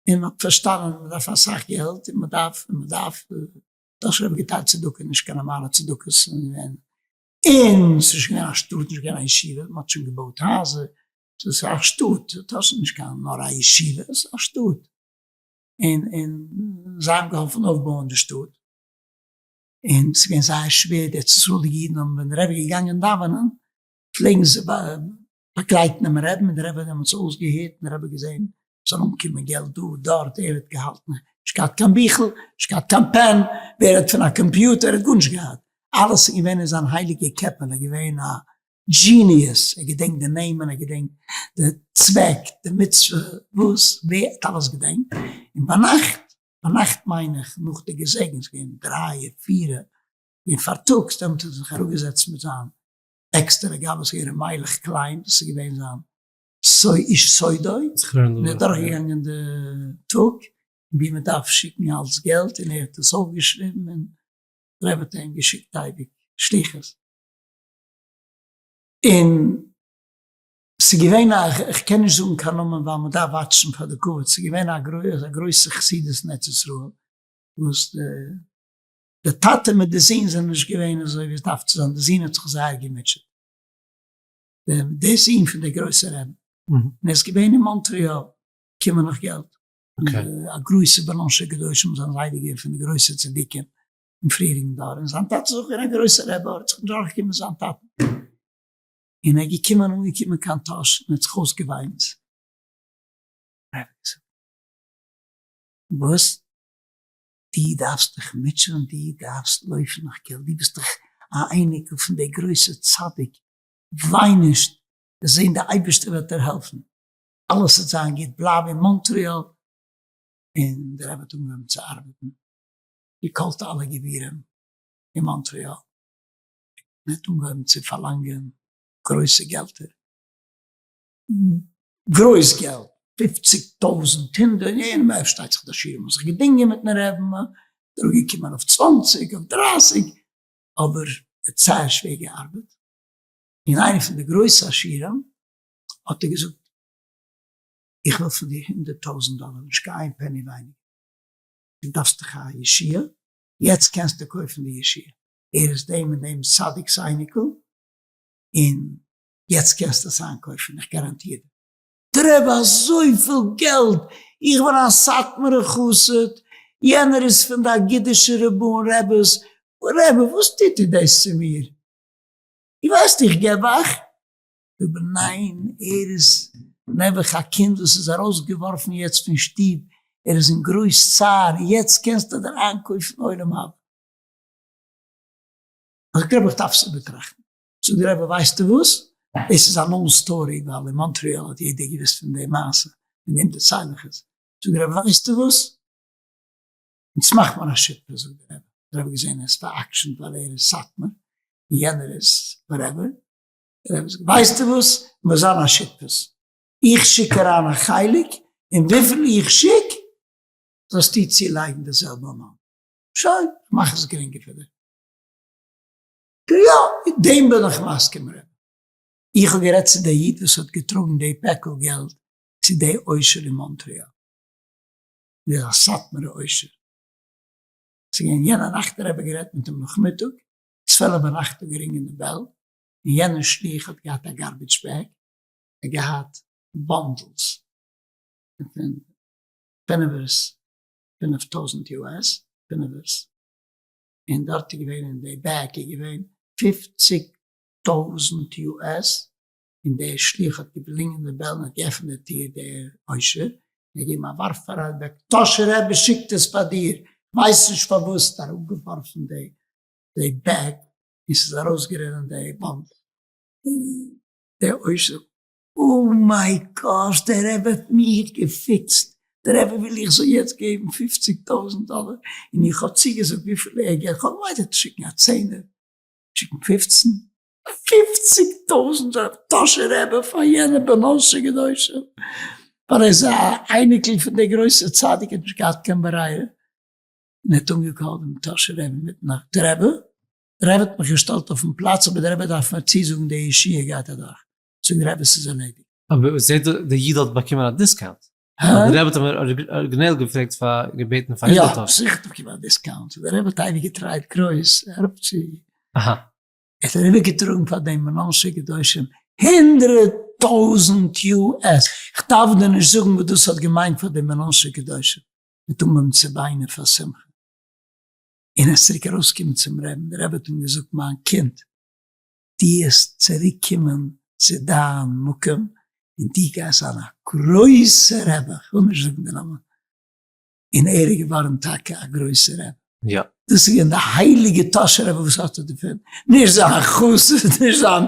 און מען האט פארשטאנען מען דארף אסאך געלט און מען דארף און מען דארף, דאס האב איך געטיילט צדקה נישט קיין נארמאלע צדקות, און ס'איז נישט געווען א שטאט נישט געווען א ישיבה, מען האט שוין געבויט הייזער, ס'איז א שטאט, דאס איז נישט קיין נאר א ישיבה, ס'איז א שטאט, און און זיי האבן געהאלפן אויפבויען די שטאט. און ס'איז געווען זייער שווער, די ארץ ישראל'דיגע אידן האבן ווען דער רבי איז געגאנגען דאווענען, פלעגן זיי באגלייטן דעם רבין, און דער רבי האט דעמאלטס אויסגעהערט, און דער רבי האט געזען ס'זאל אנקומען געלט דא דארט, ער האט געהאלטן, נישט געהאט קיין ביכל, נישט געהאט קיין פען, ווער רעדט פון א קאמפיוטער, ער האט גארנישט געהאט, אלעס איז געווען אין זיין הייליגע קעפעלע, געווען א genius, ער געדענקט די נעמען, ער געדענקט די צוועק, די מצוה, וואס, ווער, ער האט אלעס געדענקט, און ביינאכט ביינאכט מיין איך נאך די געזעגן, ס'איז געווען דרייע פירע און פארטאגס, דעמאלט האט ער זיך אראפגעזעצט מיט זיין עקסטערע גבאי, ס'איז געווען ר' מיילעך קליין, דאס איז געווען זיין איש סודו, און ער איז דורכגעגאנגען די טאג ווי מען דארף שיקן אלס געלט, און ער האט עס אויפגעשריבן, און דער רבי האט אים געשיקט אייביג שליחות. און ס'איז געווען א, איך קען נישט זאגן קיין נאמען ווייל מען דארף watch ן פאר די כבוד, ס'איז געווען א גרויסע חסידות אין ארץ ישראל, וואס די טאטע מיט די זון זענען נישט געווען אזוי ווי עס דארף צו זיין, די זון האט זיך זייער געמוטשעט, די זון פון די גרויסע רבי, און ער איז געווען אין מאנטריאל קומען נאך געלט, א גרויסע בן אנשי קדושים, זיין זיידע געווען פון די גרויסע צדיקים אין פריעריגן דור, און זיין טאטע איז אויך געווען א גרויסע רבי, אבער האט זיך נישט דורכגעקומען מיט זיין טאטן. און ער איז געקומען אנגעקומען קיין טאהש און האט זיך אויסגעוויינט. רבי געזאגט, וואס? דו דארפסט דיך מוטשען, דו דארפסט לויפן נאך געלט, דו ביסט דאך א אייניקל פון דער גרויסער צדיק, וויין נישט, וועסט זען דער אייבערשטער וועט דיר העלפן, אלעס וועט זיין גוט, בלייב אין מאנטריאל. און דער רבי האט אנגעהויבן צו ארבעטן, גע call ט אלע גבירים אין מאנטריאל, מען האט אנגעהויבן צו פארלאנגען גרויסע געלטער, גרויס געלט, פופציג טויזענט, הונדערט, און מען פארשטייט זיך די עשירים האבן זיך געדינגען מיטן רעבן, מען איז אראפגעקומען אויף צוואנציג, אויף דרייסיג, אבער ער האט זייער שווער געארבעט, און איינער פון די גרויסע עשירים האט ער געזאגט, איך וויל פון דיר 100,000 דאלער, נישט קיין איין פעני ווייניגער, דו דארפסט דאך א ישועה, יעצט קענסטו קויפן די ישועה. ער איז דעם און דעם צדיק'ס אייניקל, און יעצט קענסטו עס איינקויפן, איך גאראנטיר דיר. דער רבי אזויפיל געלט, איך בין א סאטמארע חסיד, יענער איז פון די אגודישע רבנים רעבעס. רבי וואס טוט איר דאס צו מיר? איר ווייסט איך געב אייך? רבי ניין, ער איז נעבעך א קינד וואס איז ארויסגעווארפן יעצט פון שטוב, ער איז אין גרויס צער, יעצט קענסטו דיר איינקויפן עולם הבא. זאגט רבי איך דארף עס איבערטראכטן. זאגט דער רבי ווייסטו וואס, דאס איז א known story ווייל אין מאנטריאל האט יעדער געוויסט פון די מעשה, פון דעם דערצייל איך עס. זאגט דער רבי ווייסטו וואס, אונז מאכט מען א שותפות זאגט דער רבי, דער רבי האט געזען ער איז פאר'עקשנ'ט ווייל ער איז סאטמאר און יענער איז whatever, דער רבי זאגט ווייסטו וואס, מיר זיין א שותפות, איך שיק אריין א חלק און וויפיל איך שיק זאלסטו צולייגן די זעלבע amount, שוין, איך מאך עס גרינגער פאר דיר. יא, מיט דעם בין איך מסכים רבי. איך האב גערעדט צו די איד וואס האט געטראגן די פעקל געלט צו די עושר אין מאנטריאל. און איז א סאטמארע עושר. ס'איז געווען יענע נאכט דער רבי גערעדט מיט אים נאכמיטאג, 12 ביינאכט האט גערינגען די bell, און יענער שליח האט געהאט א garbage bag, ער האט געהאט bundles פון פינעווערס, 5000 US, פינעווערס, און דארט איז געווען אין די bag איז געווען 50 טויזענט US, און דער שליח האט געקלינגען די bell און האט געעפנט די טיר דער עושר, און געגעבן א ווארף אריין די bag, טאהשער רבי שיקט עס פאר דיר, כ'ווייס נישט פארוואס, האט אראפגעווארפן די די bag און ס'איז ארויסגערינען די bundle, און דער עושר זאגט, oh my gosh דער רבי האט מיך געפיקסט, דער רבי וויל איך זאל יעצט געבן 50 טויזענט דאלער, און איך האב צוגעזאגט וויפיל ער געבט, כ'האב געמיינט ער וועט שיקן א צענער, שיקן 15, 50 טויזענט דאלער, טאהשער רבי פאר יענע בנשי קדושים, ווייל ער איז א אייניקל פון די גרויסע צדיק, האט נישט געהאט קיין ברירה, און ער האט אנגעקאלט דעם טאהשער רבי מיטן נאכט, דער רבי, דער רבי האט מיך געשטעלט אויפן פלאץ, אבער דער רבי דארף מיר צוזאגן די ישועה גייט אדורך, זאגט דער רבי ס'איז ערלעדיגט. אבער זעהט דער איד האט באקומען א discount. דער רבי האט אים אריגינעל געפרעגט פאר געבעטן פאר הונדערט טויזענט. יא, זיכער האט באקומען א discount, דער רבי האט אייביג געטרייט גרויס אראפ צו. אהא. ער האט אריבערגעטראגן פאר דעם מנשה קדושים 100,000 US, כ'דארף דיר נישט זאגן וואס דאס האט געמיינט פאר די מנשה קדושים, מיט אנגעהויבן צו וויינען פאר שמחה, און ער איז צוריק ארויסגעקומען צום רבי'ן, דער רבי האט אים געזאגט מיין קינד, דו העסט צוריק קומען צו דיין מקום און דו גייסט זיין א גרויסע רבי, איך וויל נישט זאגן די נאמען, און ער איז געווארן טאקע א גרויסע רבי. יא. דאס איז געווען די הייליגע טאהשער רבי וואס האט ער דערפון? נישט זיין חסיד, נישט זיין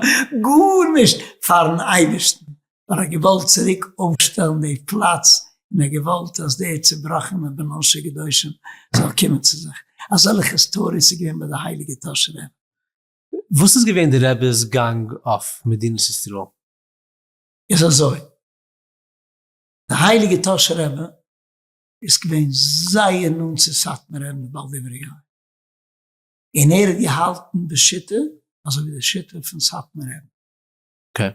גארנישט, פארן אייבערשטן, ווייל ער האט געוואלט צוריק אויפשטעלן די פלאץ, און ער האט געוואלט אז דער צובראכענער בנשי קדושים זאל קומען צו זיך. אזעלכע stories איז געווען ביי די הייליגע טאהשער רבי. וואס איז געווען די רבי'ס גאנג אויף מדינת ישראל? איז אזוי, די הייליגע טאהשער רבי איז געווען זייער נאנט צו סאטמאר רבי'ן די בעל דברי יואל, און ער האט געהאלטן בשיטה אזוי ווי די שיטה פון סאטמאר רבי'ן. okay.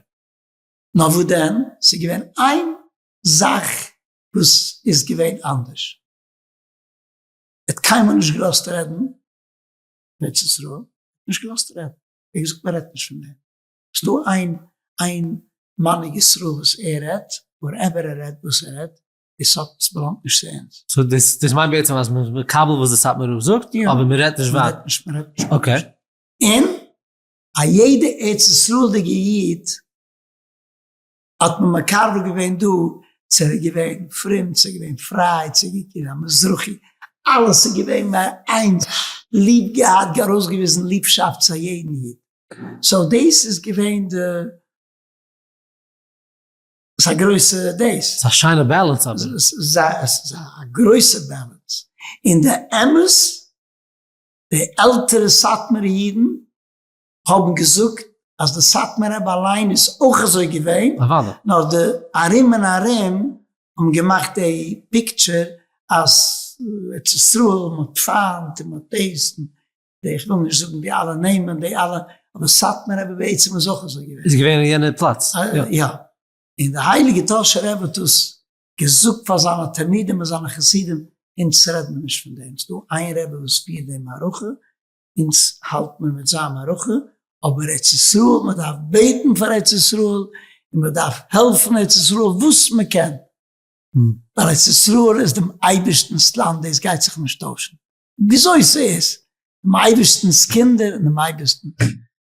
נאר וואס דען, ס'איז געווען איין זאך וואס איז געווען אנדערש, ער האט קיינמאל נישט געלאזט רעדן ארץ ישראל, נישט געלאזט רעדן, ער האט געזאגט מען רעדט נישט פון דעם, ס'איז דא איין איין מנהיג ישראל וואס ער רעדט, whatever ער רעדט וואס ער רעדט, עס האט עס באלאנגט נישט צו אונז. so דאס דאס מיינט בעצם אז מ'איז מקבל וואס די סאטמאר רב זאגט, אבער מ'רעדט נישט ווייטער. מ'רעדט נישט, מ'רעדט נישט. okay. און א יעדע ארץ ישראל'דיגע איד האט מען מקרב געווען דא, צו ער איז געווען פרום, צו ער איז געווען פריי, צו ער איז געווען א מזרחי, אלעס איז געווען איינס, ליב געהאט, ארויסגעוויזן ליבשאפט צו א יעדן איד. so דאס איז געווען די, ס'איז א גרויסע דאס. ס'איז א שיינע balance אבער. ס'איז א גרויסע balance. און די אמת, די עלטערע סאטמארע אידן האבן געזאגט אז די סאטמאר רבי אליין איז אויך אזוי געווען, נאר די ארום און ארום האבן געמאכט די picture אז ארץ ישראל מען האט פיינט און מען האט דאס און די, איך וויל נישט זאגן די אלע נעמען די אלע, אבער סאטמאר רבי בעצם איז אויך אזוי געווען. איז געווען אין יענע פלאץ. יא, און די הייליגע טאהשער רבי האט דאס געזאגט פאר זיינע תלמידים און זיינע חסידים, אונז רעד מיר נישט פון דעם, ס'דא איין רבי וואס פירט די מערכה, אונז האלט מיר מיט זיין מערכה, אבער ארץ ישראל, מען דארף בעטן פאר ארץ ישראל, און מען דארף העלפן ארץ ישראל וואס מען קען, ווייל ארץ ישראל איז דעם אייבערשטנ'ס לאנד, דאס גייט זיך נישט טוישן, וויאזוי ס'איז. דעם אייבערשטנ'ס קינדער און דעם אייבערשטנ'ס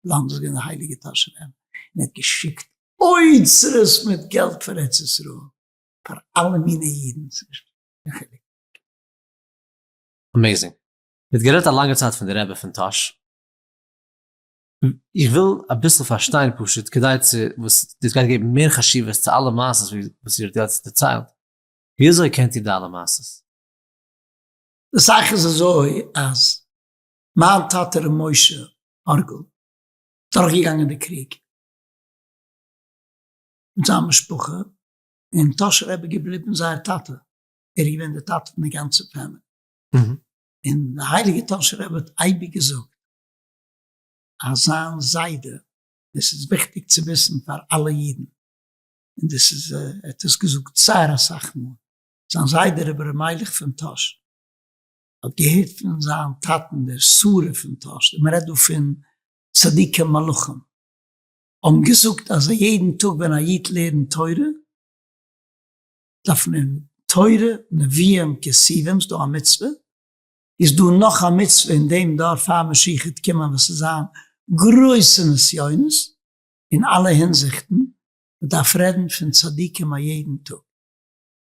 לאנד, דאס איז געווען דער הייליגער טאהשער רבי, און ער האט געשיקט אוצרות מיט געלט פאר ארץ ישראל, פאר אלע מיני אידן, ס'איז נישט קיין חילוק. Amazing. מ'האט גערעדט א לאנגע צייט פון די רבי פון טאהש. איך וויל אביסל פארשטיין פשוט כדי צו וואס דאס גייט געבן מער חשיבות צו אלע מעשות וואס איר האט יעצט דערציילט. ווי אזוי קענט איר די אלע מעשות? די זאך איז אזוי אז מיין טאטע ר' משה ארגל דורכגעגאנגען די קריג מיט זיין משפחה און טאהשער רבי געבליבן זייער טאטע, ער איז געווען די טאטע פון די גאנצע family, און די הייליגע טאהשער רבי האט אייביג געזאגט אז זיין זיידע, דאס איז וויכטיג צו וויסן פאר אלע אידן, און דאס איז ער האט עס געזאגט זייער אסאך מאל, זיין זיידע רבי ר' מיילעך פון טאהש האט געהערט פון זיין טאטן דער שרף פון טאהש, מען רעדט דא פון צדיקים מלאכים, האבן געזאגט אז יעדן טאג ווען א איד לערנט תורה דארף מען תורה, נביאים, כתובים, ס'דא א מצוה, איז דא נאך א מצוה אין דעם דור פאר משיח וועט קומען וואס איז זיין גרויסע נסיונות אין אלע הינזיכטן, מען דארף רעדן פון צדיקים א יעדן טאג.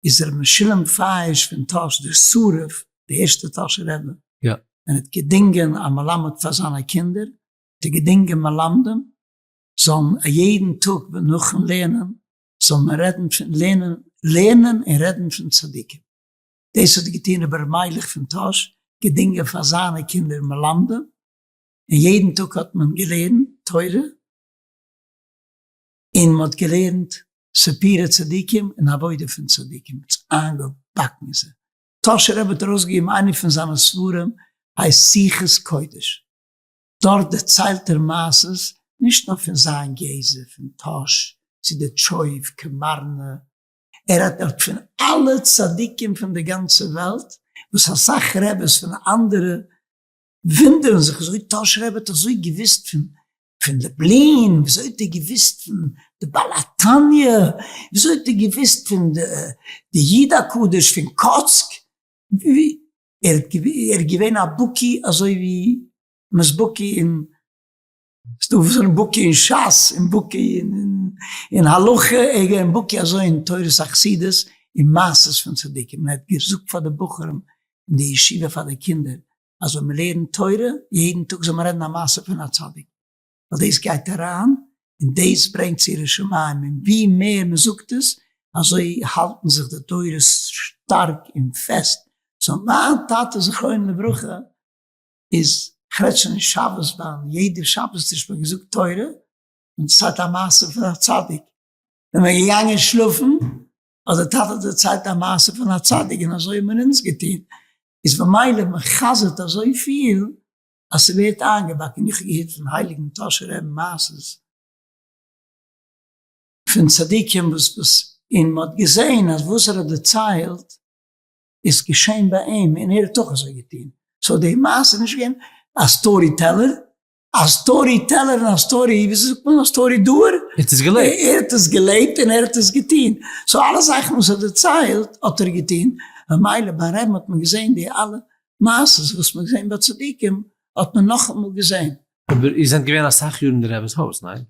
איז ר' משולם פייש פון טאהש דער שרף, די ערשטע טאהשער רבי, ווען ער האט געדינגען א מלמד פאר זיינע קינדער, האט ער געדינגען מלמדים זאלן א יעדן טאג נאכן לערנען זאל מען רעדן פון לערנען, לערנען און רעדן פון צדיקים. דאס האט געטון רבי ר' מיילעך פון טאהש, געדינגען פאר זיינע קינדער מלמדים, און יעדן טאג האט מען געלערנט תורה, און מען האט געלערנט סיפורי צדיקים און עבודה פון צדיקים, האט זיך איינגעבאקן אין זיי. טאהשער רבי האט ארויסגעגעבן איינע פון זיינע ספרים הייסט שיחות קודש, דארט דערציילט ער מעשות נישט נאר פון זיין גזע פון טאהש צו די טשויב קאמארנע, ער רעדט דארט פון אלע צדיקים פון די גאנצע וועלט, וואס אסאך רעבעס פון אנדערע וואונדערן זיך וויאזוי טאהשער רבי האט אזוי געוואוסט פון פון לובלין, וויאזוי האט ער געוואוסט פון די בעל התניא, וויאזוי האט ער געוואוסט פון די איד הקדוש פון קאצק, ער איז געווען א בקי אזוי ווי מ'איז בקי אין, ס'דא וואס זענען בקי אין שס און בקי אין הלכה, ער איז געווען בקי אזוי אין תורת החסידות און מעשות פון צדיקים, און ער האט געזאגט פאר די בחורים אין די ישיבה פאר די קינדער אז ווען מ'לערנט תורה יעדן טאג זאל מען רעדן א מעשה פון א צדיק, ווייל דאס גייט אריין און דאס ברענגט צו יראת שמים, און ווי מער מען זאגט עס אזוי האלטן זיך די דורות שטארק און פעסט, so מיין טאטע זכרונו לברכה איז, כ'רעד שוין נישט שבת ביים יעדע שבת טיש מען געזאגט תורה און דערציילט א מעשה פון א צדיק, ווען מען איז געגאנגען שלאפן האט דער טאטע דערציילט א מעשה פון א צדיק און אזוי האבן מיר אונז געטון, איז במילא מען חזר'ט אזויפיל אז ס'ווערט איינגעבאקן, איך האב געהערט פון הייליגן טאהשער רבי'ן מעשות פון צדיקים וואס וואס און מ'האט געזעהן אז וואס ער האט דערציילט איז געשעהן ביי אים און ער האט אויך אזוי געטוהן, so די מעשה איז נישט געווען א story teller, א story teller און א story, וויאזוי זאגט מען, א story doer? ער האט עס געלעבט. ער האט עס געלעבט און ער האט עס געטוהן, so אלע זאכן וואס ער האט דערציילט האט ער געטוהן, ממילא ביים רבי'ן האט מען געזעהן די אלע מעשות וואס מ'האט געזען ביי צדיקים האט מען נאכאמאל געזען. אבער איר זענט געווען אסאך יאר אין די רבי'ס הויז, ניין?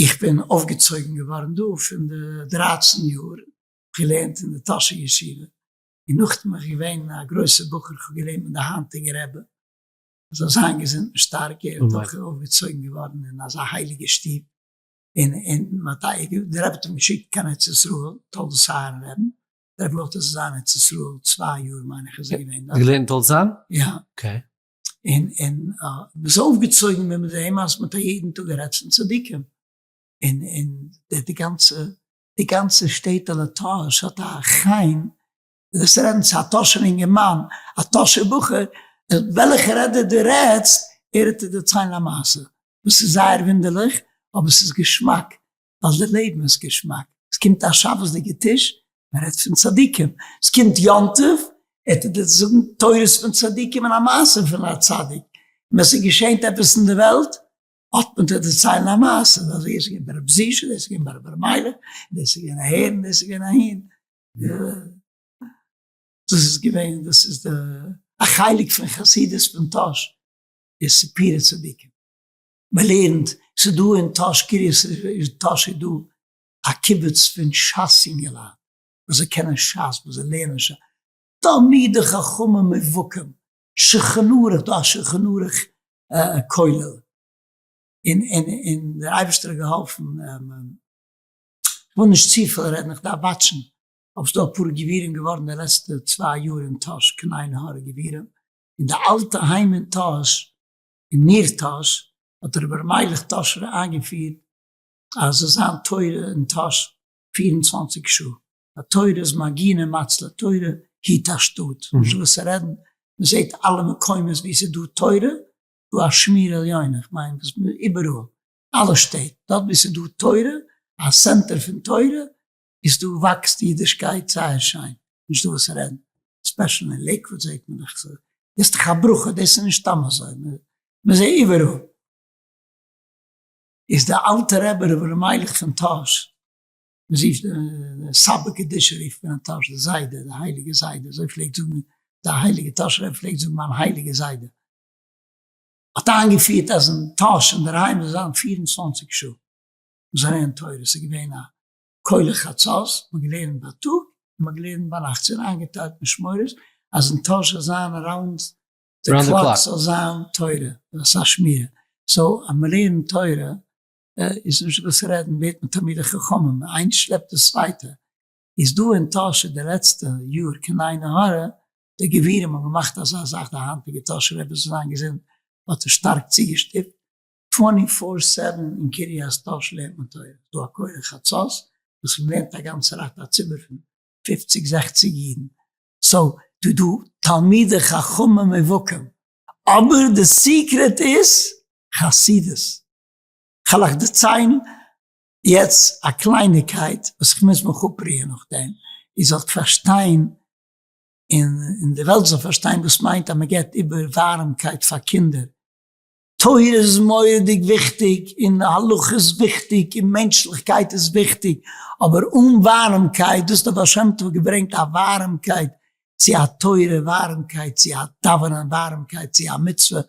איך בין אויפגעצויגן געווארן דא פון די 13 יאר, געלערנט אין די טאהשער ישיבה, און נאכדעם בין איך געווען א גרויסער בחור, איך האב געלערנט מיט די היינטיגע רבי, זאל זיין געזונט און שטארק, ער איז אויך אויפגעצויגן געווארן אין אזא הייליגע שטוב, און און די רבי האט אים געשיקט קיין ארץ ישראל, תולדות אהרן רבי'ן, דער רבי וואלט עס זיין ארץ ישראל צוויי יאר מיין איך איז ער געווען דארט. געלערנט תולדות אהרן? יא. Okay. און און מ'איז אויפגעצויגן מיט דעם אז מ'האט א יעדן טאג גערעדט פון צדיקים. און און די די גאנצע די גאנצע שטעטעלע טאהש האט א חן, דאס רעדן צו א טאהשער אינגערמאן, א טאהשער בחור, וועלכע רעדע דו רעדסט, ער וועט דיר דערציילן א מעשה, וואס איז זייער וואונדערליך, אבער ס'איז געשמאק, ווייל די לעבן איז געשמאק, עס קומט א שבת'דיגע טיש, מען רעדט פון צדיקים, עס קומט יום טוב, ער טוט דיר זאגן תורות פון צדיקים און א מעשה פון א צדיק, און ווען ס'געשענט עפעס אין די וועלט, האט מען צו דערציילן א מעשה, אזוי איז געווען ביי רב זישע, דאס איז געווען ביי רבי ר' מיילעך, דאס איז געווען אהער און דאס איז געווען אהין, דאס איז געווען, דאס איז די א חלק פון חסידות פון טאהש. איז סיפורי צדיקים, מען לערנט, ס'איז דא אין טאהש קרית טאהש איז דא א קיבוץ פון שס אינגעלייט וואס זיי קענען שס, וואס זיי לערנען שס, תלמידי חכמים מובהקים, שולחן ערוך, דא א שולחן ערוך כולל, און און און דער אייבערשטער האט געהאלפן, כ'וויל נישט צופיל רעדן איך דארף וואטשן, אבער ס'דא אפאר גבירים געווארן די לעצטע צוויי יאר אין טאהש, קיין עין הרע גבירים, אין די אלטע היים אין טאהש, אין ניר טאהש, האט רבי ר' מיילעך טאהשער איינגעפירט אז עס זאל זיין תורה אין טאהש 24 שעה, א תורה איז מגין ומצלה, תורה היט א שטאט, נישט וואס צו רעדן, מען זעט אלע מקומות ווי עס איז דא תורה, דא א שמירה עליונה, איך מיין דאס איבעראל, אלע שטעט, דארט ווי עס איז דא תורה, א center פון תורה, איז דא וואקסט אידישקייט זייער שיין, נישט דא וואס צו רעדן, special אין לעיקוואד זעט מען דאך, דאס איז דאך א ברכה, דאס איז נישט סתם אזוי, מען זעט איבעראל. איז די אלטע רבי רבי ר' מיילעך פון טאהש, מען זוכט די סבא קדישא רופט מען אין טאהש די זיידע, די הייליגע זיידע, אזוי פלעגט זאגן די הייליגע טאהשער רבי פלעגט זאגן מיין הייליגע זיידע האט איינגעפירט אז אין טאהש אינדערהיים זאל זיין 24 שעה מ'זאל לערנען תורה, ס'איז געווען א כולל חצות, מ'האט געלערנט בייטאג און מ'האט געלערנט ביינאכט, ס'איז איינגעטיילט משמורות אז אין טאהש זאל זיין around the clock זאל זיין תורה, דאס איז א שמירה, so אז מ'לערנט תורה איז נישט וואס רעדן ווערט מען תלמידי חכמים, איינס שלעפט דאס צווייטע, איז דא אין טאהש די לעצטע יאר קיין עין הרע, די גבירים האבן געמאכט אזא זאך, די היינטיגע טאהשער רבי זאל זיין געזונט האט עס שטארק צוגעשטופט, twenty four seven אין קרית טאהש לערנט מען תורה, איז דא א כולל חצות וואס מען לערנט א גאנצע נאכט א ציבור פון פופציג זעכציג אידן, so דא דא תלמידי חכמים מובהקים, אבער די secret איז חסידות, כ'על אייך דערציילן יעצט א קלייניקייט וואס איך מוז מיך אפרוען נאכדעם, איר זאלט פארשטיין און די וועלט זאל פארשטיין וואס מיינט אז מען געבט איבער ווארעמקייט פאר קינדער. תורה איז מורא'דיג וויכטיג און הלכה איז וויכטיג און מענטשליכקייט איז וויכטיג, אבער אן ווארעמקייט, דאס האט דער בעל שם טוב געברענגט א ווארעמקייט צו א תורה, ווארעמקייט צו א דאווענען, ווארעמקייט צו א מצוה,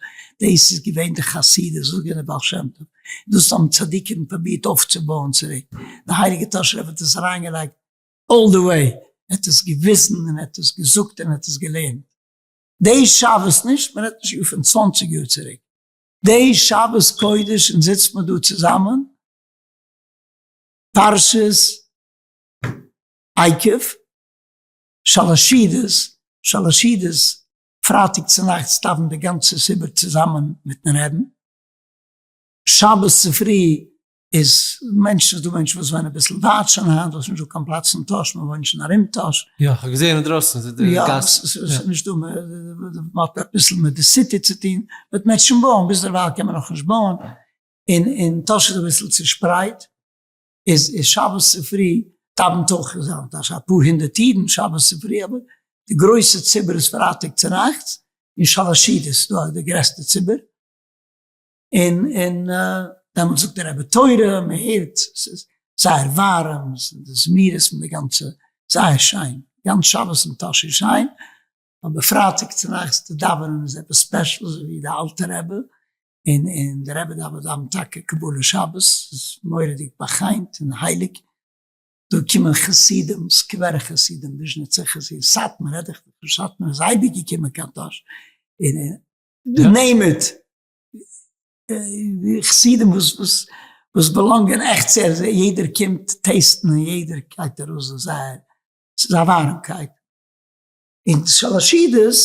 דאס איז געווען די חסידות, דאס איז געווען דער בעל שם טוב, דאס האבן צדיקים פרובירט אויפצובויען צוריק, דער הייליגער טאהשער רבי האט עס אריינגעלייגט all the way, ער האט עס געוויזן און ער האט עס געזאגט און ער האט עס געלערנט. די שבת נישט, מען רעדט נישט פון צוואנציג יאר צוריק, די שבת קודש אונז זיצט מען דא צוזאמען, פרשת עקב, שלשידעס, שלשידעס פרייטאג צונאכטס דאווענט די גאנצע ציבור צוזאמען מיטן רעבן, שבת צופרי איז מענטשן, ס'איז דא מענטשן וואס וואוינען אביסל ווייט שוין היינט, ווייל ס'איז נישט דא קיין פלאץ אין טאהש, מען וואוינט שוין ארום טאהש. יא, כ'האב געזעהן אינדרויסן איז די גאס. יא, ס'איז נישט דא, מען האט אביסל מיט די city צו טון, מ'וועט מענטשן בויען, ביזדערווייל קען מען נאכנישט בויען, און אין טאהש איז אביסל צושפרייט, איז איז שבת צופרי דאווענט אויך אין זיין טאש אפאר הונדערט אידן שבת צופרי אבער די גרויסע ציבור איז פרייטאג צונאכטס און שלש סעודות דא איז די גרעסטע ציבור און און דעמאלטס זאגט דער רבי תורה מען הערט ס'איז זייער ווארעם די זמירות מיט די גאנצע זייער שיין גאנץ שבת אין טאהש איז שיין אבער פרייטאג צונאכטס די דאווענען איז עפעס special אזוי ווי די אלטע רבי און און די רבי דאווענט דאווענט טאקע קבלת שבת, ס'איז מורא'דיג באחיינט און הייליג, דא קומען חסידים, סקווערע חסידים, וויזשניצער חסידים, סאטמאר רעד איך נישט, סאטמאר איז אייביג געקומען קיין טאהש, און און name it, חסידים וואס וואס וואס באלאנגען עכט צו ער, יעדער קומט taste ן און יעדער גייט ארויס זייער, ס'איז א ווארעמקייט, און שלשידעס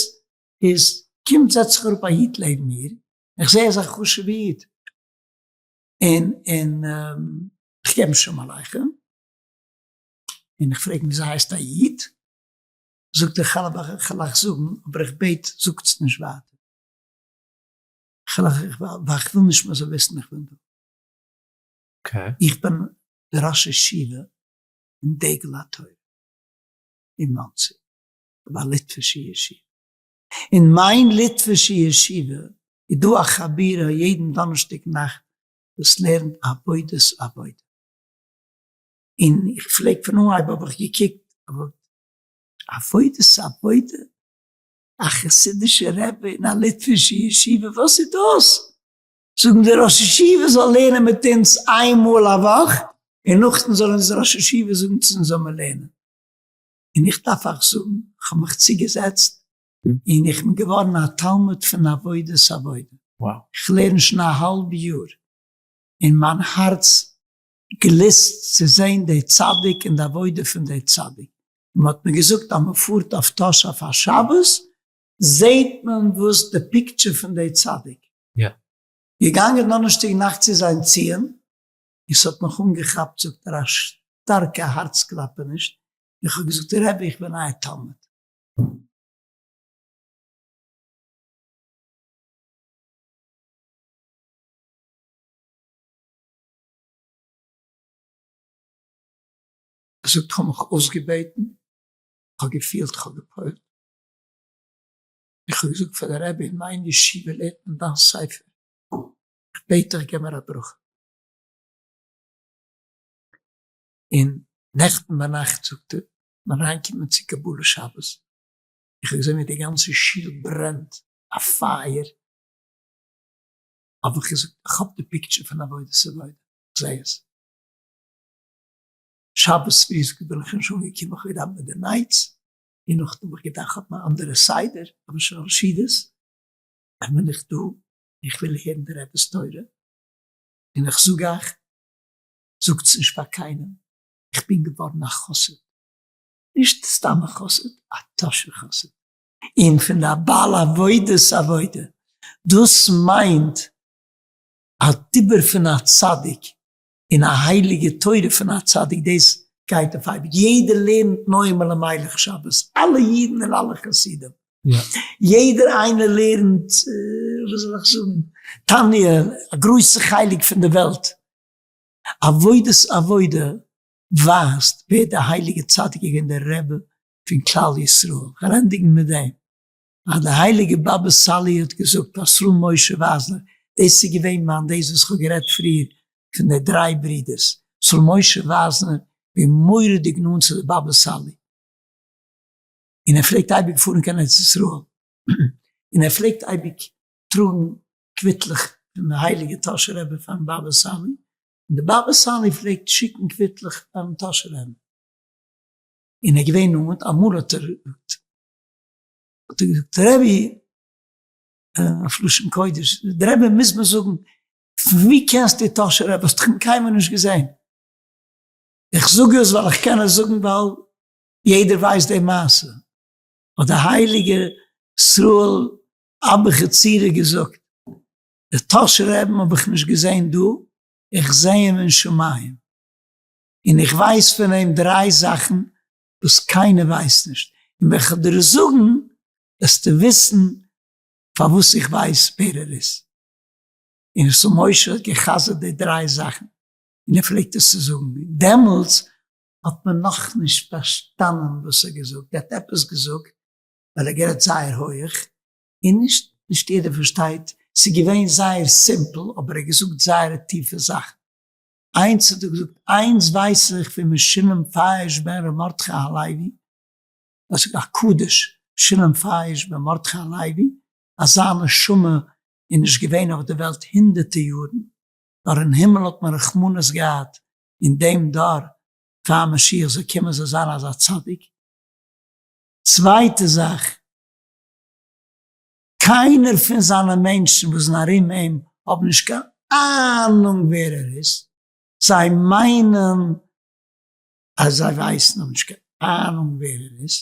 איז קומט זעצט זיך אראפ א איד לעבן מיר, איך זעה אזא חשוב'ע איד, און און איך געב אים שלום עליכם, און איך פרעג אים וויאזוי הייסט א איד, זאגט ער כ'על אייך זאגן, אבער איך בעט זאגטס נישט ווייטער, כ'על אייך ווייל כ'וויל נישט מען זאל וויסן איך בין דא, איך בין די ראש ישיבה אין דגל התורה אין מאנסי, כ'האב א ליטווישע ישיבה. אין מיין ליטווישע ישיבה איז דא א חבורה יעדן דאנערשטאג נאכט וואס לערנט עבודת עבודה. און איך פלעג פון אנהייב האב איך געקוקט אבער עבודת עבודה? א חסידישע רבי אין א ליטווישע ישיבה, וואס איז דאס? זאגן די ראש ישיבה זאל לערנען מיט אונז איין מאל א וואך, און נאכדעם זאל אונז ראש ישיבה זאגן צו אונז זאל מען לערנען. און איך דארף אייך זאגן, איך האב מיך צוגעזעצט, און איך בין געווארן א תלמיד פון עבודת עבודה. איך לערן שוין א האלב יאר, און מיין הארץ גליסט צו זען די צדיק און די עבודה פון די צדיק. און מען האט מיר געזאגט אז מען פארט אויף טאהש אויף א שבת, זעט מען וואס די picture פון די צדיק. געגאנגען דאנערשטאג נאכט צו זיין ציון, און ס'האט מיך אנגעכאפט זאגט ער א שטארקע הארץ קלאפעניש, איך האב געזאגט רבי איך בין אייער תלמיד. ער זאגט כ'האב מיך אויסגעבעטן, כ'האב געפילט כ'האב געפועלט, איך האב געזאגט פאר די רבי אין מיין ישיבה לערנט מען דיין ספר, איך בעט דיך געב מיר א ברכה. און נעכטן ביינאכט זאגט ער, מען אריינקומען צו קבלת שבת, איך האב געזען ווי די גאנצע שול ברענט א פייער, האב איך געזאגט איך האב די picture פון עבודת עבודה, איך זע עס. שבת פרי זאגט ער בין איך נישט אנגעקומען, איך האב געדאווענט מיט די Knights, און נאכדעם האב איך געדאכט האט מען א אנדערע סדר, אבער שלש סעודות, אז בין איך דא, איך וויל הערן די רבי'ס תורה, און איך זאג אייך, זאגטס נישט פאר קיינעם, איך בין געווארן א חסיד, נישט סתם א חסיד, א טאהשער חסיד, און פון א בעל עבודת עבודה, דאס מיינט א דיבור פון א צדיק, און א הייליגע תורה פון א צדיק, דאס גייט אויף אייביג, יעדער לערנט נועם אלימלך שבת, אלע אידן און אלע חסידים, יעדער איינער לערנט, וואס זאל איך זאגן, תניא, א גרויסע חלק פון די וועלט, עבודת עבודה ווייזט ווער די הייליגע צדיק איז געווען דער רבי פון כלל ישראל, כ'וועל ענדיגן מיט דעם, אז די הייליגע באבע סאלי האט געזאגט פאר ישראל משה וואזנער, דאס איז געווען מיין דאס וואס כ'האב גערעדט פריער פון די דריי ברידערס, ישראל משה וואזנער געווען מורא'דיג נאנט צו די באבע סאלי, און ער פלעגט אייביג פארן קיין ארץ ישראל, און ער פלעגט אייביג טראגן קוויטלעך פון די הייליגע טאהשער רבי פארן באבע סאלי, און די באבע סאלי פלעגט שיקן קוויטלעך פארן טאהשער רבי, און ער איז געווען נאנט, אמאל האט ער האט ער געזאגט רבי, אויף לשון קודש, די רבי מוז מיר זאגן, פון ווי קענסטו טאהשער רבי, האסט דאך אים קיינמאל נישט געזען, איך זאג עס ווייל איך קען עס זאגן ווייל יעדער ווייסט די מעשה, האט די הייליגע ישראל אבוחצירא געזאגט, די טאהשער רעבן האב איך נישט געזען דא, איך זע אים אין שמים, און איך ווייס פון אים דריי זאכן וואס קיינער ווייסט נישט, און ווען כ'וועל דיר עס זאגן וועסטו וויסן פארוואס איך ווייס ווער ער איז. און ר' משה האט גע'חזר'ט די דריי זאכן, און ער פלעגט עס צו זאגן, און דעמאלטס האט מען נאכנישט פארשטאנען וואס ער האט געזאגט, ער האט עפעס געזאגט ווייל ער האט גערעדט זייער הויעך, און נישט נישט יעדער פארשטייט, ס'איז געווען זייער simple אבער ער האט געזאגט זייער טיפע זאכן. איינס האט ער געזאגט, איינס ווייס איך פון משולם פייש בן ר' מרדכי הלוי, דאס איז א קדוש, משולם פייש בן מרדכי הלוי, אז זיין נשמה איז נישט געווען אויף די וועלט הונדערטע יארן, נאר אין הימל האט מען רחמנות געהאט אין דעם דור פאר משיח זאל קומען זאל זיין אזא צדיק. צווייטע זאך, קיינער פון זיינע מענטשן וואס זענען ארום אים האבן נישט קיין אהנונג ווער ער איז, זיי מיינען אז זיי ווייסן האבן נישט קיין אהנונג ווער ער איז.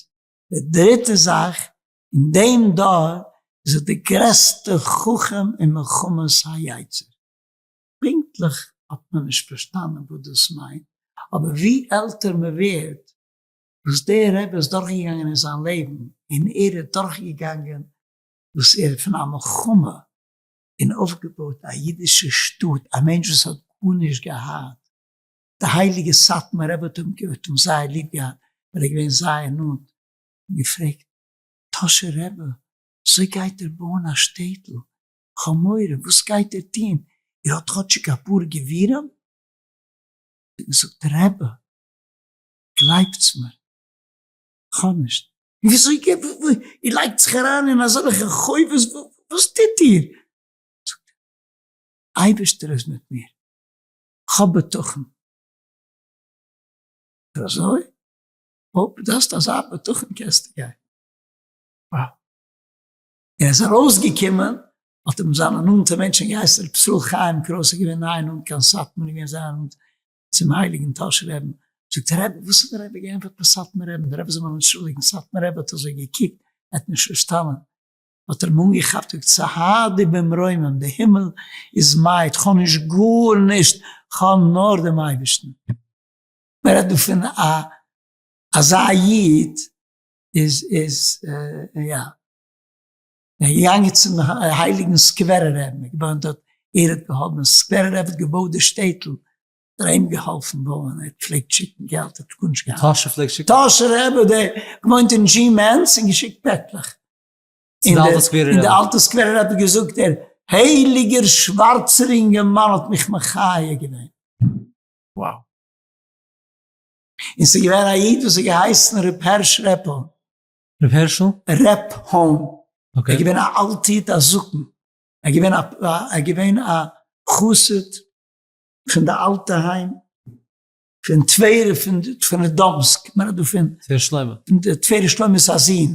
די דריטע זאך, אין דעם דור איז ער די גרעסטע חכם אין מלחמות היצר. פונקטליך האט מען נישט פארשטאנען וואס דאס מיינט, אבער ווי עלטער מען ווערט, וואס דער רבי איז דורכגעגאנגען אין זיין לעבן, און ער איז דורכגעגאנגען וואס ער פון א מלחמה און אויפגעבויט א אידישע שטאט, א מענטש וואס האט גארנישט געהאט, די הייליגע סאטמאר רבי האט אים האט אים זייער ליב געהאט, ווייל ער איז געווען זייער נאנט, און געפרעגט, טאהשער רבי, אזוי גייט איר בויען א שטעטל, כ'האב מורא, וואס גייט איר טוהן, איר האט כאטשיג אפאר גבירים? האט ער געזאגט, רבי, גלייבטס מיר, כ'האב נישט. וויאזוי איר לייגט זיך אריין אין אזעלכע חובות, וואס טוט איר? זאגט ער, אייבערשטער איז מיט מיר, כ'האב בטחון. אזוי? אויב דו האסט אזא בטחון קענסטו גיין. וואו. ער איז ארויסגעקומען האט אים זיינע נאנטע מענטשן געהייסן ר' ישראל חיים קרויס איז געווען ניי נאנט קיין סאטמאר איז געווען זייער נאנט צום הייליגן טאהשער רעבן, זאגט ער רבי וואס האט דער רבי געענטפערט פאר סאטמאר רעבן, דער רבי זאל מיר אנטשולדיגן סאטמאר רבי האט אזוי געקוקט ער האט נישט פארשטאנען, האט ער אים אנגעכאפט זאגט סהדי במרומים די הימל איז מעיד כ'האב נישט גארנישט כ'האב נאר דעם אייבערשטן, מען רעדט דא פון א אזא איד איז איז יא. ער איז געגאנגען צום הייליגן סקווערער רבי'ן, ער האט געוואוינט דארט, ער האט געהאלפן, סקווערער רבי האט געבויט די שטעטל, האט ער אים געהאלפן בויען, ער פלעגט שיקן געלט, ער האט גארנישט געהאט. טאהשער פלעגט שיקן? טאהשער רבי האט געוואוינט אין דזשי מענס און געשיקט פעקלעך. צו די אלטע סקווערער רבי. און די אלטע סקווערער רבי האט געזאגט, דער הייליגער שווארצער אינגערמאן האט מיך מחיה געווען. Wow. און ס'איז געווען א איד וואס האט געהייסן ר' הערש רעפאן. ר' הערשל? רעפאן. ער איז געווען א אלט איד א זקן. ער איז געווען א ער איז געווען א חסיד פון די אלטע היים פון טבריה פון פון ראדאמסק. מען רעדט דא פון תפארת שלמה. פון תפארת שלמה'ס א זון.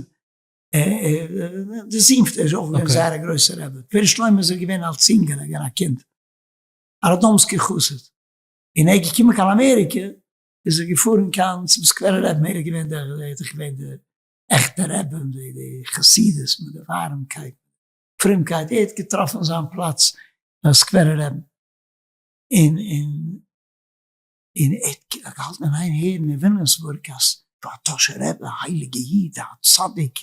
די זון פון איז אויך געווען זייער א גרויסער רבי. תפארת שלמה איז ער געווען אלס אינגער, ער איז געווען א קינד. א ראדאמסקער חסיד. און ער איז געקומען קיין אמעריקע איז ער געפארן קיין צום סקווערער רבי'ן, ער איז געווען דער, ער איז דאך געווען דער עכטער רבי, די די חסידות מיט די ווארעמקייט, פרומקייט, ער האט געטראפן זיין פלאץ ביים סקווערער רבי'ן, און און און ער האט געהאלטן אין איין הערן אין וויליאמסבורג אז דא א טאהשער רבי, א הייליגע איד, א צדיק,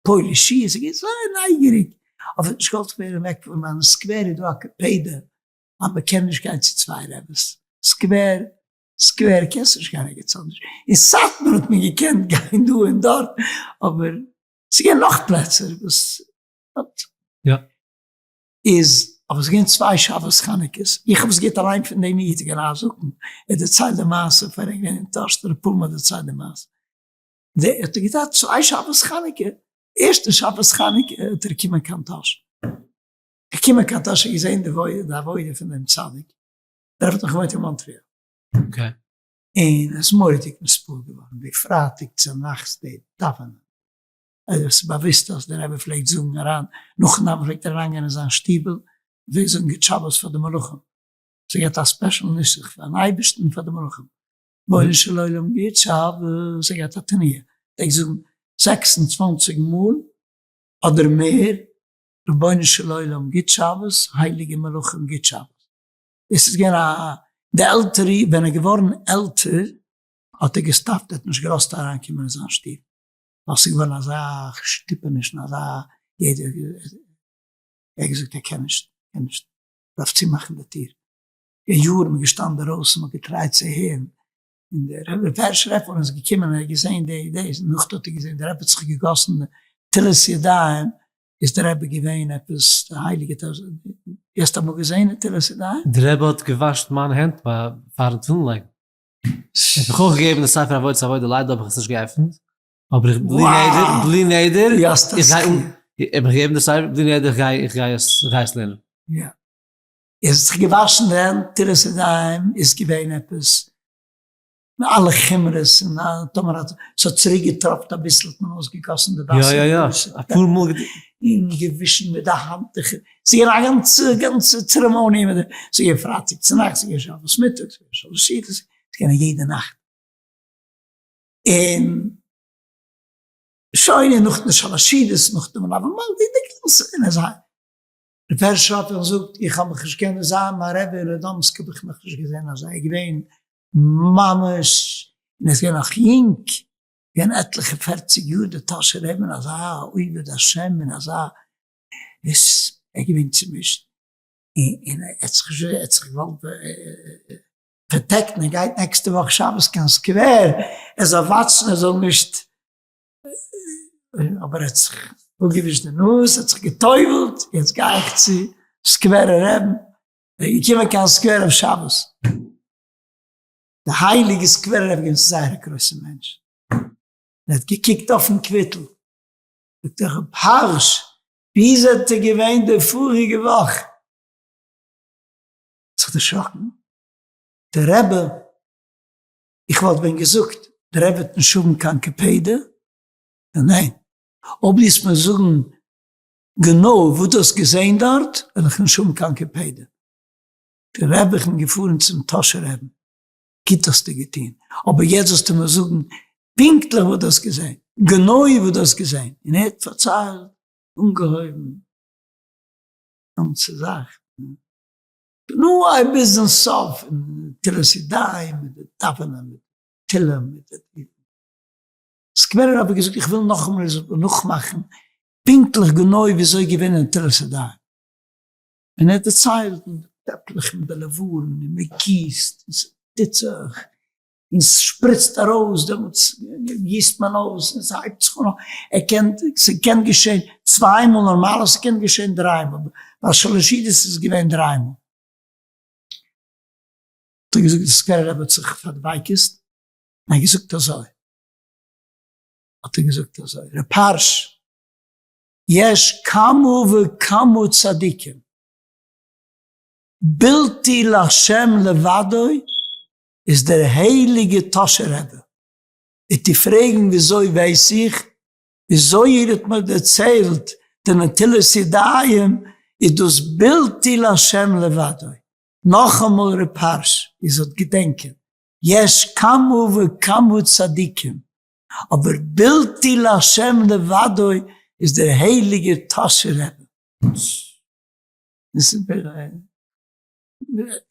פועל ישועות, ער איז געווען זייער נייגעריג, אבער ער האט נישט געוואלט ווערן אוועק פון ווייל אין סקווער איז דא א קפידא אז מען קען נישט גיין צו צוויי רבי'ס, סקווער סקווער קענסט נישט גיין ערגעץ אנדערש, אין סאטמאר האט מען געקענט גיין דא און דארט, אבער ס'איז געווען נאך פלעצער וואס האט. יא. איז, אבער ס'איז געווען צוויי שבת חנוכה'ס, איך האב עס געהערט אליין פון דעם איד, געווען א זקן, ער האט דערציילט די מעשה פאר ער איז געווען אין טאהש, ר' פולמאן האט דערציילט די מעשה, דער האט ער געזאגט צוויי שבת חנוכה, ערשטע שבת חנוכה האט ער געקומען קיין טאהש, געקומען קיין טאהש און געזען די עבודה פון דעם צדיק, דער רבי האט נאך געוואוינט אין מאנטריאל. okay. און ער איז מורא'דיג נתפעל געווארן די פרייטאג צו נאכטס די דאווענען. עס איז באוויסט אז דער רבי פלעגט זאגן אריין, נאכן דאווענען פלעגט ער אריינגיין אין זיין שטיבל און פלעגט זאגן גוט שבת פאר די מלאכים. עס האט געהאט א special נוסח פארן אייבערשטן און פאר די מלאכים. רבונו של עולם גוט שבת, עס האט געהאט א תנועה, פלעגט זאגן 26 מאל אדער מער, רבונו של עולם גוט שבת, הייליגע מלאכים גוט שבת. עס איז געווען א די עלטערע ווען ער איז געווארן עלטער האט ער געסטאפט ער האט נישט געלאזט אריין קומען אין זיין שטוב ווייל ס'איז געווארן אזא שטופעניש און אזא יעדער ער האט געזאגט ער קען נישט קען נישט דארף צומאכן די טיר און יארן מ'איז געשטאנען דערויסן מ'האט געטרייט צו הערן און דער רבי הערש רעפארן איז געקומען און ער האט געזען די דאס נאכדעם האט ער געזען דער רבי האט זיך געגאסן נטילת ידיים איז דער רבי געווען עפעס די הייליגע טאהש, דו האסט אמאל געזען נטילת ידיים? דער רבי האט געוואשט מיינע הענט פארן תפילין לייגן. ער האט מיך אויך געגעבן די ספר עבודת עבודה, ליידער האב איך עס נישט געעפנט, אבער איך בלי נדר, בלי נדר, איך גיי אן, ער האט מיך געגעבן די ספר, בלי נדר איך גיי, איך גיי עס, איך גיי עס לערנען. יא. ער האט זיך געוואשן די הענט, נטילת ידיים איז געווען עפעס אלע חומרות און טאמער האט ס'האט צוריק געטראפט אביסל האט מען אויסגעגאסן די וואסער. יא יא יא, אפאר מאל. און געווישן מיט די האנטוכער, ס'איז געווען א גאנצע גאנצע צערעמאניע מיט די, ס'איז געווען פרייטאג צונאכטס, ס'איז געווען שבת מיטאג, ס'איז געווען שלש סעודות, ס'איז געווען יעדע נאכט. און שוין, און נאכדעם שלש סעודות, נאכדעם מלוה מלכה, די גאנצע, און אזוי. ר' הערש שאפראן זאגט, איך האב מיך נישט געקענט זיין מיין רבי אין ראדאמסק האב איך מיך נישט געזען אזוי, ער איז געווען ממש, און ער איז געווען נאך יונג, געווען עטליכע פערציג יאר דער טאהשער רבי און אזא עובד השם און אזא, איז ער געווען צומישט, און ער האט זיך נישט, ער האט זיך געוואלט פראטעקטן, ער גייט נעקסטע וואך שבת קיין סקווער, ער זאל וואטשן ער זאל נישט, אבער ער האט זיך אפגעווישט די נאז, ער האט זיך גע'טובל'ט, יעצט גיי איך צו סקווערער רעבן, ער איז געקומען קיין סקווער אויף שבת. די הייליגע סקווערער רבי געווען זייער א גרויסע מענטש. ער האט געקוקט אויפן קוויטל, זאגט ער, רב הערש, ווי זענט איר געווען די פאריגע וואך? האט זיך דערשראקן דער רבי, איך וואלט ווען געזאגט דער רבי וועט נישט האבן קיין קפידא, ניין, אויב דו וועסט מיר זאגן גענוי וואס דו האסט געזען דארט, וועל איך נישט האבן קיין קפידא. דער רבי, איך בין געפארן צום טאהשער רעבן, גוט האסטו געטון, אבער יעצט זאלסטו מיר זאגן פונקטליך וואס דו האסט געזען, גענוי וואס דו האסט געזען, און ער האט פארציילט, אנגעהויבן גאנצע זאך, גענוי ביזן סוף, און נטילת ידיים, מיט די דאווענען, מיט די תהלים, מיט די. סקווערער רבי האט געזאגט איך וויל נאכאמאל נאכמאכן פונקטליך גענוי וויאזוי געווען נטילת ידיים. און ער האט דערציילט מיט די טעפלעך מיט די לבון און מען גיסט און ס'טוט זיך און ס'שפריצט ארויס דעמאלטס גיסט מען אויס און ס'הייבט זיך אן ער קען ס'קען געשען צוויי מאל נארמאל ס'קען געשען דריי מאל ביי שלש סעודות איז געווען דריי מאל האט ער געזאגט די סקווערער רבי האט זיך פארדביקות'ט און ער האט געזאגט אזוי האט ער געזאגט אזוי ר' הערש יש כמה וכמה צדיקים בלתי לה' לבדו איז דער הייליגע טאהשער רבי, וועט איר פרעגן וויאזוי ווייס איך, וויאזוי איר האט מיר דערציילט די נטילת ידיים איז דאס בלתי לה' לבדו, נאכאמאל ר' הערש איר זאלט געדענקען יש כמה וכמה צדיקים אבער בלתי לה' לבדו איז דער הייליגער טאהשער רבי.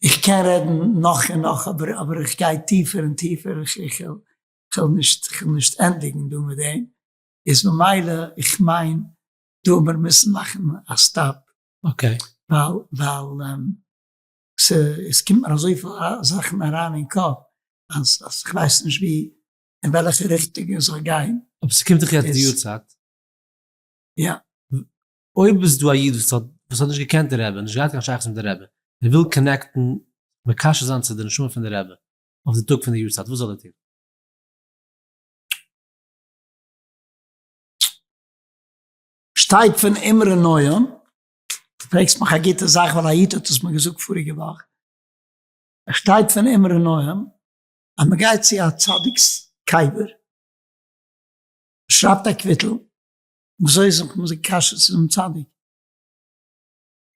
איך קען רעדן נאך און נאך אבער אבער איך גיי טיפער און טיפער איך איך וועל נישט איך וועל נישט ענדיגן דא מיט דעם איז ממילא איך מיין דא מיר מוזן מאכן א stop. Okay. ווייל ווייל עס קומט מיר אזויפיל זאכן אריין אין קאפ אז אז איך ווייס נישט ווי אין וועלכע ריכטונג איך זאל גיין. אבער ס'קומט דאך יעצט די יארצייט. יא. אויב איז דא א איד וואס האט וואס האט נישט געקענט די רבי, נישט געהאט קיין שייכות מיט די רבי, ער וויל connect ן, מקשר זיין צו די נשמה פון די רבי, אויף די טאג פון די יארצייט, וואס זאל ער טון? שטייט פון אמרי נועם, דו פרעגסט מיך א גוטע זאך ווייל א איד האט עס מיר געזאגט פאריגע וואך, עס שטייט פון אמרי נועם אז מען גייט צו א צדיק'ס קבר, מען שרייבט א קוויטל, וויאזוי איז זיך מקשר צו דעם צדיק?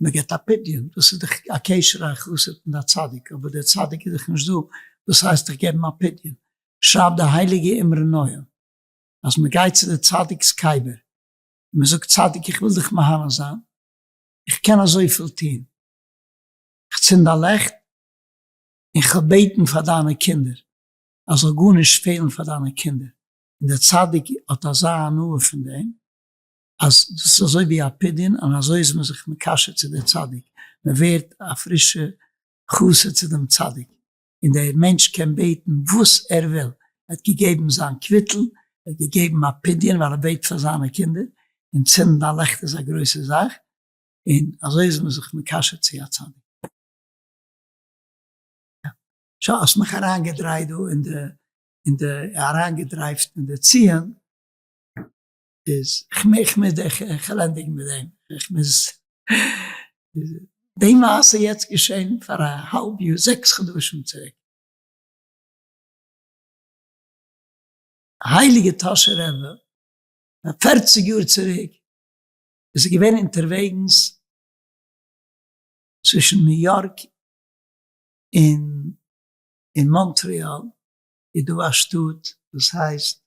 מען געבט א פדיון, דאס איז דאך א קשר א חסיד מיט א צדיק, אבער דער צדיק איז דאך נישט דא, וואס הייסט איך געבן א פדיון? שרייבט די הייליגע אמרי נועם אז מען גייט צו די צדיק'ס קבר, און מען זאגט צדיק איך וויל דיך מהנה זיין, איך קען אזויפיל טון, איך צינד א לעכט, און כ'וועל בעטן פאר דיינע קינדער אז זאל גארנישט פעלן פאר דיינע קינדער, און דער צדיק האט אזא הנאה פון דעם, אז דאס איז אזוי ווי א פדיון, און אזוי איז מען זיך מקשר צו דער צדיק, מען ווערט א פרישע חסיד צו דעם צדיק, און דער מענטש קען בעטן וואס ער וויל, ער האט געגעבן זיין קוויטל, ער האט געגעבן א פדיון ווייל ער בעט פאר זיינע קינדער, און צינדן א לעכט איז א גרויסע זאך, און אזוי איז מען זיך מקשר צו א צדיק. שוין האסט מיך אריינגעדרייט דא אין די אין די אריינגעדרייווט אין די ציון איז איך מוז איך וועל ענדיגן מיט דעם איך מוז די מעשה יעצט געשען פאר א האלב יאר זעקס חדשים צוריק הייליגע טאהשער רבי פערציג יאר צוריק איז ער געווען אונטערוועגנס צווישן ניו יארק און און מאנטריאל איז דא א שטאט וואס הייסט,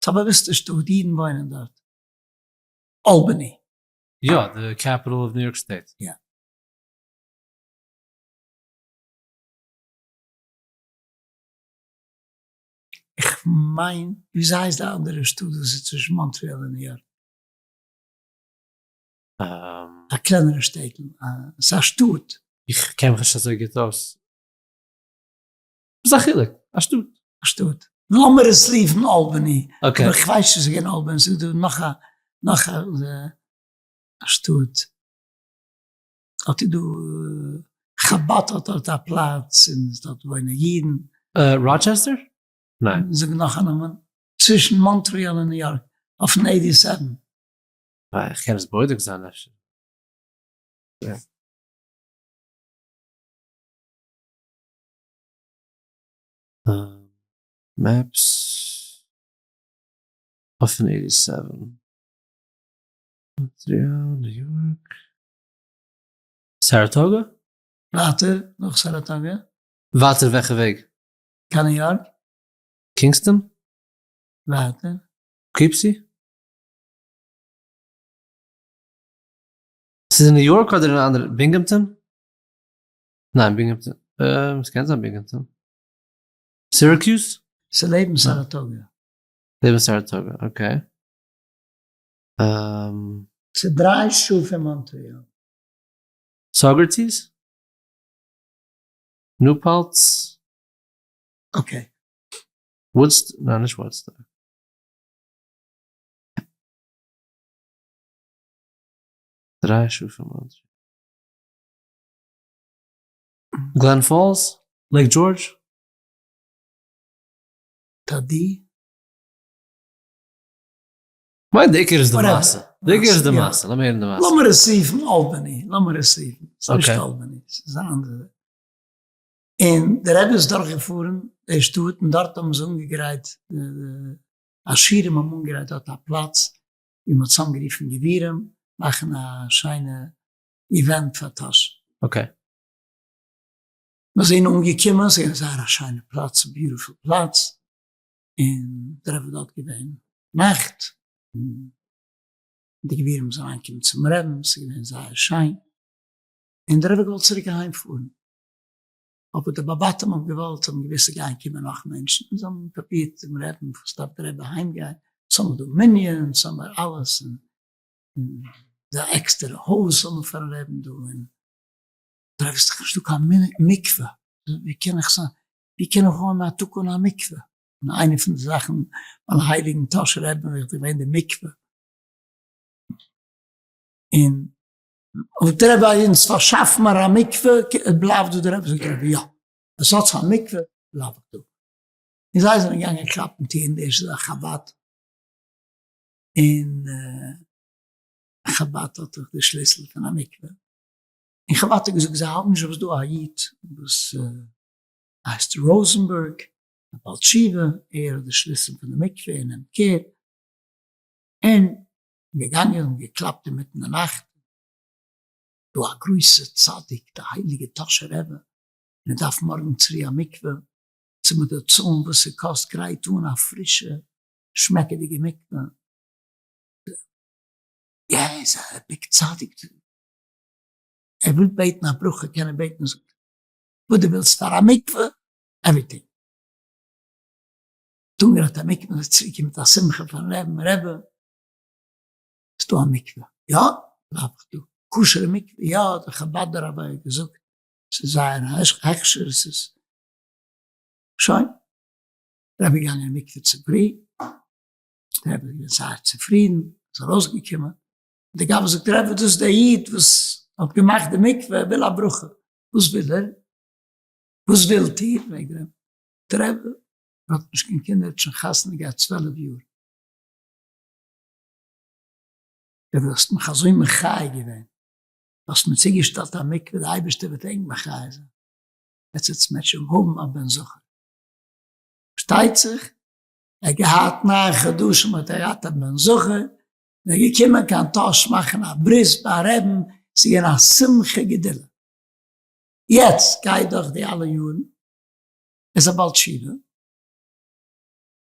ס'איז א באוויסטע שטאט, אידן וואוינען דארט, אלבאני. יא, די capital of New York State. יא. איך מיין, וויאזוי הייסט די אנדערע שטאט וואס איז צווישן מאנטריאל און ניו יארק? א קלענערע שטעטל, ס'איז א שטאט. איך קען מיך נישט אזוי גוט אויס. וואס איז א חילוק? א שטאט. א שטאט. לאמיר עס רופן אלבאני. אבער איך ווייס נישט צו ס'איז געווען אלבאני, ס'איז דא נאך א נאך א שטאט. אט איז דא חבד האט דארט א פלאץ און דארט וואוינען אידן. ראטשעסטער? ניין. זאג נאך א נאמען. צווישן מאנטריאל און ניו יארק אויפן eighty seven. איך קען עס בודק זיין אפשר. Maps אויפן eighty seven. מאנטריאל, ניו יארק. סאראטאגא? ווייטער נאך סאראטאגא. ווייטער וועלכע וועג? קיין ניו יארק. קינגסטאן? ווייטער. פאוקיפסי? ס'איז אין ניו יארק אדער אין א אנדערע? בינגהעמטאן? ניין בינגהעמטאן. ס'קען זיין בינגהעמטאן. סיראקיוז? ס'איז לעבן סאראטאגא. לעבן סאראטאגא, okay. ס'איז דריי שעה פון מאנטריאל. סאגערטיס? ניו פאלץ? Okay. וואודסט, ניין נישט וואודסטאק. דריי שעה פון מאנטריאל. גלען פאלס? לעיק דזשארדזש? טאדי? כ'מיין די עיקר איז די מעשה. די עיקר איז די מעשה. לאמיר הערן די מעשה. לאמיר עס רופן אלבאני. לאמיר עס רופן. ס'איז נישט אלבאני. ס'איז א אנדערע. און דער רבי איז דורכגעפארן די שטאט און דארט האבן זיי אנגעגרייט, די עשירים האבן אנגעגרייט דארט א פלאץ ווי מ'האט צוזאמגערופן גבירים מאכן א שיינע event פאר טאהש. Okay. מיר זענען אנגעקומען, ס'איז געווען זייער א שיינע פלאץ, א beautiful פלאץ, און דער רבי איז דארט געווען נאכט, און די גבירים זענען אריינגעקומען צום רבי'ן, ס'איז געווען זייער שיין, און דער רבי האט געוואלט צוריק אהיים פארן, אבער די באבאטים האבן געוואלט, האבן געוואוסט ס'גייען קומען נאך מענטשן, און זיי האבן פרובירט דעם רבי'ן, וואס דארף דער רבי אהיים גיין, ס'האמיר דא מנין, ס'האמיר אלעס, און די עקסטערע הויז האבן מיר פארן רבי'ן דא, און דער רבי איז דאך נישטא קיין מקווה, ווי קען איך זיין, ווי קען איך האבן א טאג אן א מקווה, און איינע פון די זאכן ביים הייליגן טאהשער רבי'ן איז געווען די מקווה, און אויב דער רבי אונז פארשאפט מיר א מקווה, בלייבט דא דער רבי, זאגט דער רבי יא, עס האט זיך א מקווה, בלייב איך דא. און זיי זענען געגאנגען קלאפן טירן, די ערשטע זאך חבד, און חבד האט דאך די שליסל פון א מקווה, און חבד האט געזאגט זיי האבן נישט, אבער ס'איז דא א איד וואס הייסט ראזענבערג, א בעל תשובה, ער האט די שליסל פון די מקווה, ער נעמט care, און געגאנגען און געקלאפט אינמיטן די נאכט, דא א גרויסע צדיק די הייליגע טאהשער רבי, מען דארף מארגן צופרי א מקווה, צו מען דארף צאלן וואס ס'קאסט, גרייט אן א פרישע שמעקעדיגע מקווה, יא ער איז א big צדיק, ער וויל בעטן א ברכה קען ער בעטן, זאגט ער וואס דו ווילסט פאר א מקווה, everything. האט אנגעגרייט א מקווה און איז צוריק געקומען מיט א שמחה פארן רבי'ן, רבי איז דא א מקווה? יא, בלייב איך דא. כשר'ע מקווה? יא, דער חבד'ער רבי האט געזאגט ס'איז זייער הכשר, ס'איז שוין. דער רבי איז געגאנגען אין מקווה צופרי, דער רבי איז געווען זייער צופרידן, איז ארויסגעקומען, דער גבאי זאגט רבי דאס איז דער איד וואס האט געמאכט די מקווה, ער וויל א ברכה. וואס וויל ער? וואס ווילט איר? פרעגט דער רבי. דער רבי האט נישט קיין קינדער, ער האט שוין חתונה געהאט 12 יאר. דו האסט מיך אזוי מחיה געווען, דו האסט מיר צוגעשטעלט א מקווה, די אייבערשטער וועט ענק מחיה זיין, יעצט וועט מען האבן א בן זכר. פארשטייט זיך, ער האט געהאט ניין חדשים האט ער געהאט א בן זכר, און ער איז געקומען קיין טאהש מאכן א ברית ביי רעבן, ס'איז געווען א שמחה גדולה. יעצט גייט דורך די אלע יארן, ער איז א בעל תשובה,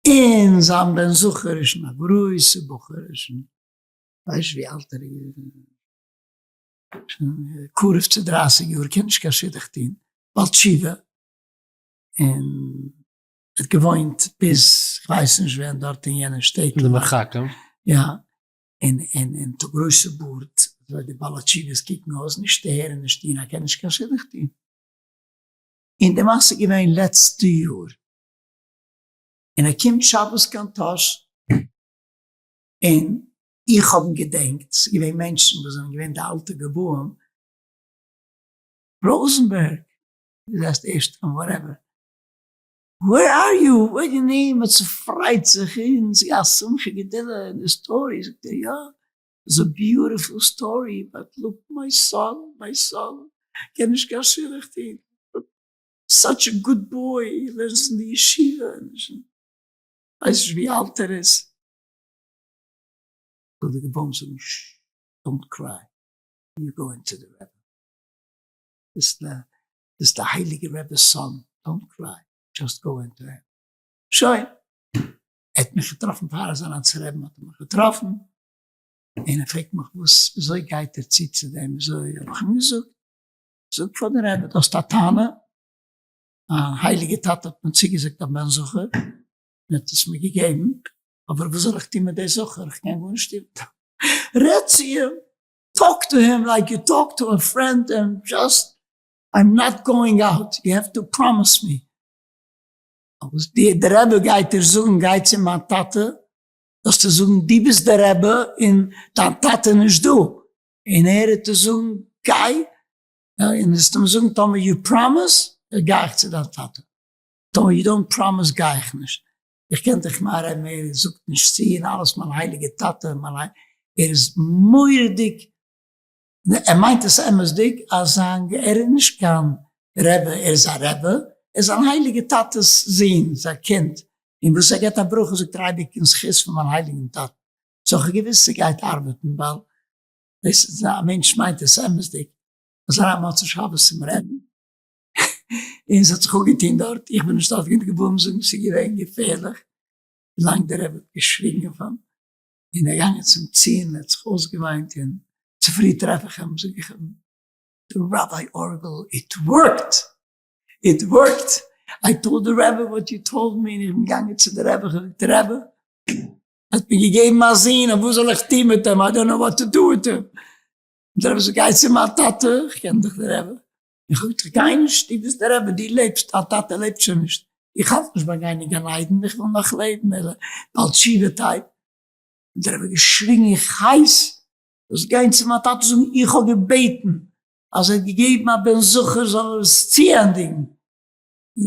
און זיין בן זכר איז שוין א גרויסע בחור, ער איז שוין, כ'ווייס נישט ווי אלט ער איז, שוין קרוב צו דרייסיג יאר, קען נישט קיין שידוך טון, בעל תשובה, און ער האט געוואוינט ביז כ'ווייס נישט ווען דארט אין יענע שטעטל. אין די מרחקים. יא, און און און האט א גרויסע בארד, אזוי די בעלי תשובות קוקן אויס, נישט אהער און נישט אהין, ער קען נישט קיין שידוך טון. און די מעשה איז געווען לעצטע יאר, און ער קומט שבת קיין טאהש, און איך האב אים געדענקט, ס'איז געווען מענטשן וואס זענען געווען די אלטע גבאים, ראזענבערג, דו זעסט ערשט און whatever. Where are you? What your name? ער צופרייט זיך און ס'איז א שמחה גדולה און די story זאגט ער יא איז א beautiful story but look my son my son קען נישט קיין שידוך טוהן such a good boy לערנט אין די ישיבה כ'ווייס נישט ווי אלט ער איז. זאל די גבאים זאגן ששש don't cry you going to the רבי דאס די הייליגע רבי'ס son don't cry just go into him. שוין, ער האט מיך געטראפן פאר ער איז אריין צו רעבן האט ער מיך געטראפן, און ער פרעגט מיך וואס וויאזוי גייט ער צו צו דעם וויאזוי האב איך אים געזאגט, זאג פאר די רבי דו האסט א טענה, מיין הייליגע טאטע האט מיר צוגעזאגט א בן זכר, און האט עס מיר געגעבן, אבער וואס זאל איך טון מיט די זכר, איך קען גארנישט טון, רעד צו אים, talk to him like you talk to a friend and just I'm not going out, you have to promise me. וואס די רבי גייט דיר זאגן, גיי צו מיין טאטע, זאלסטו זאגן דו ביסט די רבי און דיין טאטע איז נישט דא, און ער וועט דיר זאגן גיי, און וועסט אים זאגן טאמער you promise, גיי איך צו דיין טאטע, טאמער you don't promise גיי איך נישט. איך קען דיך מיין רבי ער זאגט נישט צו און אלעס מיין הייליגע טאטע מיין ער איז מורא'דיג ער מיינט עס אמת'דיג אז זיין ער איז נישט קיין רבי ער איז א רבי ער איז זיין הייליגע טאטע'ס זון זיין קינד און וואס ער געבט א ברכה זאגט ער אייביג אין זכות פון מיין הייליגן טאטן so איך האב געוויסט ס'גייט ארבעטן ווייל דאס איז א מענטש מיינט עס אמת'דיג אז אריין מוצאי שבת צום רעדן און ס'האט זיך אפגעטון דארט, איך בין נישט דארט געווען, געבליבן זאגן ס'איז געווען געפערליך ווילאנג דער רבי האט געשריגן אויף אים, און ער געגאנגען צום ציון און ער האט זיך אויסגעוויינט, און צופרי טרעף איך אים זאג איך אים, Rabbi Orgel it worked! It worked! I told the רבי what you told me, און איך בין געגאנגען צו די רבי, איך האב געזאגט רבי, האט מיר געגעבן א זון, און וואס זאל איך טון מיט אים, I don't know what to do with him, און דער רבי זאגט גיי צו מיין טאטע, איך קען דאך די רבי, איך זאג דיך גיי נישט, דו ביסט דער רבי, דו לעבסט, דיין טאטע לעבט שוין נישט, איך האלט נישט ביים גיין אין גן עדן, איך וויל נאך לעבן, ער איז א בעל תשובה type, האט דער רבי געשריגן איך הייס זאלסט גיין צו מיין טאטע זאגן איך האב געבעטן אז ער האט געגעבן א בן זכר זאל ער עס צוענדיגן,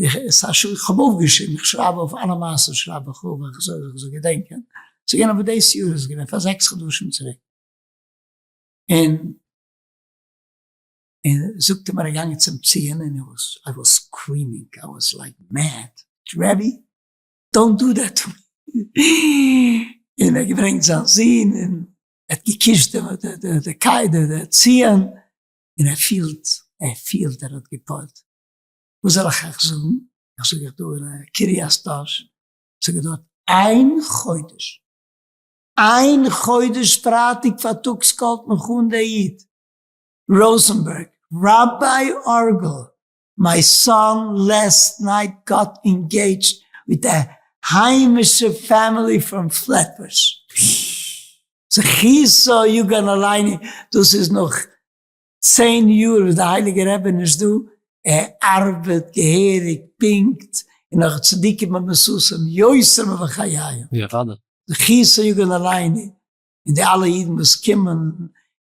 איך האב אויפגעשריבן, איך שרייב אויף אלע מעשות שרייב איך אויף איך זאל איך זאל געדענקען, ס'איז געווען אבער דאס יאר איז עס געווען פאר זעקס חדשים צוריק, און. און זאגט אים ער איז געגאנגען צום ציון און איך וואס I was screaming I was like mad רבי don't do that to me און ער האט געברענגט זיין זון און ער האט געקישט די קיי די ציון און ער פילט ער פילט ער האט געפועלט וואס זאל איך אייך זאגן איך זאג איך דא אין קרית טאהש ס'האט געדויערט איין חודש איין חודש פרייטאג פארטאגס call ט מיך אן דער איד ראזענבערג, Rabbi Orgel, my son last night got engaged with a היימישע family from Flatbush. זכותו יגן עלינו, דאס איז נאך צען יאר וואס די הייליגע רבי איז נישט דא, ער ארבעט געהעריג פונקט, און נאך צדיקים במסותם יותר מבחייהם. יא אוודאי. זכותו יגן עלינו, און די אלע אידן וואס קומען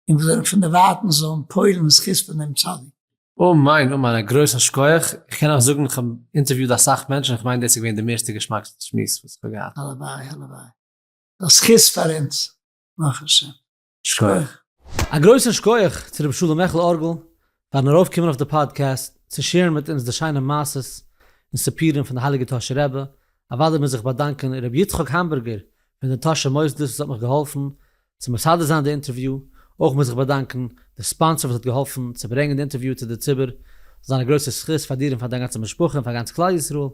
און וואס זענען פון דערווייטנס זאלן פועל'ן זכות פון דעם צדיק. אמן אמן, א גרויסן שכוח, איך קען אייך זאגן איך האב אינטערוויוד אסאך מענטשן, איך מיין דאס איז געווען די מערסטע געשמאקסטע שמועס וואס איך האב געהאט. הלוואי הלוואי, א זכות פאר אונז, ברוך השם. שכוח. א גרויסן שכוח צו רבי שלום מעכל ארגל פארן ארויפקומען אויף די פאדקעסט צו share ן מיט אונז די שיינע מעשות און סיפורים פון די הייליגע טאהשער רבי, אוודאי מוז איך באדאנקען רבי יצחק האמבורגער פון די טאהשער מוסדות וואס האט מיך געהאלפן צו מסדר זיין די אינטערוויו, אויך מוז איך באדאנקען די sponsor וואס האט געהאלפן צו ברענגען די אינטערוויו צו די ציבור, זאל זיין א גרויסע זכות פאר דיר און פאר דיין גאנצע משפחה און פאר גאנץ כלל ישראל, און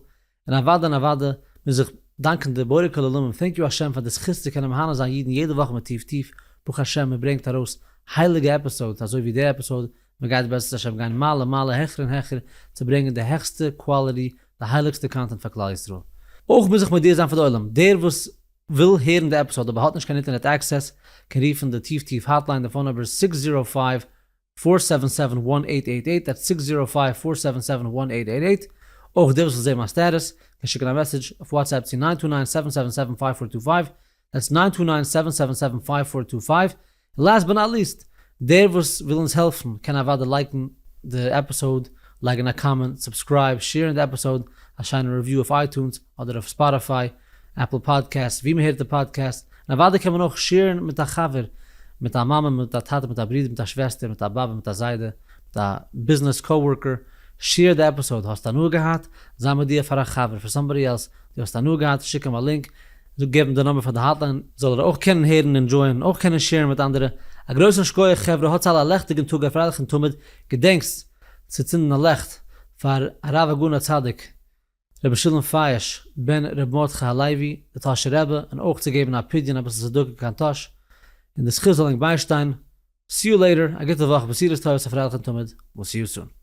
אוודאי און אוודאי מוז איך דאנקען די בורא כל עולמים, thank you השם פאר די זכות צו קענען מהנה זיין אידן יעדע וואך מיט טיף טיף, ברוך השם מען ברענגט ארויס הייליגע episodes אזוי ווי די episode, מען גייט בעזרת השם גיין מעלה מעלה העכער און העכער צו ברענגען די העכסטע quality די הייליגסטע content פאר כלל ישראל. אויך מוז איך מודיע זיין פאר די עולם, דער וואס וויל הערן די episode אבער האט נישט קיין אינטערנעט access קען רופן די טיף טיף hotline די phone number איז six zero five four seven seven one eight eight eight that's six zero five four seven seven one eight eight eight, אויך דער וואס וויל זעהן מיין status קען שיקן א message אויף WhatsApp צו nine two nine seven seven seven five four two five, that's nine two nine seven seven seven five four two five, און last but not least, דער וואס וויל אונז העלפן קען אוודאי like ן די episode, לייגן א comment, subscribe, share ן די episode, א שיינע review אויף iTunes אדער אויף Spotify, Apple Podcast, ווי מ'הערט די פאדקעסט, און אוודאי קען מען אויך share ן מיט א חבר, מיט א מאמע, מיט א טאטע, מיט א ברודער, מיט א שוועסטער, מיט א באבע, מיט א זיידע, מיט א ביזנעס coworker, share די episode, האסט הנאה געהאט? זיי מודיע פאר א חבר, פאר somebody else, דו האסט הנאה געהאט, שיק אים א link, זאג געב אים די number פאר די hotline, זאל ער אויך קענען הערן און enjoy ען, און אויך קענען share ן מיט אנדערע, א גרויסן שקויעך חברה, האטס אלע א לעכטיגן טאג א פרייליכן תמיד, געדענקטס צו צינדן א לעכט פאר הרב הגאון הצדיק רבי שלום פייש בן רבי מרדכי הלוי די טאהשער רבי, און אויך צו געבן א פדיון אביסל צדקה קיין טאהש, און די זכות זאל ענק ביישטיין, see you later, א גוטע וואך, בשורות טובות א פרייליכן תמיד, we'll see you soon.